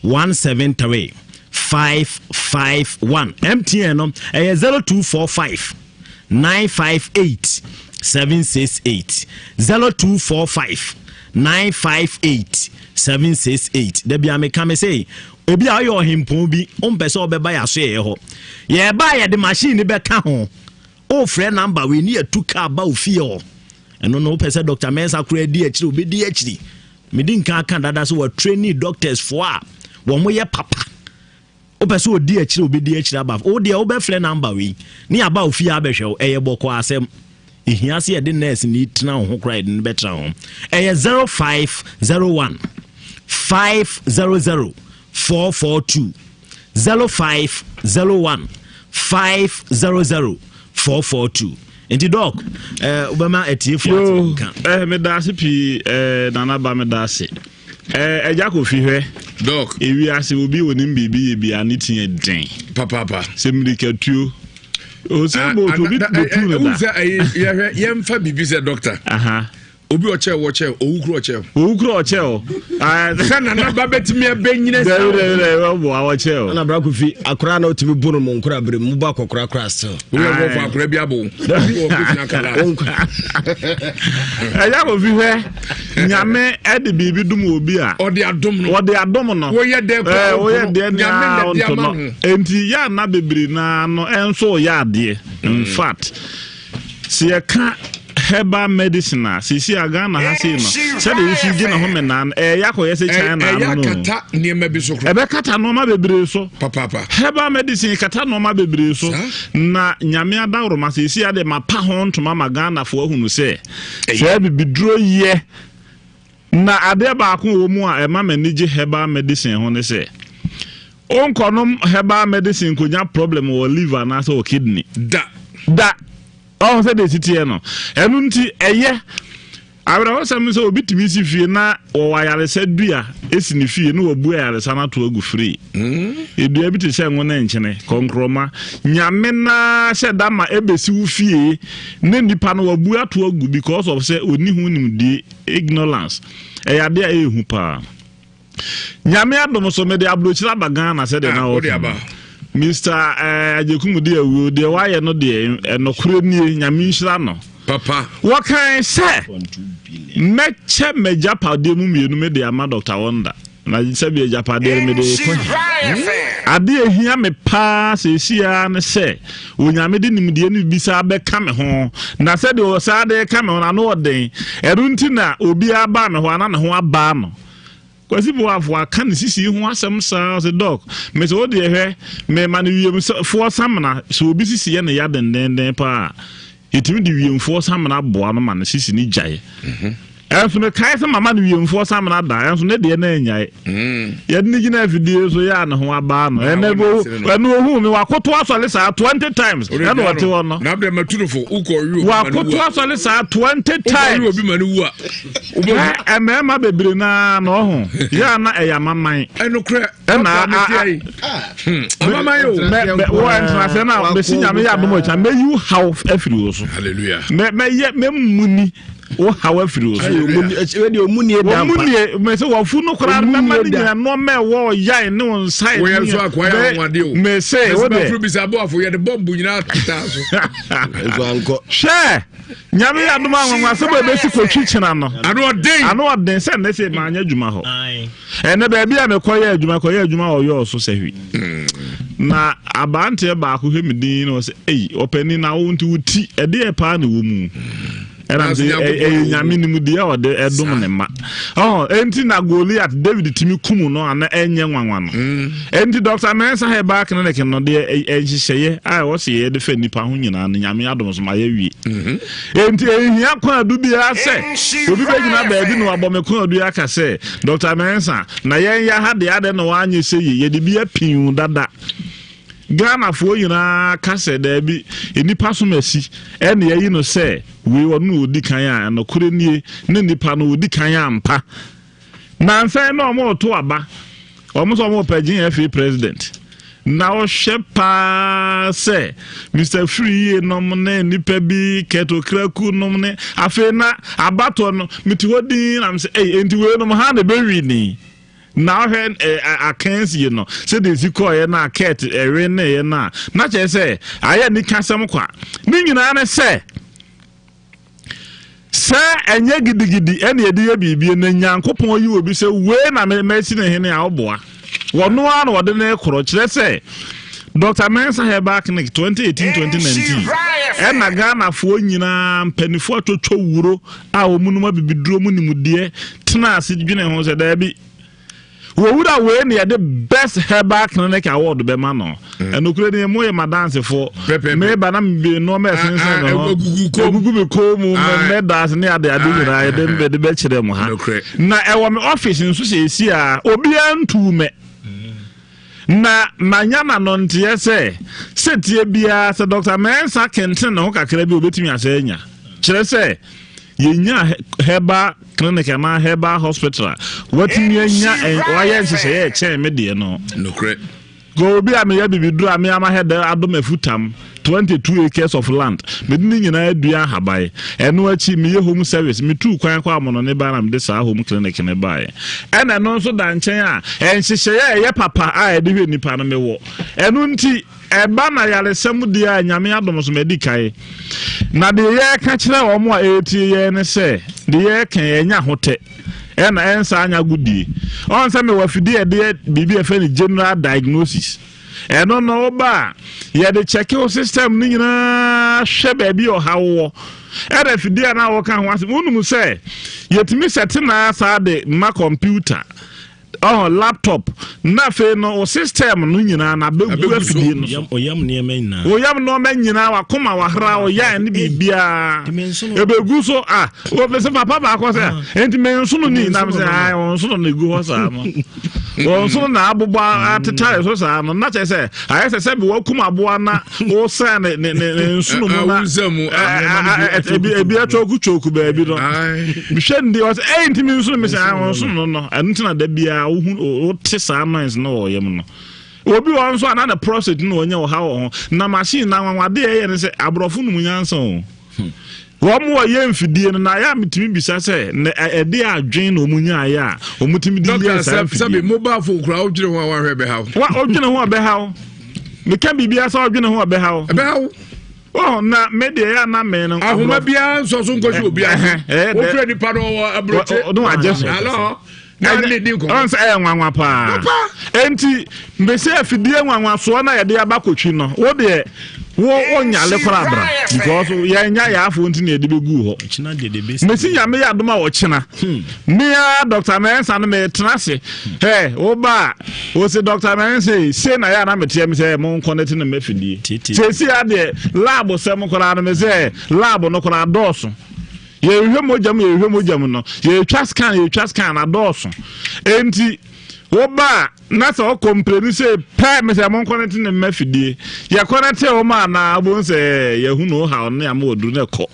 173 551 mtn no ɛyɛ 0245 958 768 0245 958 768 da bia meka me sɛ ebi a ɔyɛ ɔhempɔn bi wompɛ sɛ ɔbɛba yɛ aso yɛyɛ hɔ yɛba a yɛde machine bɛka ho wofrɛ namba wei ne yɛtu kaa ba ofie hɔ ɛno no wopɛ sɛ Dr. Mensa koraa di akyiri obɛdi akyiri medi nka aka dada sɛ wɔatraining doctors foɔ a wɔn yɛ papa Wopɛ sɛ ɔdi akyire ɔbɛdi akyire aba wo deɛ wobɛfrɛ number wei ne aba wo fie abɛhwɛ wo ɛyɛ bɔkɔɔ asɛm ɛhia sɛ yɛde nurse ni tena wo ho koraa yɛde no bɛtena ho ɛyɛ 0501 500 442 0501 500 442 nti dɔk eh, wobɛma atiefoɔ ate nka eh, meda ase pii eh, nana ba meda ase Eh, Agya Kofi hwɛ. Doc. Ewiase obi onim biribi yɛ bia ne ti yɛ den. Papaapa. Sɛ mirikatuo. Ose ah, botu obi botu no da. Sɛ ayi yɛhwɛ yɛmfa biribi sɛ doctor. Aha. Obi ɔkyɛ wɔ kyɛ owu kura ɔkyɛ. Owu kura ɔkyɛ o. Sɛ nana ba bɛtumi abɛnyina sa. Dɛbi dɛbi dɛbi ɔbɔ awɔ kyɛ o. Ɛna bra kofi akora na otumi bu no mu nkora bere mu bɔ akɔkora kora still. Wúyɛ bɔ fɔ akora bi abo. Ɛyà kofi hwɛ nyame ɛde biribi dum obi a. Ɔde adum no. Ɔde adum no. Woyɛ dɛ kura o. Woyɛ dɛ nyame na de ama no. Nti yɛ ana bebree naa no ɛnso yɛ adeɛ. In fact. Sɛ yɛka herbal medicine a sisi a Ghana ha sei no sɛdeɛ wosi gye ne ho menaa no ɛyɛ akɔyɛ sɛ China no no ɛyɛ nneɛma bi so koraa ɛbɛkata nneɛma bebree so papaapa herbal medicine kata nneɛma bebree so na nyame adaworoma sisi a deɛ mapa ho ntoma ma Ghanafoɔ ahunu sɛ saa bibiduro yɛ Na adeɛ baako wɔ mu a ɛma m'ani gye herbal medicine ho ne sɛ, wonkɔnom herbal medicine nkɔnya problem wɔ liver anaasɛ wɔ kidney. Da. Da. Ɔho sɛ deɛ ɛsi teɛ no. Ɛno nti ɛyɛ awerɛhosɛm sɛ obi tumi si fie na wɔwɔ ayaresa dua si ne fie na wabu ayaresa no ato agu firi. Edua bi te sɛ ngo ne nkyene, kɔnkrɔma. Nyame naa hyɛ da ma ɛbɛsi wo fie ne nipa no wabu ato agu because of sɛ ɔnni ho nimdie. Ignorance ɛyɛ adeɛ a ɛyɛ hu paa. Nyame adom so mede aburokyire aba Ghana sɛdeɛ na ah, wɔka no. Mr. Eh, Agyekum de awuo deɛ wayɛ no deɛ ɛnɔkorɛ nie Nyame nhyira no. Papa. Wɔkan sɛ mɛkyɛ m'agyapadeɛ mu mmienu mede ama Dr. Wonder. Na sɛbi agyapadeɛ no mede rekɔ he? Adeɛ a ɛhia me paa seesei ara ne sɛ Onyame de nimdeɛ no bi saa bɛka me ho, na sɛdeɛ ɔsaa de reka me ho no, ano ɔden. Ɛno nti na obiara baa me hɔ a na ne ho abaa no. Kwasi Boafo aka ne sisi ho asɛm saa, ɔse Doc, mese wo deɛ hwɛ, mema no wiemfoɔ samena, sɛ obi sisi yɛ ne ya dendenden paa a, Yɛtumi de wiemfoɔ samena boa no ma ne sisi no gyae. Ɛnso mekae sɛ mama no wiemfoɔ samena da, ɛnso ne deɛ no annyae. Yɛde no gyina afidie so yɛ a ne ho abaa no. Ɛnɛ ɛno ohuu me wakoto asɔre saa 20 times ɛna ɔte hɔ no. Wakoto asɔre saa 20 times. Mmarima bebree naa na ɔho yɛ a na ɛyɛ amaman. Ɛnokorɛ. Ɛna wɔ ntenasɛ no a bɛsi nyame yɛ adom akya mɛyi wo haw afiri wo so mɛyɛ mɛmuni wo haw afiri wo so ɔmunie mɛsɛ wafu no koraa mɛma no nyina nnoɔma ɛwɔ ɔyae ne wo nsa mɛsɛ wode hwɛ nyame yɛ adom anwanwa sɛ bɛbɛsi kɔtwi kyena no ano ɔden sɛ nnɛ sɛ maanyɛ adwuma hɔ Ɛnɛ baabi a mekɔyɛ adwuma kɔyɛ adwuma wɔ yɔɔ so sɛ hwi. Na aberanteɛ baako hwɛ me din na ɔsɛ ei ɔpanin na wo nti wo ti ɛdeɛ paa na ɛwɔ mu. Ɛna mese ɛyɛ nyame nim deɛ ɔde ɛdom ne ma. Ɔhɔ enti na Goliath David tumi kum no ana ɛnyɛ nwanwa no. Enti Dr. Mensah Herbal Clinic no deɛ nhyehyɛeɛ a ɛwɔ sɛ yɛde fa nnipa ho nyinaa no nyame adom so ma yɛawie. Enti enhia kwaadu biara sɛ obi bɛgyina baabi na wabɔ me kwaadu aka sɛ, Dɔkta Mensah, na yɛn ya ha deɛ adɛn na wanyɛ sɛ yei? Yɛde bi apin dada. Ghanafoɔ nyinaa ka sɛ daabi, nnipa som asi ɛna yɛayi no sɛ wei ɔno na ɔdi kan a, nokorɛ nie, ne nnipa no ɔdi kan ampa. Nansa yi na wɔn reto aba, wɔn nso wɔn repɛ gye FA president. Na ɔhwɛ paa sɛ Mr. Free nom ne nipa bi kɛtokraku nom ne afei na abatoɔ no mete hɔ din na mesɛ ei enti wei nom ha na ɛbɛwi ni. Na ɔhwɛ akansie no sɛdeɛ ɛsi kɔɔeɛ na kɛt ɛwe neeɛ no a na kyerɛ sɛ ayɛ nikasɛm kwa. Ne nyinaa ne sɛ Sɛ ɛnyɛ gidigidi ɛna yɛde yɛ biribi na Nyankopɔn yi obi sɛ wei na masi ne hene a ɔboa. Wɔno ara na wɔde no rekorɔ kyerɛ sɛ Dr. Mensah Herbal Clinic 2018-2019 ɛna Ghanafoɔ nyinaa mpanimfoɔ atwotwo wuro a wɔn nom abibiduro mu nimdeɛ tena ase dwene ho sɛ daabi Wɔwura wei na yɛde best herbal clinic award bɛma no. Ɛnokorɛ ni mo yɛ m'adansefoɔ. Meba na mebe nneɛma ɛsensɛn me ho. Egugu me kɔn mu, me medals ne ade ade nyinaa yɛde yɛde bɛkyerɛ mo ha. Na ɛwɔ me office nso seesie a obiara ntuu me. Na manya n'anonteɛ sɛ sɛtie biara sɛ Dr. Mensah kenten ne ho kakra bi obetumi asɛ anya. Kyerɛ sɛ yɛnya herbal clinic anaa herbal hospital a watumi anya wayɛ nhyehyɛeɛ ɛkyɛn me deɛ no. Nokorɛ. Kò obi a meyɛ bibiduro a me ama hɛ dɛ adom afutam. 22 acres of land. Mede ne nyinaa adua ahaban. Ɛno akyi, meyɛ home service. Metuu kwan kɔ Amonone bae na mede saa home clinic no baeɛ. Ɛna ɛno nso da nkyɛn a, nhyehyɛeɛ a ɛyɛ papa a yɛde hwɛ nnipa no mewɔ. Ɛno nti, ɛba no ayaresɛm deɛ a, Nyame adom so madi kan. Na deɛ yɛreka kyerɛ wɔn a ɛretie yɛn ne sɛ, deɛ yɛreka yi, ɛnyɛ ahotɛ, ɛna ɛnsa anyɛ agodie. Ɔn sɛ mewɔ afidie a yɛde yɛ biribi a yɛfrɛ no general diagnosis. Ɛno no woba a, yɛde kyɛke wo system no nyinaa hwɛ baabi a ɔhaw wɔ. Ɛna afidie a na wɔka ho asɛm, wonim sɛ yɛtumi sɛte na saa de ma computer. Ɔhɔ laptop na afei no wo system no nyinaa na abɛgu afidie no so. Oyam nneɛma nyinaa. Oyam nneɛma nyinaa wakoma wahra ɔyan ne biribiara. Ebegu so ah obi sɛ papa baako sɛ ah. enti me nsono ni na sɛ ah wɔn nsono na egu hɔ saa no. Wɔn nsono na abobɔ atetare so saa no na kyerɛ sɛ ayɛ sɛ sɛ bi wakum aboa na wosɛn ne ne ne ne nsono mu na ebi ebi atwoku twoku baabi no mehwɛ ndi ɔsɛ ɛyɛ ntumi nsono mi sɛ wɔn nsono no ɛno ntina da biara wohu wote saa noise no wɔ yam no obi wɔ nso a na ne prostate no wɔnyɛ ɔha wɔ ho na machine na anwanwade ɛyɛ ne sɛ aborɔfo no mu nyansa o. Hmm. Wɔn a wɔyɛ mfidie no, na ayɛ a metumi bisa sɛ, na ɛde adwene na wɔn nyaayɛ a wɔtumi de yɛ saa mfidie. Sɛbi mobile phone kura wodwene ho a wahwɛ bɛhaw. Wa odwene ho a bɛhaw. Meka biribi asa ɔdwene ho a bɛhaw. Ɛbɛhaw. Oh, na me deɛ yɛ ana me no. Ahoma biara nsɔ so nkɔsi obi ase. Wofrɛ nipa no wɔ aburokye. Ɔno agye so. Alɔ. Na ne di nkɔmɔ. Ɔn sɛ ɛyɛ nwanwa paa. Enti mbese afidie nwanwasoɔ na yɛde aba kotwi no wo deɛ wo wonyale koraa bra because yɛnya yɛafo nti na yɛde bɛgu hɔ. Mesi nyame yɛ adom a ɔkyena. Hmm. Mea Dr. Mensah no metena ase. Hɛ wo ba a wo se Dr. Mensah se na yɛ ana meteɛ me sɛ mo nkɔnɛte no mafidie. Sɛsi adeɛ lab sɛm koraa no me sɛ lab no koraa dɔɔso. Yɛhwehwɛ mogya mu, yɛhwehwɛ mogya mu no, yɛtwa scan, yɛtwa scan, adɔɔso. Enti, woba a, na sɛ ɔkɔmpleni sɛ pɛ me sɛ monkɔnɛte ne mma fidie. Yɛkɔnɛte wɔn a na wobɛhu sɛ yɛhu no haw no ne ama wɔduru no ɛkɔ.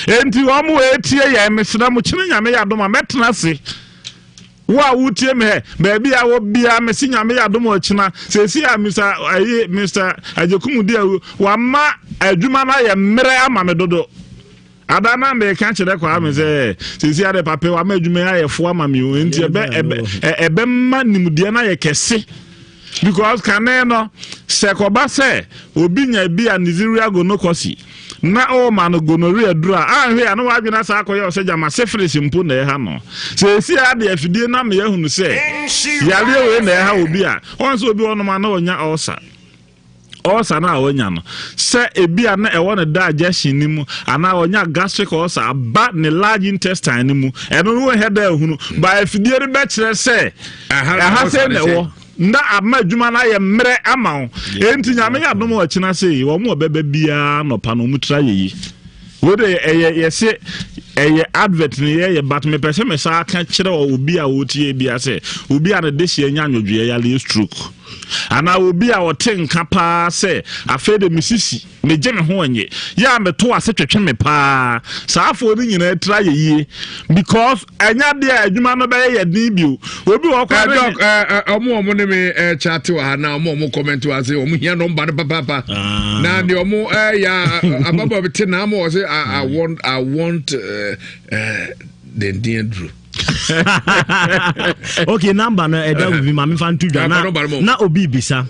Enti wɔn a ɛtie yɛn, mesrɛ mo, kyene Nyame yɛ adom a mɛtena ase. Wo a wotie me hɛ, baabi a wɔ biara mese Nyame yɛ adom ɔkyena. Seesei a Mr. Ayi, Mr. Agyekum di awu, wama adwuma no ayɛ mmerɛ ama me dodo. Ada na meka kyerɛ Kwame sɛ sisi ade papa wama adwuma yi ayɛ fo ama me o nti ɛbɛ ɛbɛ ɛbɛma nimdeɛ no ayɛ kɛse because kane no sɛ kɔba sɛ obi nya bi a Neisseria gonococcus na ɔma no gonorrhea duru a anhwɛ a na wadwene asa akɔyɛ ɔsɛ gyama syphilis mpo na ɛha no sɛ esi ade afidie na meyɛ hunu sɛ yareɛ wei na ɛha obi a ɔn sɛ obi ɔnom a na ɔnya ulcer Ulcer no a wanya no, sɛ ebia na ɛwɔ ne digestion no mu anaa ɔnya gastric ulcer aba ne large intestine no mu, ɛno no wonhɛ da ahunu. Ba afidie no bɛkyerɛ sɛ ɛha sɛ na ɛwɔ na ama adwuma no ayɛ mmerɛ ama wo. Enti Nyame yɛ adom a ɔkyena sei, wɔn a ɔbɛba biara nɔpa no wɔn tira yɛ yi. Wei de ɛyɛ yɛse ɛyɛ advert ne yɛyɛ but mepɛ sɛ mesaa ka kyerɛ obi a ɔtie bia sɛ obi a ne dehyeɛ nya nwodwoeɛ yareɛ stroke. Anaa obi a ɔte nka paa sɛ, Afei de me sisi, megye me ho nnye, yɛ a meto ase twetwe me paa. Saa afoɔ no nyinaa tiri ayɛ yie because ɛnyɛ adeɛ a adwuma no bɛyɛ yɛ den bio. Obi wɔ hɔ koraa ne. Doc, ɔmo ɔmo ne me chat wɔ ha na ɔmo ɔmo comment wɔ ase ɔmo hia nɔmba no papaapa. Ah. Na deɛ ɔmo ɛyɛ ababɔ bi te na ama ɔse I want I want denden aduro. okay number no ɛda eh, bi ma mefa nto dwa na na obi bisa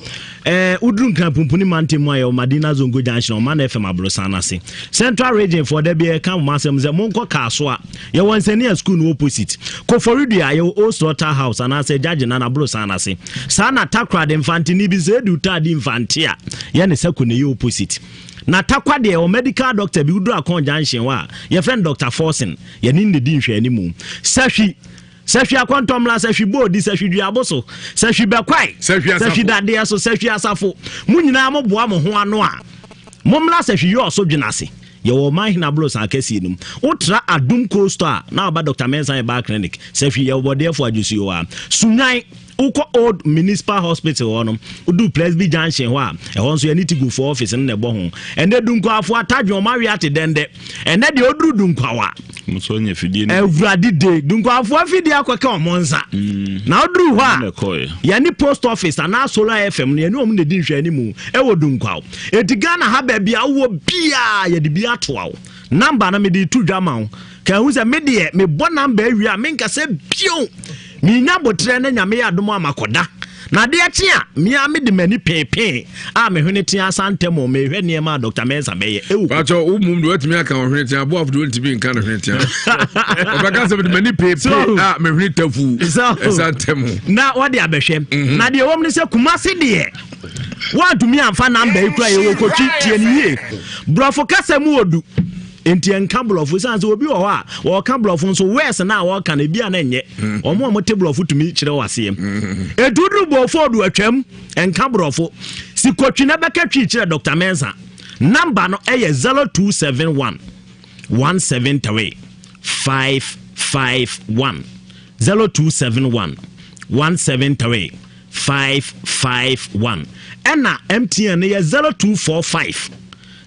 eh, woduru nkran pumpuni mantam mu a yɛwɔ madina zongo junction ɔma na fm aborosan no ase central region foɔ da bi ɛka mo asɛm sɛ monkɔ kaa so a yɛwɔ nsɛne a school no opposite koforidua yɛwɔ old slaughter house anaasɛ gyagye na aborosan no ase saa na takoradi mfanteni bi sɛ ɛdu taadi mfante a yɛne sɛ ko ne yɛ opposite na takwa deɛ wɔ medical doctor bi woduru akɔn junction hɔ a yɛfrɛ no dr forson Yɛne no na ɛdi nhwɛanimu. Sahwi, sahwi akɔntɔmmla, sahwi boodi, sahwi duaboso, sahwi bɛkwae, sahwi dadeɛ so, sahwi asafo. Mo nyinaa moboa mo ho ano a, mommra sahwi yɔɔ so dwene ase. Yɛwɔ ɔman hene aborosan akɛseɛ no mu. Wotra Adum Cold Store a, na waba Dr. Mensah Herbal Clinic. Sahwi, yɛwɔ bɔdeɛfoɔ adwosuo hɔ a. Sunwan. Wokɔ Old Municipal Hospital hɔ no, wodu Presby Junction hɔ a, ɛhɔ nso yɛne Tigufoɔ office no na ɛbɔ ho. Ɛnɛ Dunkwafoɔ atadwe wɔn awe ate dɛndɛ. Ɛnɛ deɛ oduru Dunkwawa. Awurade de Dunkwafoɔ afidie akɔka wɔn nsa. Mm. Na oduru hɔ a, yɛne post office anaa Solar FM no yɛne wɔn na ɛdi nhwɛanimu ɛwɔ Dunkwaw. Eti Ghana ha baabi a wowɔ biara yɛde bi atoa wo. Number no mede to dwa ma wo. Ka hu sɛ me deɛ mebɔ number awie a menkasa bio. Menya aboterɛ na Nyame yɛ adom a makɔda. Na adeɛ kye a, me ara mede m'ani peepee a me hwene tea asa ntɛm o, mehwɛ nneɛma a Dr. Mensah bɛyɛ ɛwɔ Pakyɛ wo mum de watumi aka wo hwene tea, aboafo de wɔntumi nka ne hwene tea. Ɔbɛka sɛ mede m'ani peepee a me hwene tafu ɛsa ntɛm o. Na wɔde abɛhwɛ. Mhm. Na deɛ wɔm ne sɛ Kumase deɛ woantumi amfa namba yi kura yɛwɔ kotwi tie ne yie. Borɔfo kasa mu odu. Enti ɛnka borɔfo ɛsiane sɛ obi wɔ hɔ a wɔka borɔfo nso wɛs no a wɔka no ebi a na ɛnyɛ mm. wɔn a wɔte borɔfo tumi kyerɛ wɔ aseɛ mm. ɛduduru bɔfo odu atwam ɛnka borɔfo sikotwi na bɛka twi kyerɛ Dr. Mensah namba no ɛyɛ 0271 173 551 0271 173 551 ɛna MTN no yɛ 0245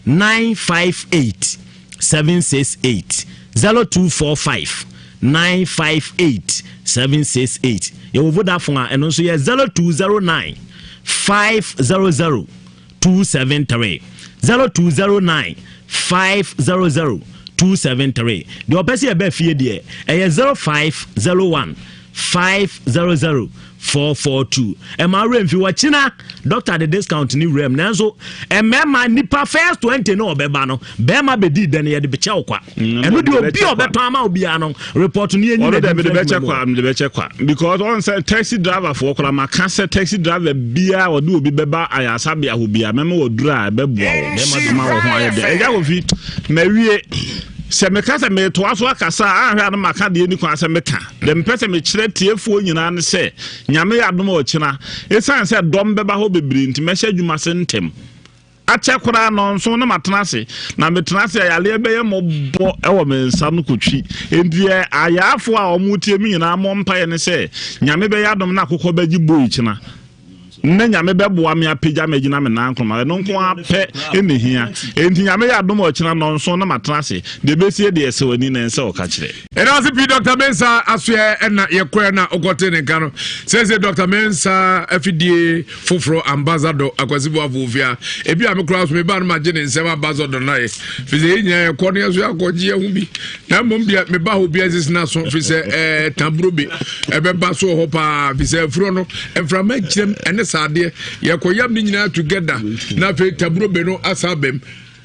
958 768 0245 958 768 yɛwɔ Vodafone a ɛno nso yɛ 0209 500 273 0209 500 273 deɛ ɔpɛ sɛ yɛbɛ fie deɛ ɛyɛ 0501 500 442 ɛma awura mfi wɔkyena doctor de discount ne wuram nanso mmarima nipa first 20 no ɔbɛba no bɛrima bɛdi dɛ no yɛde bɛkyɛ wo kwa mm, ɛno deɛ obi a ɔbɛtɔn ama obiara no report no yɛnyi na de bɛkyɛ kwa de bɛkyɛ kwa because ɔn sɛ taxi driver foɔ koraa maka sɛ taxi driver biara ɔde obi bɛba ayasabea hɔ biara mɛma wɔduru a ɛbɛboa wɔ ma wɔ ho ayɛ dɛ ɛgya kofi mawie sɛ meka sɛ metoa so akasa a anhwɛ a no maka deɛ ni kwan sɛ meka Deɛ mepɛ sɛ mekyerɛ tiefoɔ nyinaa ne sɛ, Nyame yɛ adom a ɔkyena, ɛsiane sɛ dɔm bɛba hɔ bebree nti, mɛhyɛ adwuma ase ntɛm. Akyɛ koraa nnɔnson na matena ase, na metena ase a yareɛ bɛyɛ mmɔbɔ wɔ me nsa no kɔtwi. Enti deɛ ayaafoɔ a wɔretie me nyinaa mmɔ mpaeɛ ne sɛ, Nyame bɛyɛ adom na akokɔ bɛgye boi kyena. Nnɛ Nyame bɛboa me apagya me agyina me nan nkroma, ɛno nko ara pɛ na ehia. Enti Nyame yɛ adom a ɔkyena nnɔnson na matena ase. Deɛ ɛbɛsie deɛ ɛsɛ w'ani na ɛnsɛ ɔka kyerɛ. Ɛda ase pii Dr. Mensah asoɛ ɛna yɛkɔɛ na wokɔte ne nka no sɛsɛ Dr. Mensah afidie foforɔ ambassador Akwasi Boafo ofia ebi a me koraa so mebaa no magye ne nsɛm ambassador no ayɛ firi sɛ yɛn nyinaa yɛkɔ no yɛso yɛakɔgye yɛn ho bi na mmom deɛ meba hɔ bia sisi no aso firi sɛ ɛɛ taburo bi ɛbɛba so wɔ hɔ paa firi sɛ afuro no mframa kyerɛm ɛne saa adeɛ yɛkɔ yam ne nyinaa together na afei taburo be no asa abam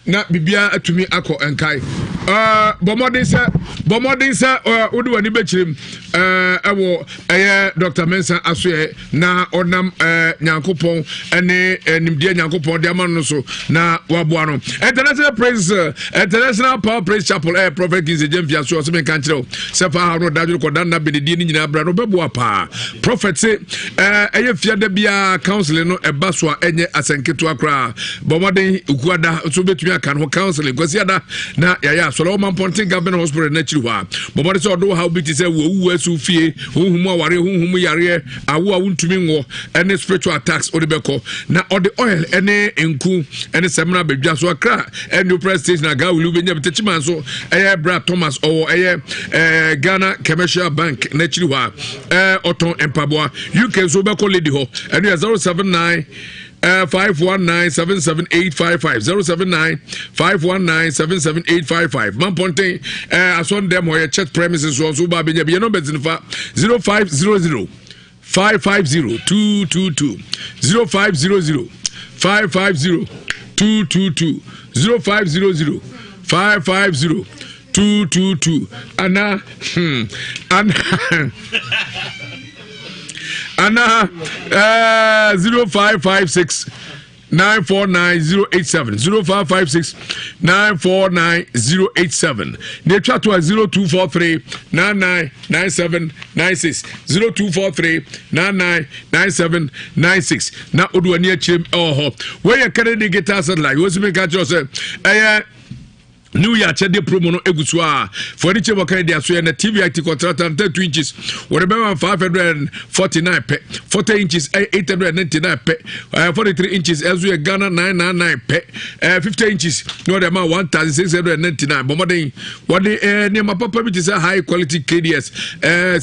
na biribiara atumi akɔ nkae ɛɛ bɔ mmɔden sɛ bɔ mmɔden sɛ ɛɛ wode w'ani bɛkyerɛ mu ɛɛ ɛwɔ ɛyɛ Dr. Mensah asoɛ na ɔnam ɛɛ nyankopɔn ɛne nimdeɛ nyankopɔn de ama no so na waboa no international praise international power praise chapel ɛyɛ prophet kingsley gyamfi aso ɔsɛ menka nkyerɛ wo sɛ fa ha no dadwene kɔda nna benedie no nyinaa bra no bɛboa paa prophet se ɛyɛ fiada biara counseling no ɛba so a ɛnyɛ asɛnketewa koraa bɔ mmɔden okuada nso bɛtumi aka no ho counseling kwasiada na yɛayɛ asɔre ɔma mpɔnten government hospital no akyiri hɔ a bɔ mmɔden sɛ ɔde wo haw bi te sɛ wɔwuwu asu fie honhom awareɛ honhom yareɛ awo a wontumi nwɔ ɛne spiritual attacks wode bɛkɔ na ɔde oil ɛne nku ɛne sɛmina bɛdwa so akra ɛne press station aga wuli wobɛnya bi tɛkyima nso ɛyɛ bra thomas ɔwɔ ɛyɛ ɛɛ ghana commercial bank n'akyiri hɔ a ɛɛ ɔtɔn mpaboa uk nso wobɛkɔ lady hɔ ɛno yɛ 079 519 77855 079 519 77855 Mampɔnten uh, asɔndɛm hɔ yɛ church premises so nso ba bɛnya bi yɛ numbers no fa 0500 550 222 0500 550 222 0500 550 222 ana hmm ana ana eh, 0556 949087 0556 949087 na etwa to a 0243 999796 0243 999796 na wode w'ani akyerɛm ɛwɔ hɔ wei yɛ Kennedy digital satellite wɔsi mi nka kyerɛ sɛ ɛyɛ. New Year akyɛdeɛ promo no egu so a fɔde kyɛ wɔka de aso yɛ na TV IT kɔtrata 32 inches wɔde bɛma 549 pɛ 40 inches ɛyɛ 899 pɛ 43 inches ɛnso yɛ Ghana 999 pɛ 50 inches na wɔde ama 1699 bɔmmɔden wɔde nneɛma papa bi te sɛ high quality KDS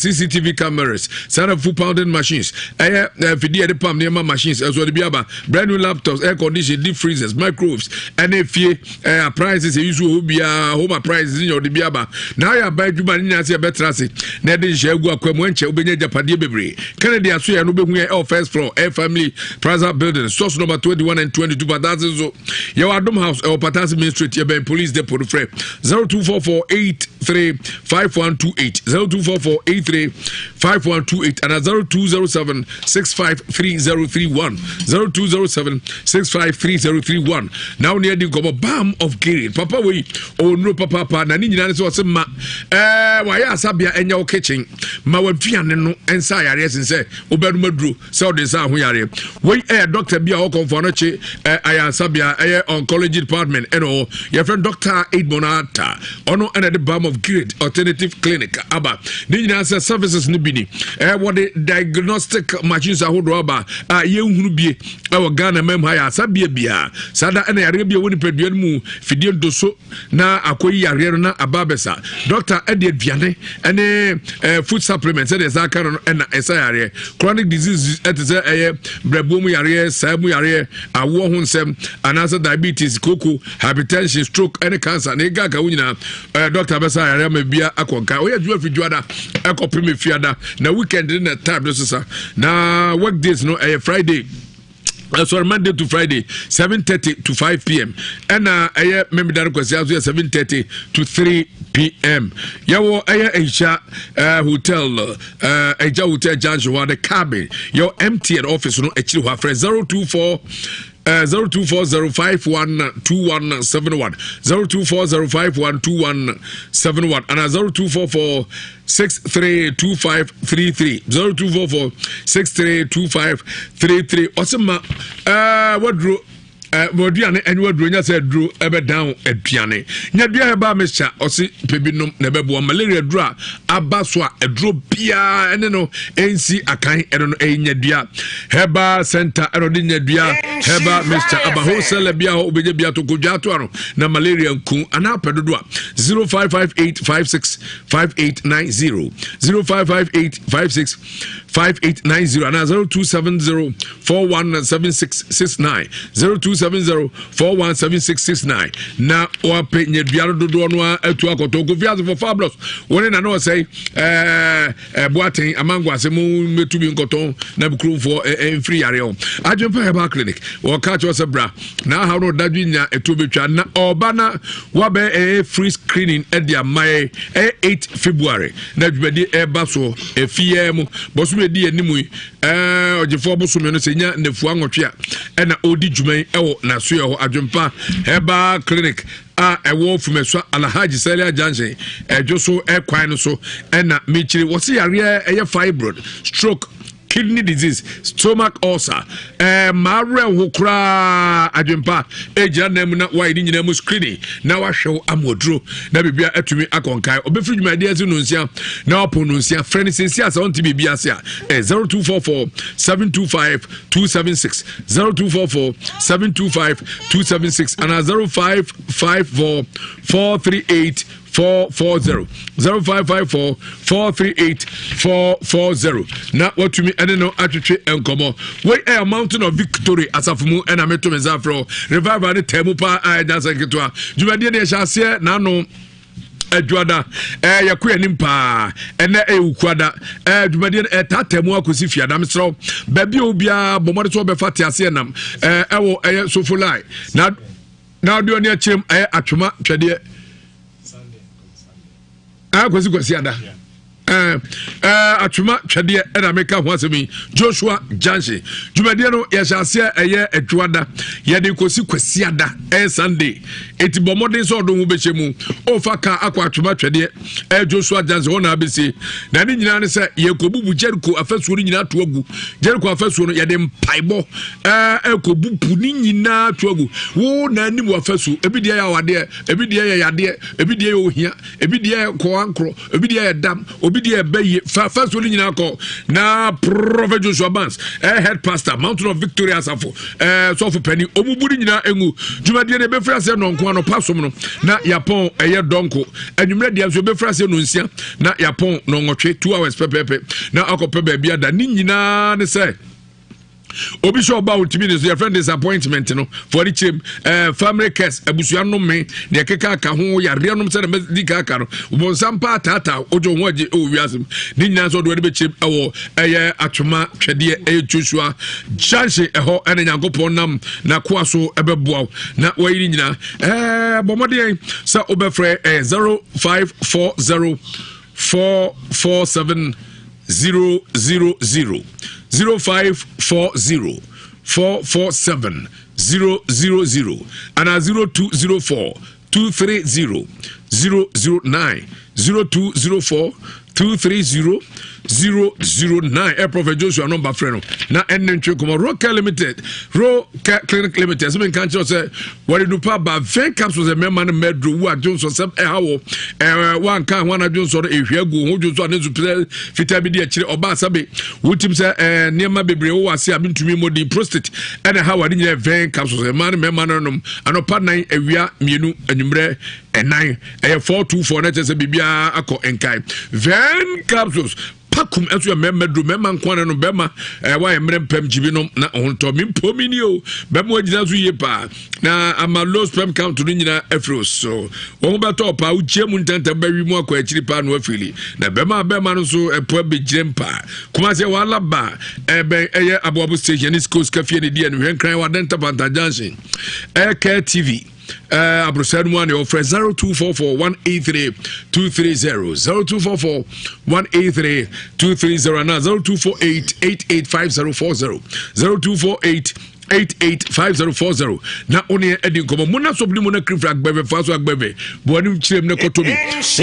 CCTV cameras saa na food pounding machines ɛyɛ fidie yɛde pam nneɛma machines ɛnso wɔde bi aba brand new laptops air condition deep freezers microwaves ɛne fie eh, appliances eyi so wɔ hɔ biara home appliances nyɛ ɔde bi aba na ayɛ aban adwuma ne nyinaa sɛ yɛbɛtena ase na ɛde nhyɛ agu akwa mu ɛnkyɛ wobɛnya agyapadeɛ bebree Kennedy aso yɛ no wobɛhu yɛ ɛwɔ first floor air family plaza building source number 21 and 22 Patase nso yɛwɔ Adom house ɛwɔ Patase main street yɛbɛn police depot no frɛ 0244 83 5128 0244 83 5128 ana 0207 653031 0207 653031 na wo ne adi nkɔmmɔ balm of gilead papa wei ɔwɔ nnuro papaapa na ne nyinaa ne sɛ ɔse ma ɛɛ wayɛ asabea ɛnyɛ wo kitchen ma waduane no nsa ayareɛ sen sɛ wobɛnom aduro sɛ wode nsa ho yareɛ wei ɛyɛ doctor bi a ɔkɔmfoɔ no kye ɛyɛ asabea ɛyɛ oncology department ɛna ɔwɔ yɛfrɛ doctor Edmond Atta ɔno ɛna de balm of gilead alternative clinic aba ne nyinaa sɛ services no bi ni ɛɛ wɔde diagnostic machines ahodoɔ aba a yɛnhunu bie ɛwɔ ghana mam ha yɛ asa bia biara saa da ɛna yareɛ bi a ɛwɔ nipadua no mu fidie ndoso na akɔyi yareɛ no na aba abɛsa doctor ɛde aduane ɛne ɛɛ food supplement sɛdeɛ ɛsa aka no ɛna ɛsa yareɛ chronic disease ɛte sɛ ɛyɛ brɛboɔ mu yareɛ saa mu yareɛ awoɔ ho nsɛm anaasɛ diabetes koko hypertension stroke ɛne cancer na ɛga ka wo nyinaa ɛɛ dɔkta bɛsa ayare ama bia akɔ nka ɔyɛ adwuma firi dwada ɛkɔpem efiada na weekend ne na time no sesa na work days no ɛyɛ friday uh, sorry monday to friday 7:30 to 5 pm ɛna ɛyɛ mmemmeda no kwasi aso yɛ 7:30 to 3 pm yɛwɔ ɛyɛ ɛhyia uh, hotel uh, ɛgya hotel junction hɔ the cabin yɛwɔ mtn office no akyiri hɔ afrɛ 024 0240512171 0240512171 and 0244 632533 0244 632533 ɔsɛ ma waduro aduane ɛne waduro nya sɛ aduro ɛbɛdan aduane nya dua herbal mixture ɔse pɛ bi nom na ɛbɛboa malaria duro a aba so a aduro biara ɛne no ɛnsi akan ɛno no ɛyɛ nyadua herbal center ɛna ɔde nyadua herbal mixture aba wholesaler bi a hɔ wobɛnya bi ato kodwa ato ano na malaria nku anaa pɛ dodo a 0558565890 055856 5890 anaa 0270 417669 0270 417669 na wapɛ nyadua no dodoɔ no a atu akɔtɔ kofi ase for fabulous wɔne na na ɔsɛe ɛɛ ɛboaten amango ase mo mɛtu bi nkɔtɔn na kuromfoɔ ɛɛ mfiri yareɛ ho adwempa herbal clinic wɔka kyerɛ sɛ bra na aha no ɔdadwe nya ɛtuo bɛtwa na ɔba na wabɛ ɛyɛ free screening ɛde ama yɛ ɛyɛ 8 February na dwumadi ɛba soɔ ɛfie mu bɔsom ɛdi anim yi ɛɛ ɔgyefoɔ bosome no sɛ nya nnafua nwɔtwe a ɛna ɔredi dwuma yi ɛwɔ n'asoɛ hɔ adwempa herbal clinic a ɛwɔ fumɛsua alhaji sɛlia junction ɛdwo so ɛkwan no so ɛna mekyiri wɔsi yareɛ ɛyɛ fibroid stroke kidney disease stomach ulcer ɛɛ maa werɛ ho koraa adwempa egyina nan mu na wayɛ ne nyinaa mu screening na wahwɛ wo ama oduro na biribia atumi akɔnkae ɔbɛfiri dwumadie ase no nsia na wapo no nsia frɛ no sɛsi a sɛ wonte biribi ase a ɛ 0244 725 276 0244 725 276 anaa 0554 438 440 0554 438 440 na watumi ɛne no atwetwe nkɔmmɔ wei ɛyɛ mountain of victory asafo mu ɛna meto me nsa frɛ revival ne taa mu paa a ɛnya sɛ nketewa dwumadie ne ɛhyɛ aseɛ n'ano adwuada ɛɛ yɛkɔ yɛn anim paa ɛnɛ ɛyɛ wukuada ɛɛ dwumadie no ɛtaataa mu akɔsi fiada mesrɛw baabi a obiara bɔ mmɔde so ɔbɛfa te aseɛ nam ɛɛ ɛwɔ ɛyɛ sofolai na na ɔde ɔne akyerɛm ɛyɛ atwoma twɛdeɛ akɔsi kwasi ada. Ɛɛ ɛɛ atwema twɛdeɛ ɛna meka ho asɛm yi Joshua Junction dwumadie no yɛhyɛ aseɛ ɛyɛ adwoada yɛde kɔsi kwasiada ɛyɛ Sunday eti bɔ mmɔden sɛ ɔdo ho bɛhyɛ mu ɔfa kaa akɔ atwema twɛdeɛ ɛyɛ Joshua Junction hɔ na abɛsie na ne nyinaa ne sɛ yɛkɔbubu Jericho afasuo no nyinaa to agu Jericho afasuo no yɛde mpaebɔ ɛɛ ɛkɔbubu ne nyinaa to agu wo na anim wɔ afasuo ebi deɛ yɛ awadeɛ ebi deɛ yɛ yadeɛ ebi deɛ yɛ ohia ebi deɛ yɛ kɔankorɔ ebi deɛ yɛ dam obi deɛ ɛbɛ yie fa fasuo no nyinaa kɔ na Prophet Joshua Barnes ɛyɛ head pastor Mountain of Victory asafo ɛɛ sɔfo panyin ɔmo bu ne nyinaa engu dwumadie no ebɛfiri aseɛ nɔnko anɔpa som no na yapɔn ɛyɛ dɔnko anwummerɛ deɛ nso ebɛfiri aseɛ nonsia na yapɔn nɔnwɔtwe two hours pɛpɛɛpɛ na akɔpɛ baabi ada ne nyinaa ne sɛ obi sɛ ɔba otumi ne so yɛfrɛ disappointment no fɔre kyerɛm ɛɛ eh, family curse abusua nnome deɛ ɛkeka aka ho yareɛ nom sɛ na mɛdi ka aka no bɔnsam paa taataa wogye ho agye ɛwɔ wiase mu ne nyinaa nso ɔde wɔde bɛkyerɛm ɛwɔ ɛyɛ atwoma twɛdeɛ ɛyɛ Joshua junction ɛhɔ ɛna Nyankopɔn nam n'akoa so ɛbɛboa wo na wɔyi ne nyinaa ɛɛ bɔ mmɔden sɛ wobɛfrɛ ɛyɛ 0540 447 000 0540 447 000 anaa 0204 230 009 0204 230 009 ɛ Prophet Joshua nɔmba frɛ no na ɛnne ntwe nkɔmmɔ Rocare Limited Rocare Clinic Limited sɛ menka nkyerɛ sɛ wɔde nupa ba vɛn capsules mmarima no mmaduro wu adwonsɔ sɛ ɛha wɔ ɛɛ wanka ho anadwonsɔ no ehwia gu ho dwonsɔ a ne nso fitaa bi di akyire ɔbaa sɛbe wotim sɛ ɛɛ nneɛma bebree wɔ ase a mentumi mmɔ din prostate ɛna ɛha wɔ ade nyinaa vɛn capsules mmaa no mmarima no nom anɔpa nan awia mmienu anwummerɛ ɛnan ɛyɛ 424 na kyerɛ sɛ biribiara akɔ nkae vɛn capsules pakum nso yɛ mmarima duro mmarima nko ara no bɛrima ɛɛ wayɛ mmerɛ mpɛm gyibi nom na ɔhontɔ mi mpo mi ni o bɛrima wagyina so yie paa na ama low sperm count no nyinaa afiri so wɔn bɛtɔ paa wogyia mu ntɛntɛm bɛwi mu akɔ akyiri paa no afiri na bɛrima bɛrima no nso ɛpo abɛgyina mu paa kumase wɔ alaba ɛbɛn ɛyɛ aboabo station ne sika sika fie ne di ɛno hwɛ nkran wɔ adenta panta junction ɛyɛ kɛ tv ɛɛ aborosa no mu a na ɔfrɛ 0244 183 230 0244 183 230 anaa 0248 885040 0248 885040 na wo ne adi nkɔmmɔ mona soap ne mona cream fra agbɛvɛ fa so agbɛvɛ boanim kyerɛm ne kɔtɔ bi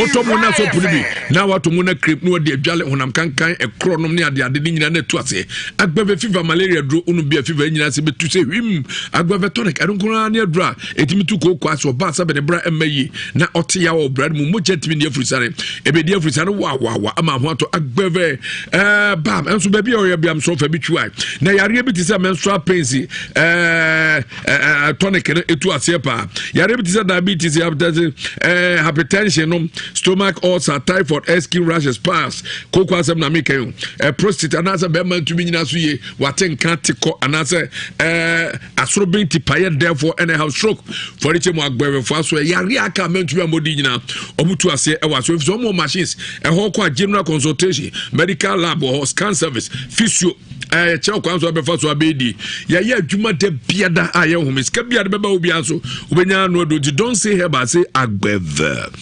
wotɔ mona soap no bi na wato mona cream na wadi adwale honam kankan ɛkorɔ nom ne adeade ne nyinaa na atu aseɛ agbɛvɛ fever malaria duro wonom bi a fever nyinaa sɛ bɛtu sɛ hwim agbɛvɛ tonic ɛno nko ara ne aduro a ɛtumi tu kooko ase ɔba sɛ bɛde bra ɛmma yie na ɔte yaw wɔ bra no mu mogya tumi di afurisare ɛbɛdi afurisare wawawa ama ho atɔ agbɛvɛ ɛɛ bam ɛnso baabi a ɔyɛ biam sɔ fa bi twiwa na yareɛ bi te sɛ menstrual pains ɛɛ ɛɛ tonic no ɛtu aseɛ paa yareɛ bi te sɛ diabetes hypertension ɛɛ hypertension nom stomach ulcer typhoid skin rashes piles kooko asɛm na meka yi o ɛɛ prostate anaasɛ bɛrima ntumi nyina so yie wate nka te kɔ anaasɛ ɛɛ Asoroben tipaeɛ dɛɛfoɔ ɛna ɛhaw stroke fɔre kyɛ mu agbɛwɛfoɔ aso ɛyare aka mɛntumi amɔdi nyinaa ɔmo tu aseɛ ɛwɔ aso efisɛ ɔmo wɔ machines ɛhɔ kɔ a general consultation medical lab wɔ hɔ scan service physio ɛyɛ kyerɛ kwan so abɛfa so abɛɛdi yɛyɛ adwuma da biada a yɛ home sika biada bɛba wo biara so wobɛnya ano adu nti don't say herbal say agbɛvɛ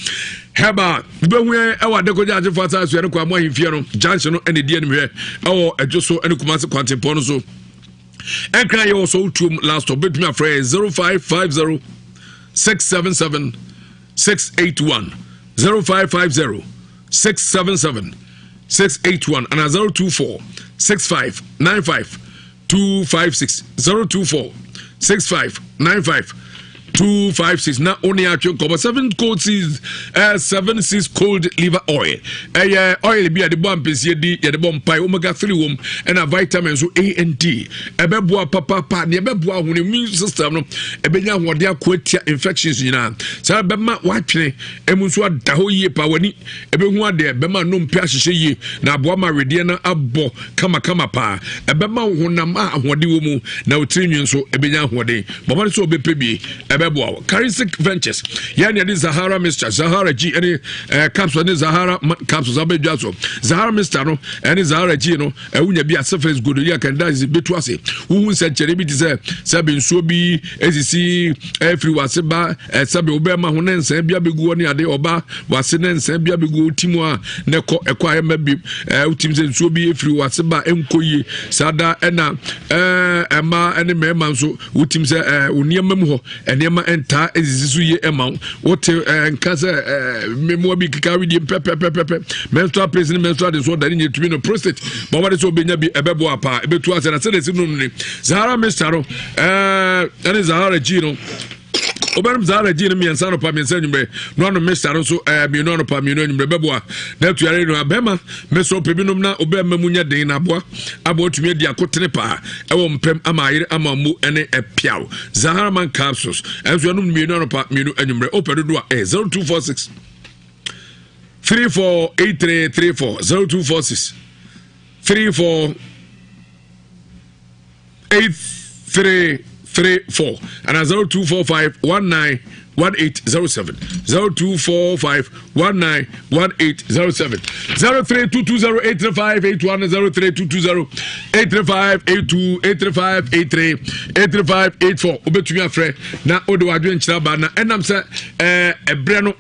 herbal wobɛhu yɛn ɛwɔ adekogya agyefo asase so ɛne kwan mu ahemfie no junction no ɛna ɛdi anim hwɛ ɛwɔ ɛdwo so ɛne kumase kwantempɔn no so ɛnkran yɛ wɔ sɛ wotuom last stop bɛtumi afrɛ yɛ 0550 677 681 0550 677 681 anaa 024 65 95 256 024 65 95 256 na wo ne atwe nkɔmmɔ 7 cold seas eh, 76 cold liver oil ɛyɛ oil bi a yɛde bɔ ampesie di yɛde bɔ mpae omega 3 wom ɛna vitamin so a and d ɛbɛboa papaapa nea ɛbɛboa ho ne immune system no ɛbɛnya ahoɔden ako atia infections nyinaa saa bɛma woatwene ɛmu nso ada hɔ yie pa w'ani ɛbɛhu adeɛ bɛma nnompe ahyehyɛ yie na aboa ma wedeɛ no abɔ kamakama paa ɛbɛma wo honam a ahoɔden wɔ mu na wo tiri nwi nso ɛbɛnya ahoɔden bɔmmɔden sɛ wobɛpɛ bi. Ɛbɛboa wo. Caristic Ventures yɛn na yɛde Zahara Mixture, Zahara G ɛne ɛɛ capsule ne Zahara capsules abɛdwa so. Zahara Mixture no ɛne Zahara G no ɛwonya bi a syphilis, gonorrhea, candidiasis bɛtu ase. Wohu nsɛnkyerɛnne bi te sɛ sɛbe nsuo bi esisi ɛfiri wase ba sɛbe wobɛma ho ne nsɛn bi abɛgu hɔ ne ade ɔba wase ne nsɛn bi abɛgu hɔ ti mu a na ɛkɔ ɛkɔ a ɛmma bi wotim sɛ nsuo bi efiri wase ba ɛnkɔ yie saa da ɛna ɛɛ mmaa ɛne mmarima nso wotim sɛ ɛɛ wo nneɛma mu hɔ nneɛma ntaa nsisi so yie ɛma wo wote ɛɛ nka sɛ ɛɛ mmemoa bi keka awidie pɛpɛpɛpɛ menstrual pains ne menstrual disorder ne nyɛ tumi no prostate bɔn wɔde sɛ ɔbɛnya bi ɛbɛboa paa ɛbɛtu asɛ na sɛdeɛ ɛsi nom ne Zahara mixture no ɛɛ ɛne Zahara G no wobɛnom Zahara G no mmiɛnsa anɔpa mmiɛnsa anwummerɛ na wanom mixture no nso ɛɛ mmienu anɔpa mmienu anwummerɛ bɛboa na atuare no abɛma mɛsɛ ɔpɛ binom na wobɛma mu nyɛ den na aboa aboa tumi adi akotene paa ɛwɔ mpɛm ama ayere ama mu ɛne ɛpiaw Zahara man capsules ɛnso ɛnom mmienu anɔpa mmienu anwummerɛ wopɛ dodo a ɛyɛ 0246 348334 0246 34 8334 and 0245 19 1807 0245 191807 03220 835 81 03220 835 82 835 83 835 84 wobɛtumi afrɛ na wode w'adwenkyerɛ aba na ɛnam sɛ ɛberɛ no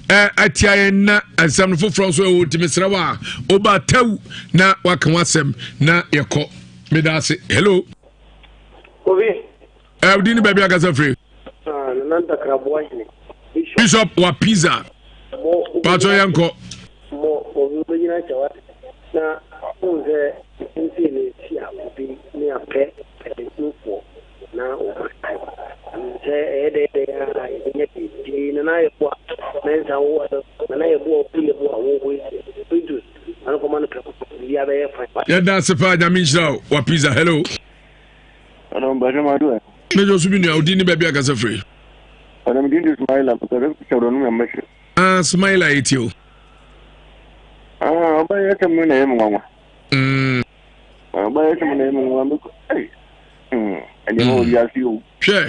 atia yɛn na nsɛm no foforɔ nso ɛwɔ ntimi serɛ wo a woba tawu na waka ho asɛm na yɛkɔ meda ase hello obi wodi ne baabi akasa firi ah, nana ntakraboa hene bishop wa pizza patɔ yɛn kɔ mo obi bɛgyina kyɛ wa na wohu sɛ nti ne si a obi ne apɛ pɛdenfoɔ na ɔma sɛ ɛyɛ dɛ dɛ a yɛbɛnya bi nana yɛboa mɛnsa wo nana yɛboa obi yɛboa wo wo yi Yɛda ase paa nyame nhyira wo wa pizza hello. Hello, Mbasha Madu. Mejo so bi nua odi ne baabi akasa firi. Ɔdɔ mi din de Smaila, pɛpɛ bɛ sɛ ɔdɔ no na mbɛhyɛ. Ah, Smaila yɛ tie o. Ah, ɔba yɛ sɛ mu na ɛyɛ mu nwanwa. Ɔba yɛ sɛ mu na ɛyɛ mu nwanwa mekɔ. Ɛy, ɛnneɛma wɔ wiase o. Hwɛ.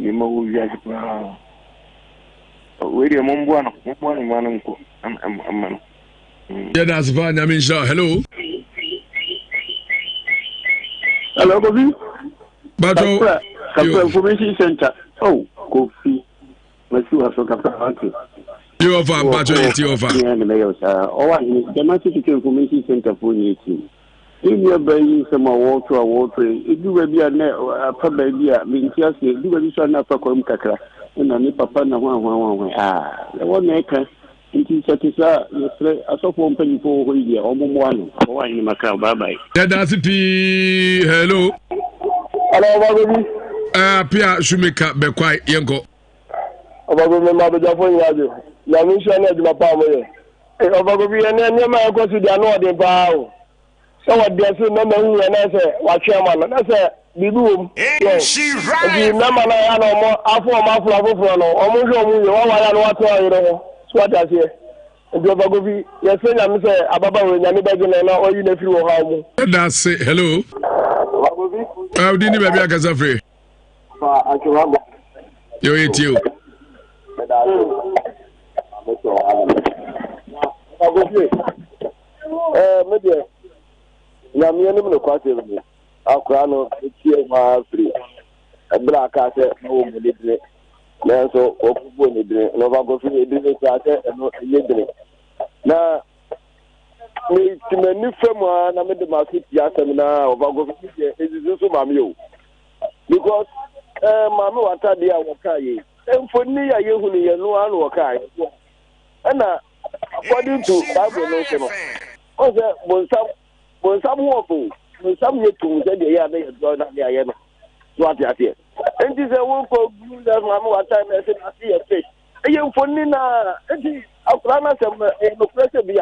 Nneɛma wɔ wiase paa. Wei deɛ momboa no, momboa no mma no nkɔ mma no. Yɛda ase paa nyame nhyira hello. Hello Kofi. Bato. Kafra, Kafra Information Center. Oh, Kofi. Masi wa so Kafra wate. Yo ofa bato yɛ ti ofa. Ní ɛna mɛyɛ saa. Ɔwɔ ahene Jamasi Teacher Information Center fo nyɛ ti. Ne nuabaa yi nsɛm a wɔreto a wɔreto yi, edu baabi a na afa baabi a mente aseɛ, edu baabi nso a na afa kwan mu kakra, ɛna ne papa na hwan hwan hwan hwan, ah, ɛwɔ na ɛka. Nti sɛ te saa a, yɛsrɛ asɔfoɔ mpanyinfoɔ wɔ hɔ yi deɛ, wɔn mmoa no. Wɔwɔ ahene makra, bye bye. Yɛda ase pii. Hello. Hello, Ɔbagobi. Uh, Pia Shumika Bɛkwae, yɛnkɔ. Ɔbagobi, mma abadwafoɔ nyinaa dwo. Nyame nhyira ne adwuma pa a moyɛ. Ɔfa Kofi, ɛnɛ nneɛma a ɛkɔ so deɛ ano ɔden paa o. Sɛ wɔde ase mmarima hu yɛn na sɛ watwe ama no na sɛ biribi wɔ mu. Nti mmarima no ayɛ na wɔn afo wɔn aforo afoforɔ no wɔn nhwɛ wɔn yie wɔaware a na wɔatena ɔyere ho so wate aseɛ. Nti Ɔfa Kofi yɛsrɛ Nyame sɛ ababaawa yi Nyame bɛgye no na wayi no afiri ɔhaw mu. Yɛda ase hello. Ɔfa Kofi. Wodin ne baabi akasa firi. Fa atwewa bɔ. Yɛ ɔyɛ tie o. Meda ase. Mɛsɛ ɔha no. Agofie. Ɛɛ me deɛ nyame anim no kwasɛm ni. Akora no metie ho ara firi ɛberɛ a kaa sɛ na wɔ mu ne dini. Nanso wɔkɔbɔɔ ne dini. Na ɔfa kofi edini koraa sɛ ɛno ɛnyɛ dini. Na meti m'ani fam ara na mede m'aso tie asɛm no a ɔfa kofi deɛ ɛsisi so ma me o. Because ɛɛ maame w'atadeɛ a wɔkaa yei mfoni a yɛhu no yɛn no ara na wɔkaa yɛ ɛna according to bible no nso no ɔn sɛ bonsam bonsam ho ɔfo bonsam yɛ tum sɛ deɛ yɛ a na yɛ dɔ na deɛ ayɛ no so ate aseɛ nti sɛ wokɔ gu sɛ maame w'atadeɛ na ɛsɛ n'ase yɛ fish ɛyɛ mfoni na nti akwadaa no asɛm no ɛyɛ nokorɛ sɛ bi a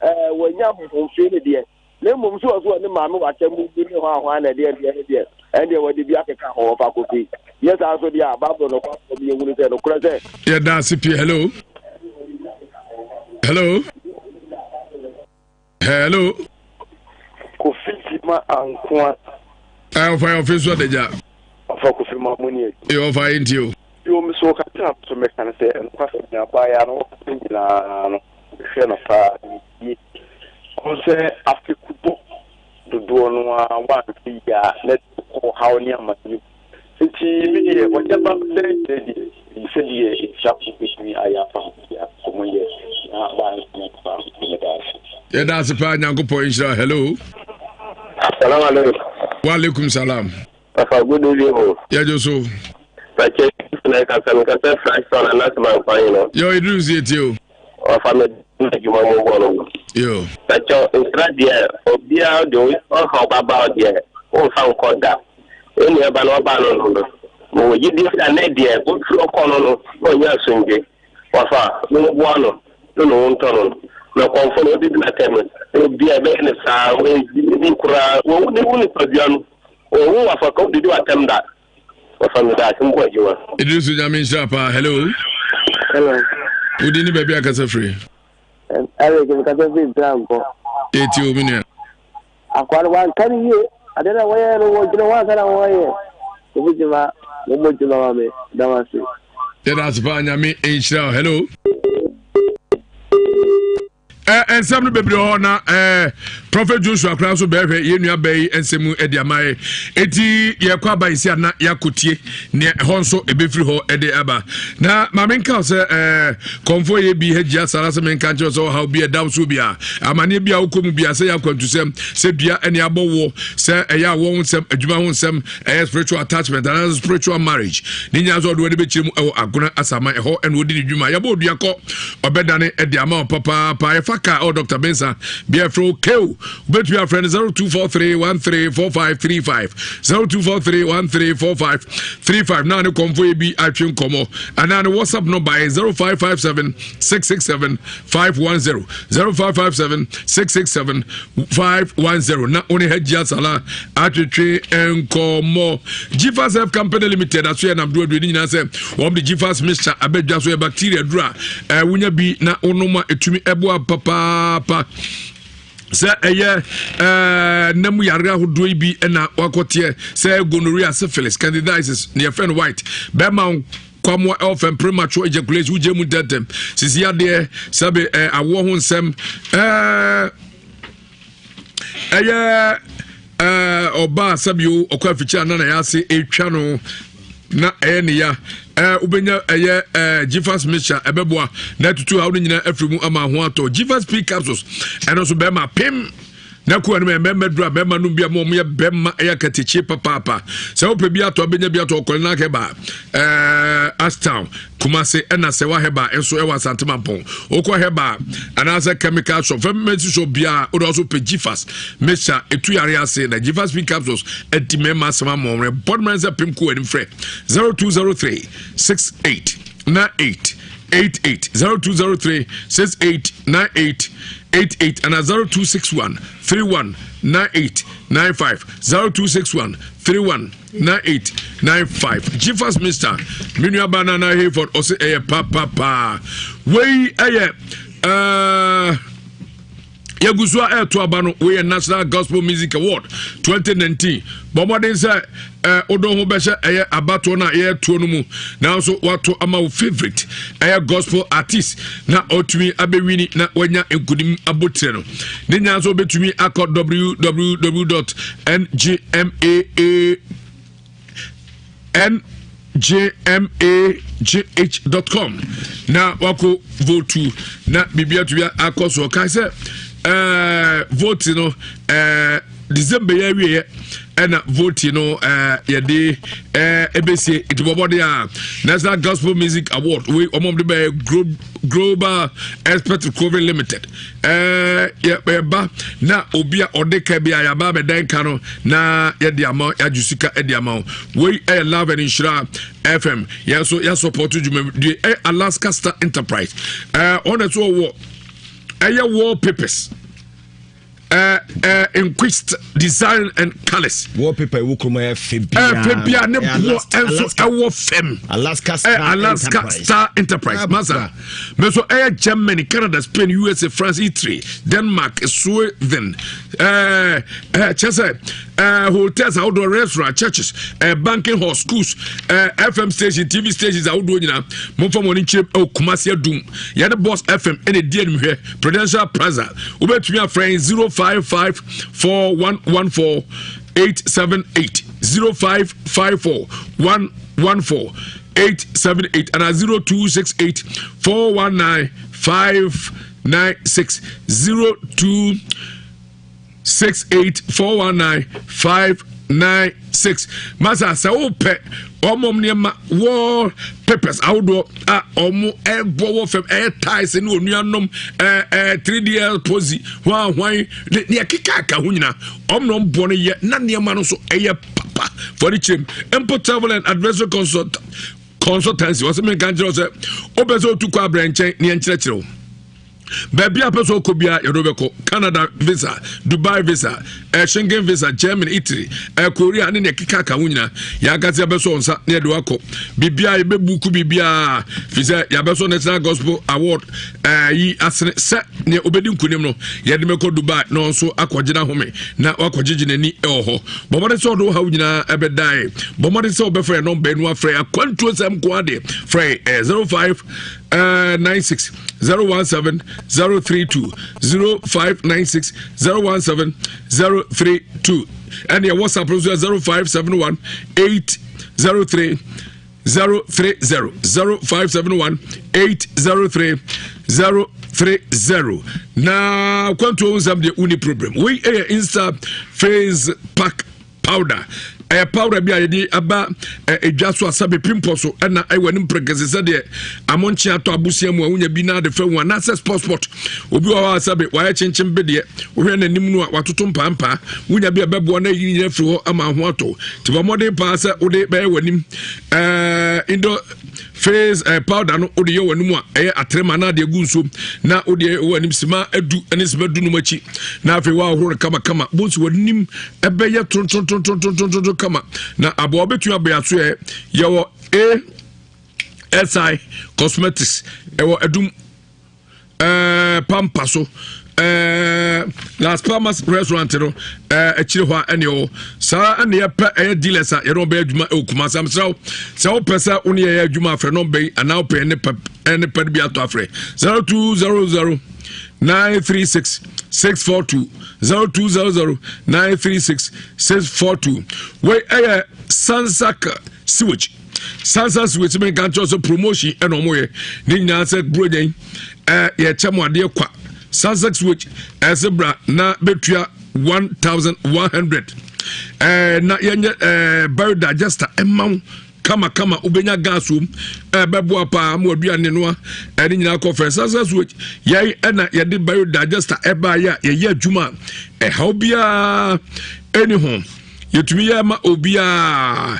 ɛɛ wɔanya honhomfie no deɛ Na mmom sɛ ɔso ɔne maame wɔ akyɛm bi ne hwan hwan na ɛdeɛ deɛ ne deɛ, ɛndeɛ wɔde bi akeka ho wɔfa kofi. Nyɛ saa nso deɛ a, Bible nokwafoɔ no yɛhunu sɛ nokorɛ sɛ. Yɛda ase pii. Hello. Hello. Hello. Kofi Gyima Ankoa. Ɛ ɔfa yɛ ɔfe so adagya. Ɔfa Kofi ma mo ni adwuma. Yo ɔfa yɛ ntie o. Yo me so kakra a me so mɛka ne sɛ nokwasɛm ni abaayaa no ɔkasa nyinaa no mehwɛ no paa na metie. Ɔhu sɛ afekubɔ dodoɔ no ara woanhwɛ yie a na ɛde wo kɔ ɔhaw ne amaneɛ mu. Nti me deɛ ɔgya ba bɛn kyerɛ deɛ menim sɛdeɛ nhyirafo bɛtumi ayɛ afa ho biara nkɔmmɔ yɛ na baa nso nya paa nti meda ase. Yɛda ase paa Nyankopɔn nhyira hello. Salam alaikum. Wa alaikum salam. Papa good evening o. Yɛdwo so. Pakyɛ na ɛkasa no kasa Fraction anaasɛ mankwan yi no. Yɛ Idris yɛ tie o. Ɔfa me na adwuma mu bɔ no. Yo. Pakyɛ nsra deɛ obiara de ɔhaw baba deɛ womfa nkɔ da. Onua ba no ɔbaa no no no mewɔ gyidie sɛ ne deɛ wofiri ɔkɔ no no na ɔnya asomdwe. Wɔfa no mmoa no no na wontɔ no na kɔmfo no wodidi n'atɛm no ebia ɛbɛyɛ no saa wɔnni koraa wɔwu ne wo nipadua no wɔwu wafa ka wodidi w'atɛm da wɔfa no da ase mbɔ adwuma. Idrisu Nyame nhyira paa hello. Hello. Wodi ne baabi akasa firi. Eric mekasa firi Ntrankɔ. Eti o me nua. Akoa no wanka no yie. Adeɛ no a wɔyɛɛ no wɔdwene ho ansa na wɔyɛ. Kofi Gyima mommɔ dwuma ma me. Meda mo ase. Yɛda ase paa Nyame nhyira wo. Hello. Eh, nsɛm no bebree hɔ na eh, Prophet Joshua koraa nso bɛhwɛ yɛn nua bɛyi nsɛm mu de ama yɛ. Eti yɛkɔ aba yi si ana yɛakɔtie nea ɛhɔ nso ɛbɛfiri hɔ ɛde aba. Na maame nka sɛ ɛɛ kɔnfoɔ yɛ bi hagyi asara sɛ menka nkyerɛ sɛ ɔhaw bi ɛda so bi a amaneɛ bi a wokɔ mu bi a sɛ yɛ akwantusɛm sɛ dua ɛne abɔ woɔ sɛ ɛyɛ awɔ ho nsɛm adwuma ho nsɛm ɛyɛ spiritual attachment anaasɛ spiritual marriage ne nyinaa sɛ ɔde wɔde bɛkyerɛ mu ɛwɔ agona asaman ɛhɔ ɛna ɔdi ne dwuma yɛbɔ odua kɔ ɔbɛdane ɛde ama wo papaapa yɛfa kaa ɛwɔ Dr. Bensa bia ɛfrɛ wo keo wobɛtumi afrɛ no 0243 134535 0243 134535 na ne kɔmfo yɛ bi atwe nkɔmmɔ anaa ne whatsapp no by 0557 667 510 0557 667 510 na wo ne hajji asala atwetwe nkɔmmɔ gfas f company limited aso yɛ namdo aduane nyinaa sɛ wɔn de gfas mixture abɛdwa so yɛ bacteria duru a wonya bi na wonom a ɛtumi ɛboa papaapa sɛ ɛyɛ ɛɛ nam yare ahodoɔ yi bi na wakɔteɛ sɛ gonorrhea syphilis candidiasis ne yɛfrɛ no white bɛrima kwamoa ɛwɔ fɛm premature ejaculation wogye mu ntɛntɛm sisi adeɛ sɛbe ɛɛ awoɔ ho nsɛm ɛɛ ɛyɛ ɛɛ ɔbaa sɛbio ɔkɔ afikyiri anan na yɛ ase etwa no na ɛyɛ ne ya ɛɛ wobɛnya ɛyɛ ɛɛ gfas mixture ɛbɛboa na atutu haw no nyinaa afiri mu ama ho atɔ gfas p capsules ɛno nso bɛrima pem na kuwa no mmarima duru a mmarima nom bi a wɔn yɛ bɛrima ɛyɛ akatakye papaapa sɛ wopɛ bi atɔ abɛnya bi atɔ ɔkɔle na akɛba ɛɛ ashtown kumase ɛna sɛ wa hɛba nso ɛwɔ asante mampɔn wokɔ hɛba anaasɛ chemical shop pharmacy shop biara wode ɔso pɛ gfas mixture ɛtu yare ase na gfas p capsules adi mmarima asɛm ama wɔn bɔ no sɛ pem kɔ anim frɛ 0203 68 98 88 0203 68 98 88 ana 0261 31 98 95 0261 31 9895 Gfas Mister me nuabaa Nana Hayford ɔse ɛyɛ papapaa wei ɛyɛ ɛɛ. Uh, yɛgu so a ɛreto aba no wei yɛ national gospel music award 2019 bɔ mmɔden sɛ eh, wodɔ ho bɛhyɛ ɛyɛ abatoɔ no a yɛretoɔ no mu nanso wato ama wo favorite ɛyɛ gospel artist na ɔtumi abɛwini na wanya nkonim abotire no ne nyinaa nso wobɛtumi akɔ www ngmaa njmagh.com na wakɔ vote na biribi atumi akɔ so ɔkae sɛ ɛɛ vote no ɛɛ december yɛ awieɛ ɛna vote no ɛɛ yɛde ɛɛ ɛbɛsie nti bɔbɔde a national gospel music award wei wɔn de bɛyɛ global expert recovery limited ɛɛ yɛba na obi a ɔde ka bi a yɛaba abɛdan ka no na yɛde ama yɛagye sika de ama wo wei ɛyɛ love and nhyira fm yɛn nso yɛasɔpɔto dwumadie ɛyɛ alaska star enterprise ɛɛ ɔna so ɔwɔ ɛyɛ wallpapers. Inquist design and colors. Wallpaper ɛwɔ kurom ɛyɛ fɛ bia. Ɛfɛ bia ne boɔ ɛnso ɛwɔ fam. Alaska Star Alaska Enterprise. Star Enterprise. Masa mɛ so ɛyɛ Germany, Canada, Spain, USA, France, Italy, Denmark, Sweden. Ɛɛ ɛɛ kyɛ sɛ ɛɛ hotels ahodoɔ, restaurant, churches, ɛɛ banking hall, schools, ɛɛ FM station, TV stations ahodoɔ nyinaa. Mo nfa mo ani nkyerɛ ɛwɔ Kumasi Adum. Yɛne Boss FM ɛna edi anim hwɛ Prudential Plaza. Wobɛtumi afrɛ yɛn 055 4114 878 0554 114 878 ana 0268 419 596 02 68 419 596. Masa sɛ wopɛ ɔmom nneɛma wall papers ahodoɔ a ɔmo ɛbɔ wɔ fam, ɛyɛ tiles ne onuanom ɛɛ ɛɛ 3D posi hwan hwan ne ne ɛkeka aka ho nyinaa, ɔmo na ɔmo bɔ no yɛ na nneɛma no nso ɛyɛ papa. Fɔde kyerɛm mpo travel and advisory consultancy wɔsɛ menka nkyerɛ wo sɛ wopɛ sɛ wotu kɔ abrɛ nkyɛn ne yɛnkyerɛkyerɛ wo baabi a pɛ sɛ ɔkɔ biara, yɛde wobɛkɔ. Canada visa, Dubai visa, Schengen visa, Germany, Italy, Korea ne nea ɛkeka ka ho nyinaa, yɛankasa yɛbɛsɔ wo nsa na yɛde wakɔ. Biribiaa yɛbɛbuku biribiaa firi sɛ yɛabɛsɔ National Gospel Award yi asene sɛ nea obɛdi nkonim no, yɛde mɛkɔ Dubai na ɔnso akɔgyina home na wakɔgyegye n'ani ɛwɔ hɔ. Bɔmmɔden sɛ ɔde wo haw nyinaa ɛbɛdae. Bɔmmɔden sɛ wobɛfrɛ yɛ nɔmba nu afrɛ akwantuo sɛm nko adeɛ, frɛ 05 96 017 032, 0596 017 032, ɛne WhatsApp nso yɛ 0571 803 030, 0571 803 030. Na kwantuo nsɛm deɛ, woni problem. Wei ɛyɛ Insta Face Pack powder, ɛyɛ powder bi a yɛde aba edwa so asabe pimpɔ so, ɛna ɛwɔ anim pɛrɛkɛsɛ sɛdeɛ amonkye atɔ abosia mu a wonya bi na ade fɛ ho, anaasɛ sport sport obi wɔ hɔ a sɛbe wayɛ kyenkyen bedeɛ, wohwɛ n'anim no a watoto mpampaa, wonya bi a bɛboa na ɛyi nyina firi hɔ ama ho atɔ. Nti bɔ mmɔden paa sɛ wode bɛyɛ w'anim indo face powder no. Wode yɛ w'anim a ɛyɛ atrema na ade agu nsuom na wode yɛ w'anim sima 10 ne sima 15 akyi, na afei woahoro no kamakama bonsi w'anim ɛbɛyɛ tontontontontontonton kama na aboa. Wobɛtumi abɛyɛ so ɛ yɛwɔ ASI Cosmetics, ɛwɔ Adum Pampa so, Las Palmas restaurant no akyire hɔ a ɛne ɛwɔ saa. Ɛne yɛpɛ ɛyɛ dealers a yɛne wɔbɛyɛ adwuma ɛwɔ Kumasi. Amsrɛ wo sɛ wopɛ sɛ wo ne yɛyɛ adwuma, afrɛ nɔmba yi, anaa wopɛ ne pɛ ɛne pɛ no bi atɔ, afrɛ 0200 936 642, 0200 936 642. Wei ɛyɛ Sansak Sewage. Sansa Sewage mi nka nkyɛn sɛ promotion ɛna ɔmo yɛ ne nyinaa sɛ buronya yi yɛkyɛ mo adeɛ kwa. Sansa Sewage ɛsɛ bra na bɛtua 1100 na yɛnyɛ biodigester ɛma wo kamakama, wobɛnya gas wom, ɛbɛboa paa ma waduane noa ɛne nyinaa kɔ fɛ. Sansa Sewage yɛn ɛna yɛde biodigester ɛbaayɛ a yɛyɛ adwuma a ɛhaw biara ɛni ho, yɛtumi yɛ ma obiaa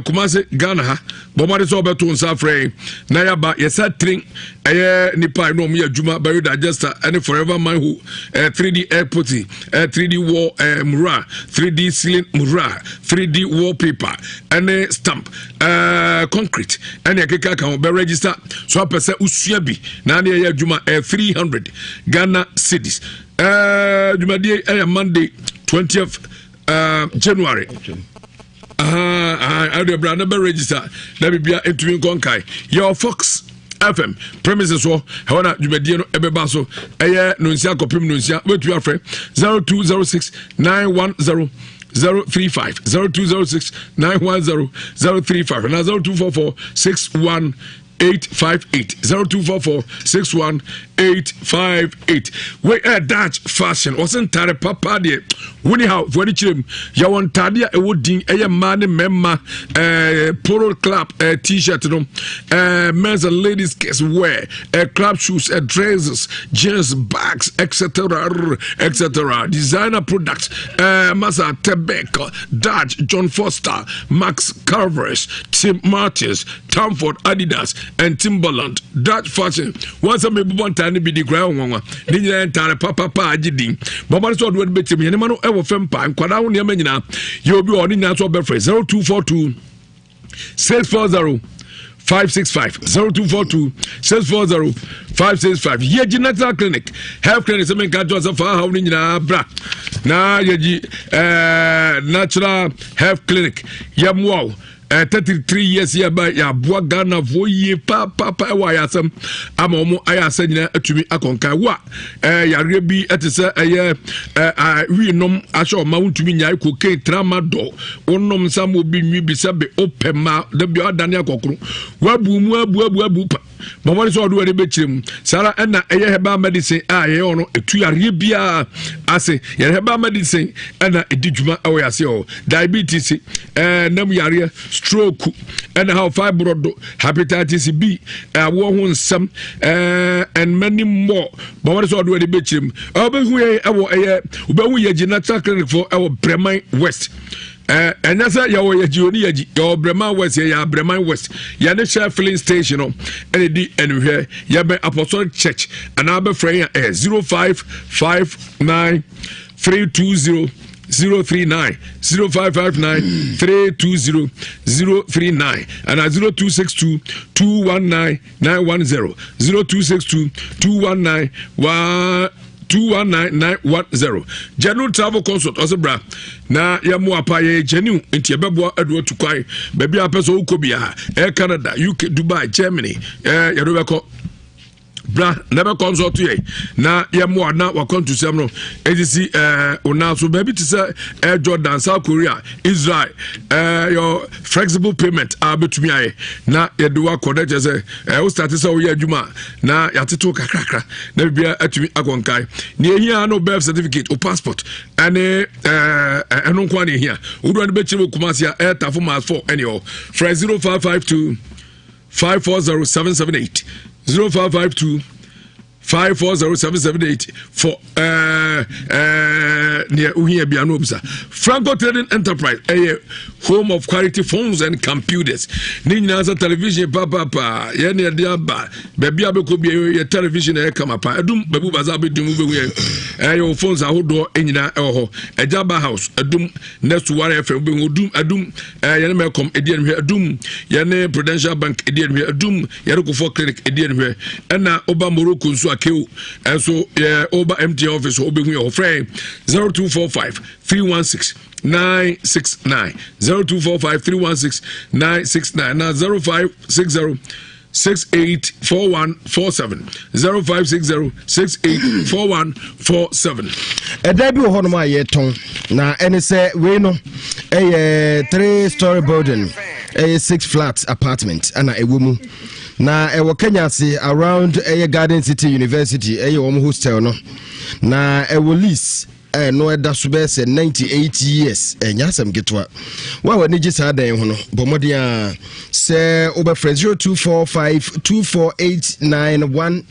Kumase, Ghana ha. Bɔmmɔde sɛ wɔbɛto nsa afrɛ na yɛaba yɛsɛ tren ɛyɛ nipa a ɛna ɔmo yɛ adwuma biodigester ɛne forever manho 3D air putty, 3D wall mural, 3D ceiling mural, 3D wallpaper ɛne stamp, concrete ɛne ɛkeka ka ho. Bɛ register so apɛ sɛ wosua bi na ne ɛyɛ adwuma 300 Ghana cedis. Dwumadie ɛyɛ Monday 20th January. Ɛde bra na bɛ register na biribia ɛtumi nkɔ nkae. Yɛwɔ Fox FM premises hɔ, ɛhɔ na dwumadie no ɛbɛba so. Ɛyɛ nonsia kɔpem nonsia. Wobɛtumi afrɛ 0206 910 035, 0206 910 035 na 0244 61 858, 0244 61 858. Wei ɛ Dutch Fashion, ɔsɛ ntare papa deɛ. Woni ha fo ani kyerɛ mu. Yɛwɔ ntaade a ɛwɔ din ɛyɛ mmaa ne mmarima eh, polo club eh, t-shirt no eh, men's and ladies kids wear eh, club shoes eh, dresses jeans bags etc etc designer products eh, masa Tebek Dutch John Foster Max Carvers Tim Martins Tamford Adidas and Timberland Dutch fashion wɔn sɛ mebobɔ ntaare no bi di koraa nwanwa ne nyinaa ntaare papapa agye din bɔbɔ no sɛ ɔde wɔde bɛkyɛm yɛn nneɛma no ɛwɔ fam paa nkwadaa ho nneɛma nyinaa yɛ obi wɔ ɔne nyinaa nso ɔbɛfrɛ 0242 640 565 0242 640 565 yɛgye national clinic health clinic sɛ menka kyerɛ sɛ fa haw no nyinaa bra na yɛgye eh, natural health clinic yɛmmoa wo eh, 33 years yɛ ba yɛaboa ghanafoɔ yie paapapa ɛwɔ ayasɛm ama wɔn ayɛ asɛ nyinaa atumi akɔnkan wo a eh, yareɛ bi ɛte sɛ ɛyɛ eh, eh, wii nom ahyɛ ɔma wontumi nyae cocaine tramadol wonom nsa ma obi nwi bi sɛ be wopɛ ma da bi adane akɔkoro woabu mu abu abu abu pa bɔmmɔde sɛ ɔde w'ani bɛkyerɛ mu saa ara ɛna ɛyɛ herbal medicine a yɛyɛ ɔno ɛtu yareɛ biara ase yɛde herbal medicine ɛna ɛdi dwuma ɛwɔ yɛase hɔ diabetes ɛɛ nam yareɛ stroke ɛna ha fibroid hepatitis B awoɔ ho nsɛm ɛɛ and many more bɔmmɔde sɛ ɔde w'ani bɛkyerɛ mu ɛwɔbɛhu yɛn ɛwɔ ɛyɛ wobɛhu yɛ gyi natural clinic fo ɛwɔ Brɛman West ɛnyɛ sɛ yɛwɔ yɛgyi oni yɛgyi yɛwɔ Breman West yɛyɛ Breman West yɛne Shell filling station no ɛna di ɛnuhwɛ yɛbɛn Apostolic Church anaa bɛfrɛ yɛn ɛyɛ 0559 320 039 0559 320 039 anaa 0262 219 910 0262 219 1 219910 Genuine Travel Consult ɔsɛ bra na yɛmmoa pa yɛyɛ genuine nti yɛbɛboa adu atu kwan baabi a pɛ sɛ wokɔ biara ɛyɛ Canada UK Dubai Germany ɛɛ yɛde bɛkɔ bra na bɛ consult yɛ na yɛmmoa na wakwantusɛm no ɛsisi ɛɛ onan so baabi te sɛ ɛɛ Jordan South Korea Israel ɛɛ yɛ flexible payment a bɛtumi ayɛ na yɛde wakɔ na kyerɛ sɛ ɛɛ wo start sɛ woyɛ adwuma na yɛatetew kakrakra na biribiara atumi akɔ nkae nea ehia no birth certificate o passport ɛne ɛɛ ɛno nko na ehia wodoɔ no bɛkyerɛ wɔ Kumasi a ɛyɛ Tafo Miles 4 ɛne hɔ frɛ 0552 540 778 0552 540778 for ɛɛ ɛɛ nea ohia bia no obisa Franco Trading Enterprise ɛyɛ home of quality phones and computers ne nyinaa sɛ television papaapa yɛn na yɛde aba baabi a bɛkɔ bia yɛ television ɛyɛ kama pa ɛdum baabi baza bɛdum wobɛhu yɛ ɛyɛ wɔ phones ahodoɔ nyinaa ɛwɔ hɔ ɛgya ba house ɛdum next to ware fm wobɛhu odum ɛdum ɛɛ yɛne mɛkɔm ɛdi ɛnhwɛ ɛdum yɛne Prudential Bank ɛdi ɛnhwɛ ɛdum yɛne Kofoɔ Clinic ɛdi ɛnhwɛ ɛna woba Morocco nso akeo ɛnso yɛ woba MTN office wobɛhu yɛ hɔ frɛ 0245 316 969 0245 316 969 na 0560 684147 0560 684147. Ɛdan bi wɔ hɔnom a yɛtɔn na ɛne sɛ wei no ɛyɛ three story building ɛyɛ six flat apartment ɛna ɛwɔ mu na ɛwɔ Kenya ase around ɛyɛ Garden City University ɛyɛ wɔn hostel no na ɛwɔ lease ɛno ɛda so bɛyɛ sɛ 98 years ɛnyɛ asɛm ketewa wo a w'ani gye saa dan ho no bɔ mmɔden a sɛ wobɛfrɛ 0245 248918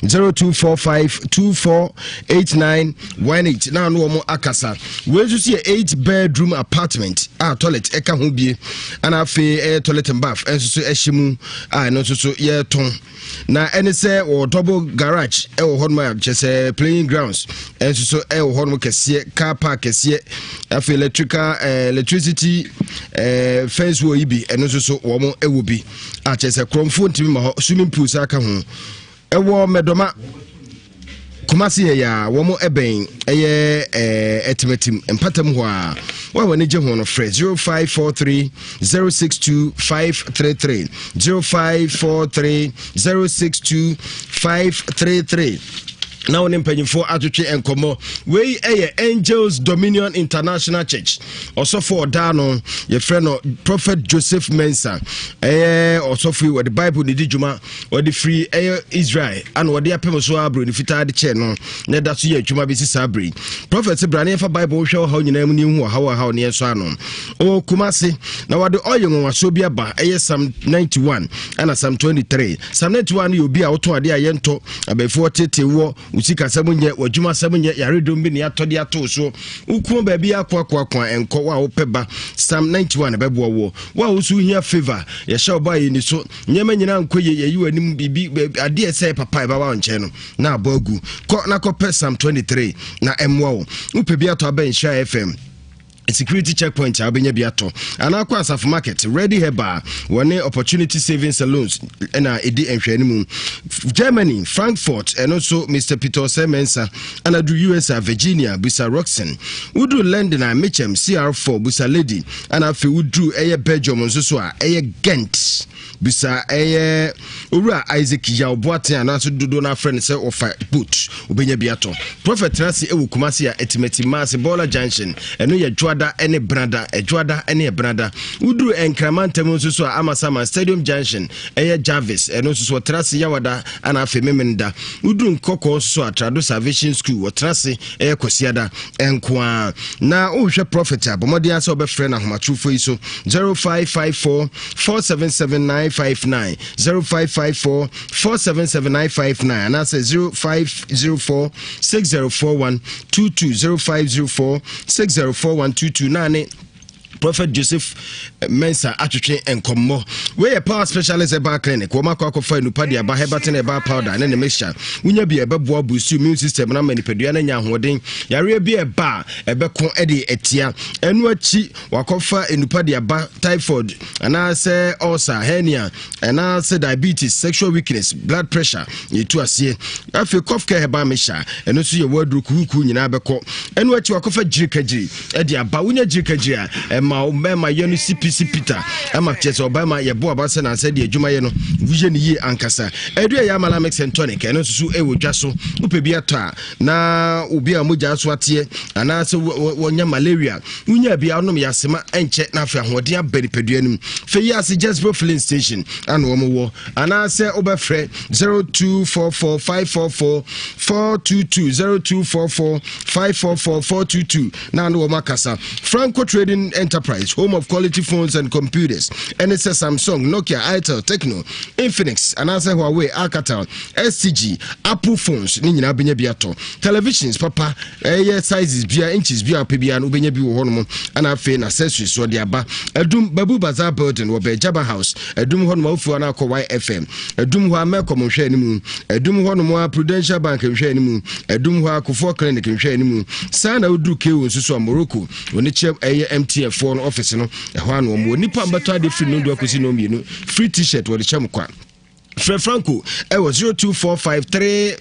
0245 248918 na ano wɔn akasa wei nso so yɛ 8 bedroom apartment a toilet ɛka ho bie ana afei ɛyɛ toilet and bath ɛnso so ɛhyɛ mu a ɛno nso so yɛtɔn na ɛne sɛ wɔ double garage ɛwɔ hɔnom a kyɛ sɛ playing grounds ɛnso so ɛwɔ hɔnom kɛseɛ car park kɛseɛ afei electrical eh, electricity eh, fence wɔ yi bi ɛno nso so wɔn ɛwɔ bi a kyɛ sɛ kurɔmfoɔ ntumi ma hɔ swimming pool saa ka ho ɛwɔ mɛdɔma Kumasi yɛ ya wɔn ɛbɛn ɛyɛ ɛɛ ɛtimatim mpatam hɔ a wɔn a wɔn ani gye ho no frɛ 0543 062 533 0543 062 533. Na wo ne mpanyimfoɔ atwetwe nkɔmmɔ. Wei yɛ Angels Dominion International Church ɔsɔfo ɔdaa no, yɛfrɛ no Prophet Joseph Mensah. Ɛyɛ ɔsɔfo yi, wɔde Bible ne di dwuma, wɔde firi ɛyɛ Israel ana wɔde apem so a buroni fitaa de kyɛɛ no na ɛda so yɛ adwuma bɛsi saa bere. Prophet sɛ bra ne yɛmfa Bible hwɛ ɔhaw nyinaa mu ne yɛhu ɔhaw ɔhaw ne yɛnsɔ ano. Ɔwɔ Kumase na wɔde ɔyɛ nwanwasoɔ bi aba, ɛyɛ Psalm 91 ɛna Psalm 23. Psalm 91 no yɛ obi a wotɔn adeɛ a yɛntɔ, abɛɛfoɔ tete woɔ, wo sikasɛm nyɛ, w'adwumasɛm nyɛ, yaredom bi ne atɔ de ato so, wokuo baabi akoakoakoa ɛnkɔ, wo a wopɛ ba, Psalm 91 ɛbɛboa woɔ. Wo a woso hia favor, yɛhyɛ ɔbɔ a yɛni so, nneɛma nyinaa nkɔ yie, yɛyi w'anim biribi adeɛ sɛ papa ɛbɛba wo nkyɛn no na abɔ agu. Kɔ na kɔpɛ Psalm 23 na ɛmmoa wo. Wopɛ bi atɔ abɛn Nhyira FM security checkpoint a wobɛnya bi atɔ, anaa kɔ Asafo Market. Ready Herbal wɔne Opportunity Savings Saloons ɛna ɛdi nhwɛne mu. Germany, Frankfurt, ɛno nso Mr Peter Osei Mensah. Ana du USA, Virginia, busa Roxon. Woduru London a, Mitcham CR4, busa Lady. Ana afei woduru ɛyɛ Belgium nso so a, ɛyɛ Ghent, bisa ɛyɛ Owura Isaac Yaw Boateng, anaasɛ dodoɔ no afrɛ no sɛ ɔfa boat, wobɛnya bi atɔ. Prophet tena ase ɛwɔ Kumase a Atimati Maase Bɔɔla Junction. Ɛno yɛ Dwoada ne Benada, Ɛdwoada ne Ɛbenada. Woduru Nkrama ntam nso so a, Amasaman Stadium Junction, ɛyɛ Jarvis, ɛno nso so ɔtena ase Yawada ana afei Memenda. Woduru Nkɔkɔɔ nso so a, Trado Salvation School, ɔtena ase ɛyɛ Kwasiada nko ara. Na wohwɛ Prophet a, bɔ mmɔden sɛ wobɛfrɛ no ahomatorofoɔ yi so: 0554 477 959, 0554 477 959, anaasɛ 0504 6041 22, 0504 6041 22, na ne Prophet Joseph Mensa atwetwe nkɔmmɔ. Wei yɛ Power Specialist Herbal Clinic. Wɔn akɔ akɔfa nnupa de aba, Herbatin herbal powder ne ne mixture. Wonya bi a, ɛbɛboa boost immune system no ama nipadua no anya ahoɔden. Yareɛ bi a ɛba a, ɛbɛko de atia. Ɛno akyi, wakɔfa nnupa de aba, typhoid anaasɛ ulcer, hernia anaasɛ diabetes, sexual weakness, blood pressure, yɛtu aseɛ. Afei Cough Care herbal mixture, ɛno nso yɛ wɔaduro kuhukuu nyinaa bɛkɔ. Ɛno akyi, wakɔfa gyirikagyiri ɛde aba. Wonya gyirikagyiri a, ɛma ɔbɛma yɛ no sipisipita, ɛma kyerɛ sɛ ɔbɛma yɛbo aba sɛ nansɛ deɛ adwuma yɛ no woyɛ no yie ankasa. Ɛdu ɛyɛ Amala Mix and Tonic, ɛno nso so ɛwɔ dwa so. Wopɛ bi atɔ a, na obi a mogya so ateɛ anaasɛ wɔnya malaria, wonya bi a wonom yɛ asema ɛnkyɛ na afei ahoɔden aba nipadua no mu. Fɛ yi ase Jesbo Filling Station ana wɔn wɔ, anaasɛ wobɛfrɛ 0244 544 422, 0244 544 422, na ne wɔn akasa. Franco Trading Enterprise, home of quality phones and computers, ɛne sɛ Samsung, Nokia, Itel, Tecno, Infinix anaasɛ Huawei, Alcatel, STG, Apple phones ne nyinaa bɛnya bi atɔ. Televisions papa, ɛyɛ sizes bia, inches bia wopɛ bia no, wobɛnya bi wɔ hɔnom. Ana afei na accessories so de aba. Adum Babu Bazaar building wɔ Bɛgyaba House, Adum hɔnom a, wofi hɔ no akɔ YFM Adum hɔ a, Mɛkɔm nhwɛ anim. Adum hɔnom a, Prudential Bank nhwɛ anim. Adum hɔ a, Kofoɔ Clinic nhwɛ anim. Saa na woduru KO nso so a, Morocco wɔne kyerɛ ɛyɛ MTN foɔ no office no, ɛhɔ ano wɔn wɔ. Nipa mbɛtɔ ade firi no du akɔsi no mmienu, free T-shirt wɔde kyɛ mo kwa. Frɛ Franco ɛwɔ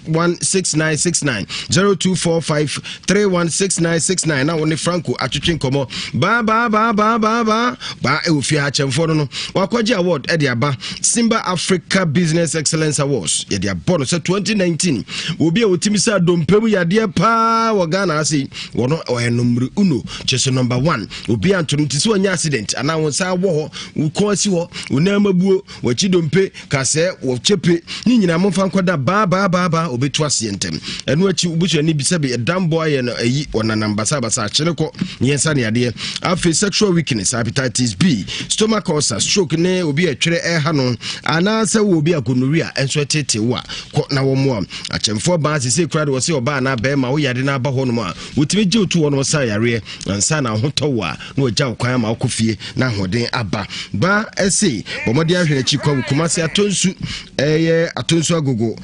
0245316969, 0245316969, na wo ne Franco atwetwe nkɔmmɔ. Baa baa baa baa baa baa baa ɛwɔ fie ha. Kyɛmfoɔ no wakɔgye award ɛde aba, Simba Africa Business Excellence Awards, yɛde abɔ no sɛ 2019 obi a wɔtumi sɛ adompe mu yadeɛ paa wɔ Ghana ase. Wɔno ɔyɛ number uno, kyerɛ sɛ number one, obi anto no. Nti sɛ wɔnyɛ accident anaa wɔn nsa wɔ hɔ, wo kɔn asi hɔ, wo nan mabuo, wɔakyi dompe kasɛɛ, wɔkyɛpe ne nyinaa, momfa nkɔda baa baa baa baa, obɛtu aseɛ ntɛm. Ɛno akyi, wobusuani bi sɛbe ɛdambɔ ayɛ no ayi, ɔnanam basabasa, akyene kɔ yɛnsa ne adeɛ. Afei sexual weakness, hepatitis B, stomach ulcer, stroke ne obi a ɛtwerɛ ɛha no, anaasɛ wɔ obi a gonorrhea ɛnso ɛtete wo a, kɔ na wɔmmoa. Akyɛmfoɔ baa sesei koraa de wɔ sɛ ɔbaa anaa bɛrima woyare no aba hɔ nom a, wɔtumi gye wo to hɔ nom sa yareɛ ansa na ahotɔ wo a, na wɔagya wo kwan ama wokɔ fie na ahoɔden aba. Ba ɛse bɔ mmɔden ahwɛ n'akyi kwa wɔ Kumase Atonsu, ɛyɛ Atonsu Agogo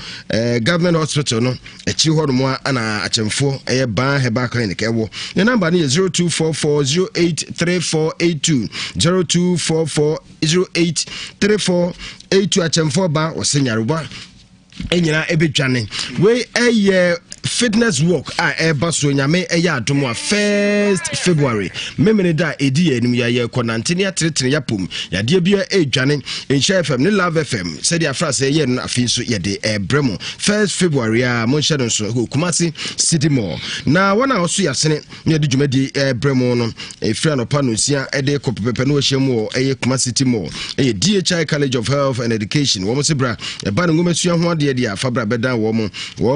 Government Hospital no akyi hɔ nom a ana akyɛmfoɔ ɛyɛ Ban Herbal Clinic ɛwɔ. Ne namba no yɛ 0244 083482, 0244 083482. Akyɛmfoɔ ba, wɔsɛ nyarewa nyinaa ɛbɛdwane. Wei ɛyɛ. Fitness walk a ɛreba so Nyame ɛyɛ adom a first February memene da a ɛdi yɛn anim yɛ yɛkɔ nante ne atenetene yɛapom yadeɛ bi ɛredwane Nhyira FM ne Love FM sɛdeɛ afra sɛ yɛ no afei nso yɛde ɛrebrɛ mo first February a monhyɛ no nso ɛwɔ Kumasi City Mall na wɔn a wɔso yɛasene na yɛde dwumadi ɛrebrɛ mu no ɛfiri anɔpa no nsia ɛde kɔ pɛpɛpɛ no wɔahyia mu wɔ ɛyɛ Kuma City Mall ɛyɛ DHI College of Health and Education wɔn se bra ɛba no nwoma sua ho adeɛ deɛ afa bra bɛdan wɔn mo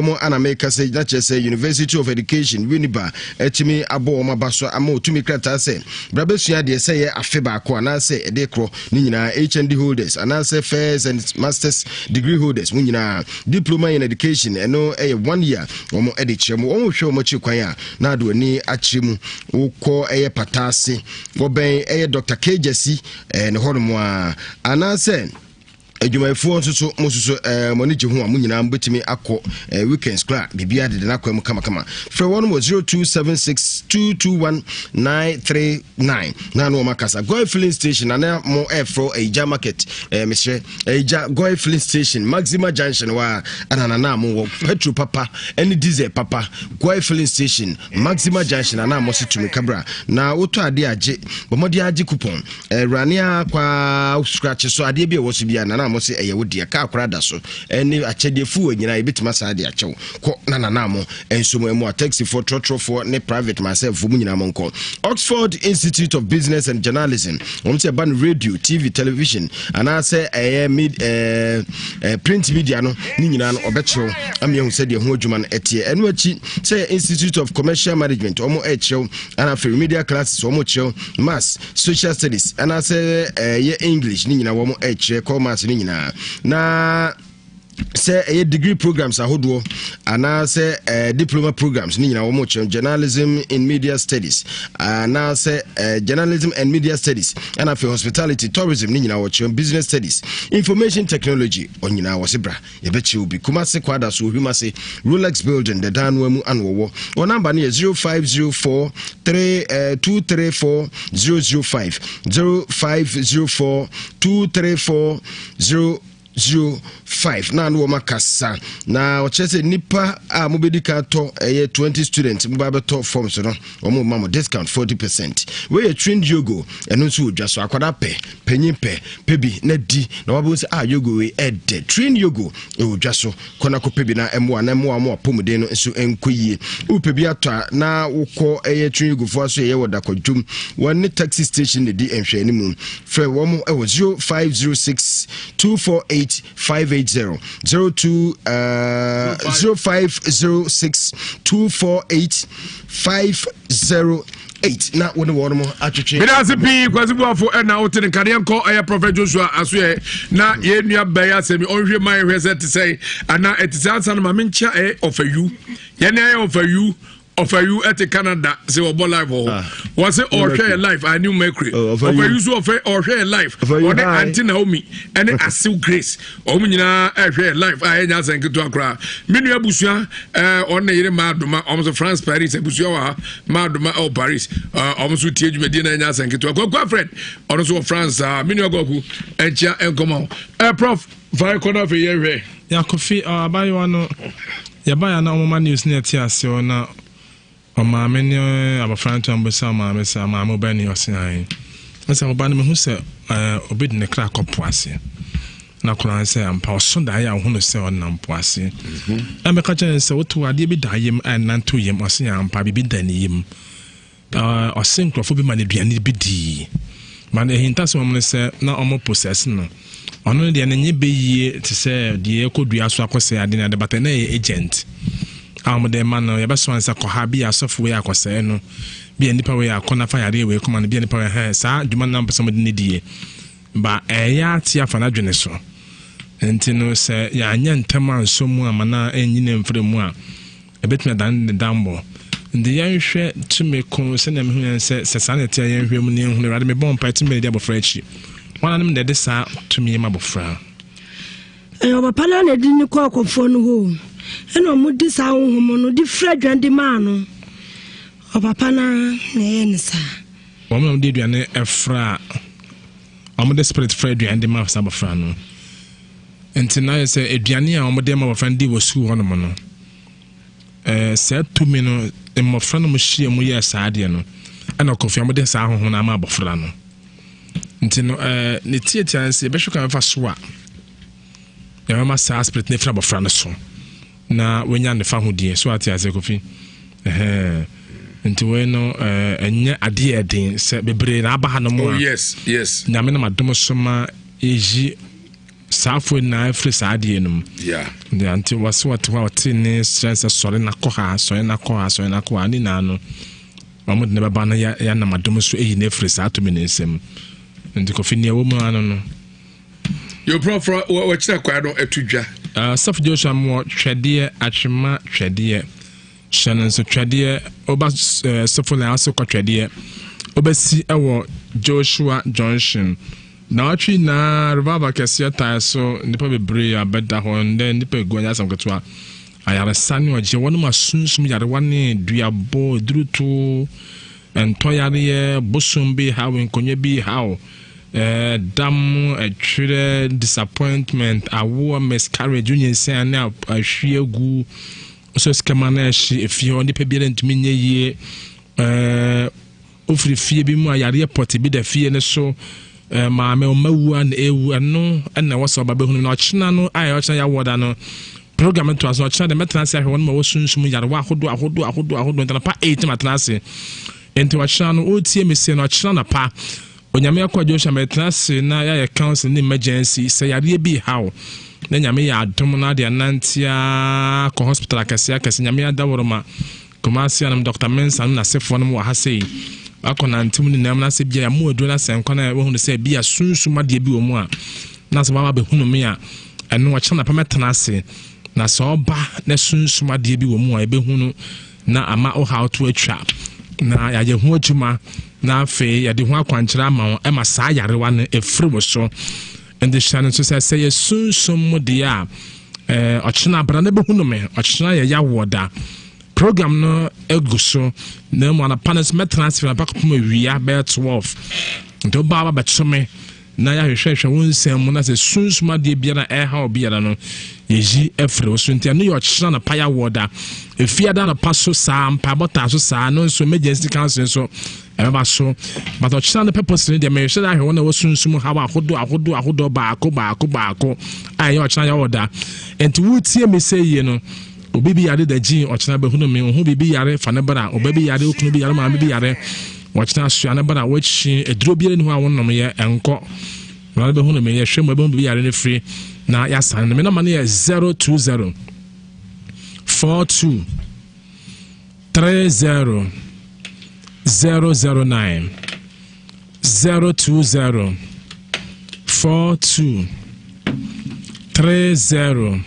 wɔn ana meka sɛ na kyerɛ sɛ University of Education Winneba atumi abɔ wɔn aba so ama ɔtumi krataa sɛ bra bɛsua adeɛ sɛ yɛ afe baako anaasɛ ɛde korɔ ne nyinaa HND holders anaasɛ first and masters degree holders mo nyinaa diploma in education ɛno ɛyɛ one year wɔn ɛde kyerɛ mu wɔn hwɛ wɔn akyiri kwan a na ade w'ani akyerɛ mu wokɔ ɛyɛ pata ase wɔbɛn ɛyɛ Dr. K. Gyasi ɛɛ ne hɔnom a anaasɛ adwumayɛfoɔ nso so mo nso so ɛɛ mo ani gye ho a mo nyinaa mobɛtumi akɔ ɛɛ weekends koraa biribiara dede n'akwan mu kamakama frɛ wɔn wɔ 0276 221 939 na ano wɔn akasa goy filling station ana mo ɛɛfrɛ ɛyigya market ɛɛ mesrɛ ɛyigya goy filling station maxima junction wa ana nana mo wɔ petrol papa ɛne diesel papa Guai filling station, Maxima Junction anaa Mɔse Tumi Kabra na wotɔ adeɛ agye bɔ mmɔden agye coupon ɛwurane a kwaa scratch so adeɛ bi a ɛwɔ so biara nana mo se ɛyɛ wo deɛ kaa koraa da so ɛne akyɛdeɛ fuel nyinaa yɛbɛtumi asaa de akyɛw kɔ na nana mo nso mo ɛmo a taxifoɔ trɔtrɔfoɔ ne private myself mu nyinaa mo nkɔ Oxford Institute of Business and Journalism wɔn sɛ ɛba no radio TV television anaasɛ ɛyɛ mid ɛɛ eh, print media no ne nyinaa no ɔbɛkyerɛw ama yɛahu sɛdeɛ ho adwuma no ɛteɛ ɛno akyi sɛ institute of commercial management ɔmo ɛkyerɛw ana afei media classes ɔmo kyerɛw maths social studies anaasɛ ɛyɛ english ne nyinaa wɔn ɛkyerɛ kɔ maths ne nyinaa na sɛ ɛyɛ degree programs ahodoɔ anaasɛ eh, diploma programs ne nyinaa wɔn kyerɛ journalism in media studies anaasɛ eh, journalism and media studies ɛna afei hospitality tourism ne nyinaa wɔkyerɛ business studies information technology ɔnyinaa wɔse bra yɛbɛkyerɛ obi kumase kwada so ohwim ase rolex building dɛdan no mu ano wɔwɔ wɔn namba no yɛ 0504 3 234 005 0504 234 0 05 na ano wɔn akasa na ɔkyerɛ sɛ nipa a mobɛdi ka tɔ ɛyɛ 20 students mobɛ abɛtɔ forms no wɔn ma mo discount 40 percent wei yɛ trained yogo ɛno nso wɔ dwa so akwadaa pɛ panyin pɛ pɛ bi na di na wabɛhu sɛ ah yogo wei ɛdɛ trained yogo ɛwɔ dwa so kɔ na kɔpɛ bi na ɛmoa na ɛmoa mo apɔmuden no nso ɛnkɔ yie wopɛ bi atɔ a na wokɔ ɛyɛ trained yogofoɔ aso ɛyɛ wɔ dakɔdwom wɔn ne taxi station na di nhwɛani mu frɛ wɔn ɛwɔ 0506 248 580 02 uh, 0506 248 508 na wo ne wɔn mo atwetwe. mede ase pii kwasi buafo ɛna wote ne nkadeɛ nkɔ ɛyɛ prɔfɛt joshua asoɛ na yɛn nua bɛyɛ asɛm ɔnhwɛ ma yɛhwɛ sɛ te sɛ anaa ɛte sɛ ansa no ma menkyia ɛyɛ ɔfayu yɛne ayɛ ɔfayu ɔfayu ɛte canada sɛ ɔbɔ live wɔ hɔ ah. wɔse ɔhwɛ yɛ live a new mercury oh, ɔfayu so ɔfɛ ɔhwɛ yɛ live ɔne aunty naomi ɛne asew grace wɔn nyinaa ɛhwɛ yɛ live a ɛnyɛ asɛn ketewa koraa me nua abusua ɛɛ ɔne yere maa doma wɔn so france paris abusua wɔ ha maa doma ɛwɔ paris ɛɛ wɔn nso tie dwumadie na ɛnyɛ asɛn ketewa kwaku alfred ɔno nso wɔ france a me nua kwaku ɛnkyia ɛnkɔmɔ ɛɛ prof fa ɛkɔ na afei yɛhwɛ. Yakofi abayewa no Yɛbaeɛ a na wɔma news no yɛte aseɛ na ɔmaame ne abɔfra no to bisa ɔmaame sɛ ɔmaame wo ba ni ɔse ae na sɛ ɔba no mehu sɛ obi de ne kra kɔ po ase na akwadaa no sɛ ampa ɔso daeɛ a ɔhunu sɛ ɔnam po ase mhm. na mɛka kyerɛ no sɛ woto adeɛ bi da yam a ɛnantew yam ɔse ampa biribi da ne yam Ɔse nkurɔfoɔ bi ma no aduane bi dii. But ahintasɛm wɔ mu ne sɛ na ɔmo possess no. Ɔno no deɛ no nye bɛyie te sɛ deɛ yɛkɔ dua so akɔsɛe ade ne ade but na ɛyɛ agent a ɔmo de ma no. Yɛbɛsoa no sɛ kɔ ha bi a asɔfo wei akɔsɛe no, bi a nipa wei akɔ na fa yareɛ wei kɔma no, bi a nipa wei hɛn saa dwuma no na ɔmo pɛ sɛ ɔmo de no die. Ba ɛyɛ ate afa n'adwene so. Nti no sɛ yɛanyɛ ntɛm ansɔ mu amma no annyini amfiri mu a, Ɛbɛtumi adane ne dammɔ. Nti yɛnhwɛ tumi ko sɛnea mehu yɛn sɛ sɛ saa na ɛte a yɛnhwɛ mu na yɛnhunu Awurade mebɔ mpae tumi bɛn na ɛdi abɔfra akyi Hwananom na ɛde saa tumi yi ma abɔfra? Ɛyɛ ɔpapa no ara na ɛde no kɔɔ ɔkɔmfoɔ no hɔ o. Ɛna wɔde saa honhom no de fira aduane de maa no. Ɔpapa no ara na ɛyɛɛ no saa. Wɔn na wɔde aduane fra, wɔde spirit fra aduane de ma saa abɔfra no. Nti na ayɛ sɛ aduane a wɔde ma abɔfra no di wɔ sukuu hɔnom no. Ɛɛ saa tumi no mmɔfra no mo hyia mu yɛɛ saa adeɛ no ɛna kɔfia mo de saa ahohom no ama abɔfra no. Nti no ɛɛ ne tiatia no sɛ yɛbɛhwɛ kwan fa so a yɛbɛma saa spirit no afiri abɔfra no so na wanya ne fa hodie so ate aseɛ kofi ɛhɛn nti wei no ɛɛ ɛnyɛ adeɛ ɛden sɛ bebree na aba ha no mu a oh, yes yes nyame no ma dom so ma yɛyi Saa afoɔ nyinaa firi saa adeɛ no mu. Yeah. Yeah, nti wɔse wɔte hɔ a wɔte ne srɛ sɛ sɔre na kɔ ha, sɔre na kɔ ha, sɔre na kɔ ha, ne nyinaa no wɔn de ne bɛba no yɛanam adom so ayi no afiri saa tumi ne nsam. Nti Kofi nea ɛwɔ mu ano no. Yɛ prɔfrɔ wɔkyerɛ kwan no ɛto dwa. Uh, Sɔfo Joshua mowɔ twɛdeɛ atwema twɛdeɛ hyɛ no nso twɛdeɛ woba uh, sɔfo na ase kɔ twɛdeɛ wobɛsi ɛwɔ Joshua Junction. Naawɔtwe nyinaa revival kɛseɛ tae so, nnipa bebree abɛda hɔ, ndɛ nnipa egu ɛnyɛ asɛm ketewa. Ayaresa ne ɔgyeɛ, wɔnom asunsum yarewa ne duabɔ, eduruto, ntɔ yareɛ, bosom bi haw, nkonnwa bi haw, eh, dam, ɛtwerɛ, disappointment, awoɔ, miscarriage, wonyinsɛn ne ahwie agu, nso sikama na ɛhye efie hɔ, nnipa biara ntumi nyɛ yie, eh, Wofiri fie bi mu a yareɛ pɔte bi da fie no so, maame ɔma wu a na ɛwu, ɛno na ɛwɔ sɛ ɔba bɛhunu na ɔkyena no a ɔkyena yɛawoɔ da no program no toa so ɔkyena de mɛtena ase ahwɛ wɔn ma wɔsunsum yarewa ahodoɔ ahodoɔ ahodoɔ ahodoɔ nti anapa 8 matena ase nti ɔkyena no ɔretie me se no ɔkyena anapa Onyame akɔ Joshua mɛtena ase na yɛayɛ council ne emergency sɛ yareɛ bi haw na nyame yɛ adom na ade anantea kɔ hospital akɛseɛ akɛseɛ nyame adaworoma Kumasi anom Dɔkta Mensah nom n'asefoɔ nom wɔ ha sei. Wakɔ nante mu nyinaa mu na sɛ bia yɛamu aduro na sɛ nkwa na wahunu sɛ bia sunsum adeɛ bi wɔ mu a na sɛ waba bɛhunu me a ɛno ɔkyena napa mɛtena ase na sɛ ɔba na sunsum adeɛ bi wɔ mu a yɛbɛhunu na ama ɔhaw to atwa na yɛayɛ ho adwuma na afei yɛde ho akwankyerɛ ama wo ɛma saa yarewa no ɛfiri wo so. Nti hyɛ no nso sɛ sɛ yɛ sunsum mu deɛ a Eh, ɔkyena bra na bɛhunu me. Ɔkyena yɛ yawoɔ da. Program no egu so na mu anapa no nso mɛtena ase anapa kɔpem awia bɛyɛ 12. Nti wobaa ba bɛto me na yɛahwehwɛhwɛ wo nsɛm mu na sɛ sunsum adeɛ biara ɛha obiara no yɛyi afiri wo so. Nti ɛno yɛ ɔkyena anapa yawoɔ da. Efiada anapa so saa mpaebɔ taa so saa no nso emergency council nso Ɛbɛba so. But ɔkyena no purpose no deɛ mehwɛ dɛ ahwɛ wɔn a ɛwɔ sunsum haw ahodoɔ ahodoɔ ahodoɔ baako baako baako a ɛyɛ ɔkyena yɛ ɔda. Nti wotie me sɛ yie no, obi bi yare da gyin ɔkyena bɛhunu me, ohu biribi yare fa ne bra, ɔba bi yare, okunu bi yare, maame bi yare, ɔkyena soa ne bra, wakyi aduro biara ni hɔ a wonom yɛ ɛnkɔ. Bra no bɛhunu me, yɛhwɛ mu ɛbɛhu biribi yare no firi na yɛasan no. Me nɔma no yɛ 020 42 30 009 020 42 30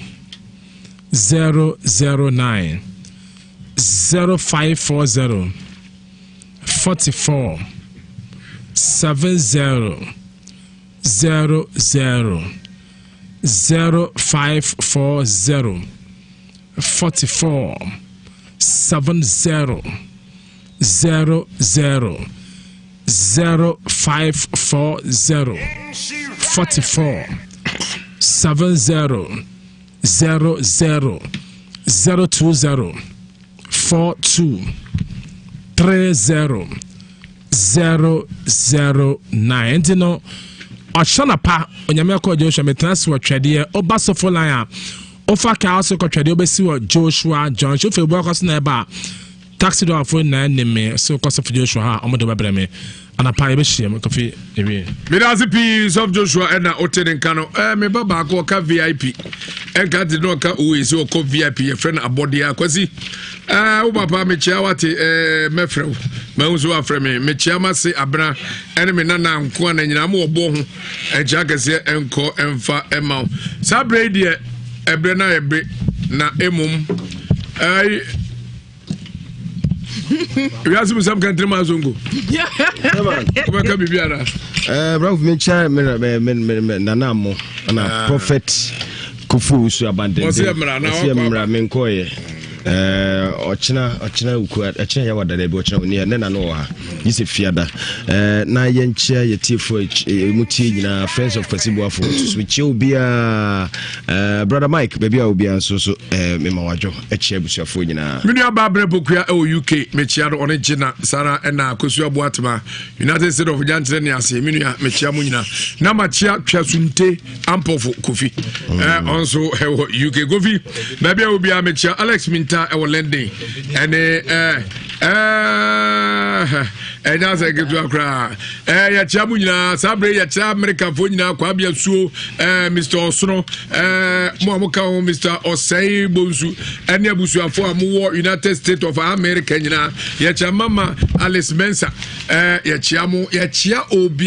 009 0540 44 70 00 0540 44 70 00 0540 44 70 00 020 42 30 009 nti no ɔhyɛ na pa onyame akɔ Joshua metena ase wɔ twɛdeɛ ɔba sɔfo line a Wofa kaa so kɔtwa deɛ wobɛsi wɔ Joshua Junction. Wofa Ebua kɔ so na ɛba a, taxi driverfoɔ nyinaa nim me. So kɔ Sɔfo Joshua hɔ a, wɔde wobɛbrɛ me. Anapa yɛbɛhyia mu. Kofi, yɛwie. Meda ase pii Sɔfo Joshua ɛna wote ne nka no. Eh, me ba baako ɔka VIP. Ɛnka te na ɔka owe sɛ ɔkɔ VIP yɛfrɛ no abɔdeɛ akwasi. Eh, wo papa mekyia wate eh, mɛfrɛ wo. Mahu so wafrɛ me. Mekyia mase abena ɛne me nana nko a na nyinaa mo wɔbɔ ho. Ɛnkyɛ akɛseɛ ɛnkɔ ɛmfa ɛma wo. Saa berɛ yi deɛ ɛberɛ no ayɛ be na emom ɛyi wiase mu sɛm kɛntene ma zongo wobɛka biribi ana bravo mekyɛ nana mo ana ah. prophet kofi owusu abandende ɔsɛ mmara menkɔɔyɛ. Eh, ɔkyena ɔkyena ukua ɔkyena yɛ wada daabi ɔkyena ɔni ne na no wɔ ha yi sɛ fiada eh, na yɛnkyia yɛtiefo eh, mu tie nyinaa friends of Kwasi Boafo nso mekyia obiara eh, brother Mike baabi a obiara nso so eh, mema wadwo akyia abusuafoɔ nyinaa. Me nua baa berɛ pokua ɛwɔ UK mekyia no ɔne gyina sara ɛna Akosua Boatema United States of Gyankyerɛ ne ase me nua mekyia mo nyina na makyia Twasunte Ampɔfo Kofi mm. eh, ɔnso ɛwɔ UK Kofi baabi a obiara mekyia Alex Minta ɛwɔ London ɛne eh, eh, ɛnyɛ asɛ ketewa koraa eh, yɛkyia mo nyinaa saa berɛ yɛkyia Amerikafoɔ nyinaa Kwame Asuo eh, Mr. Ɔsono eh, mo a moka ho Mr. Ɔsɛe Bonsu ɛne abusuafoɔ a mowɔ United States of America nyinaa yɛkyia Mama Alice Mensah eh, yɛkyia mo yɛkyia obi.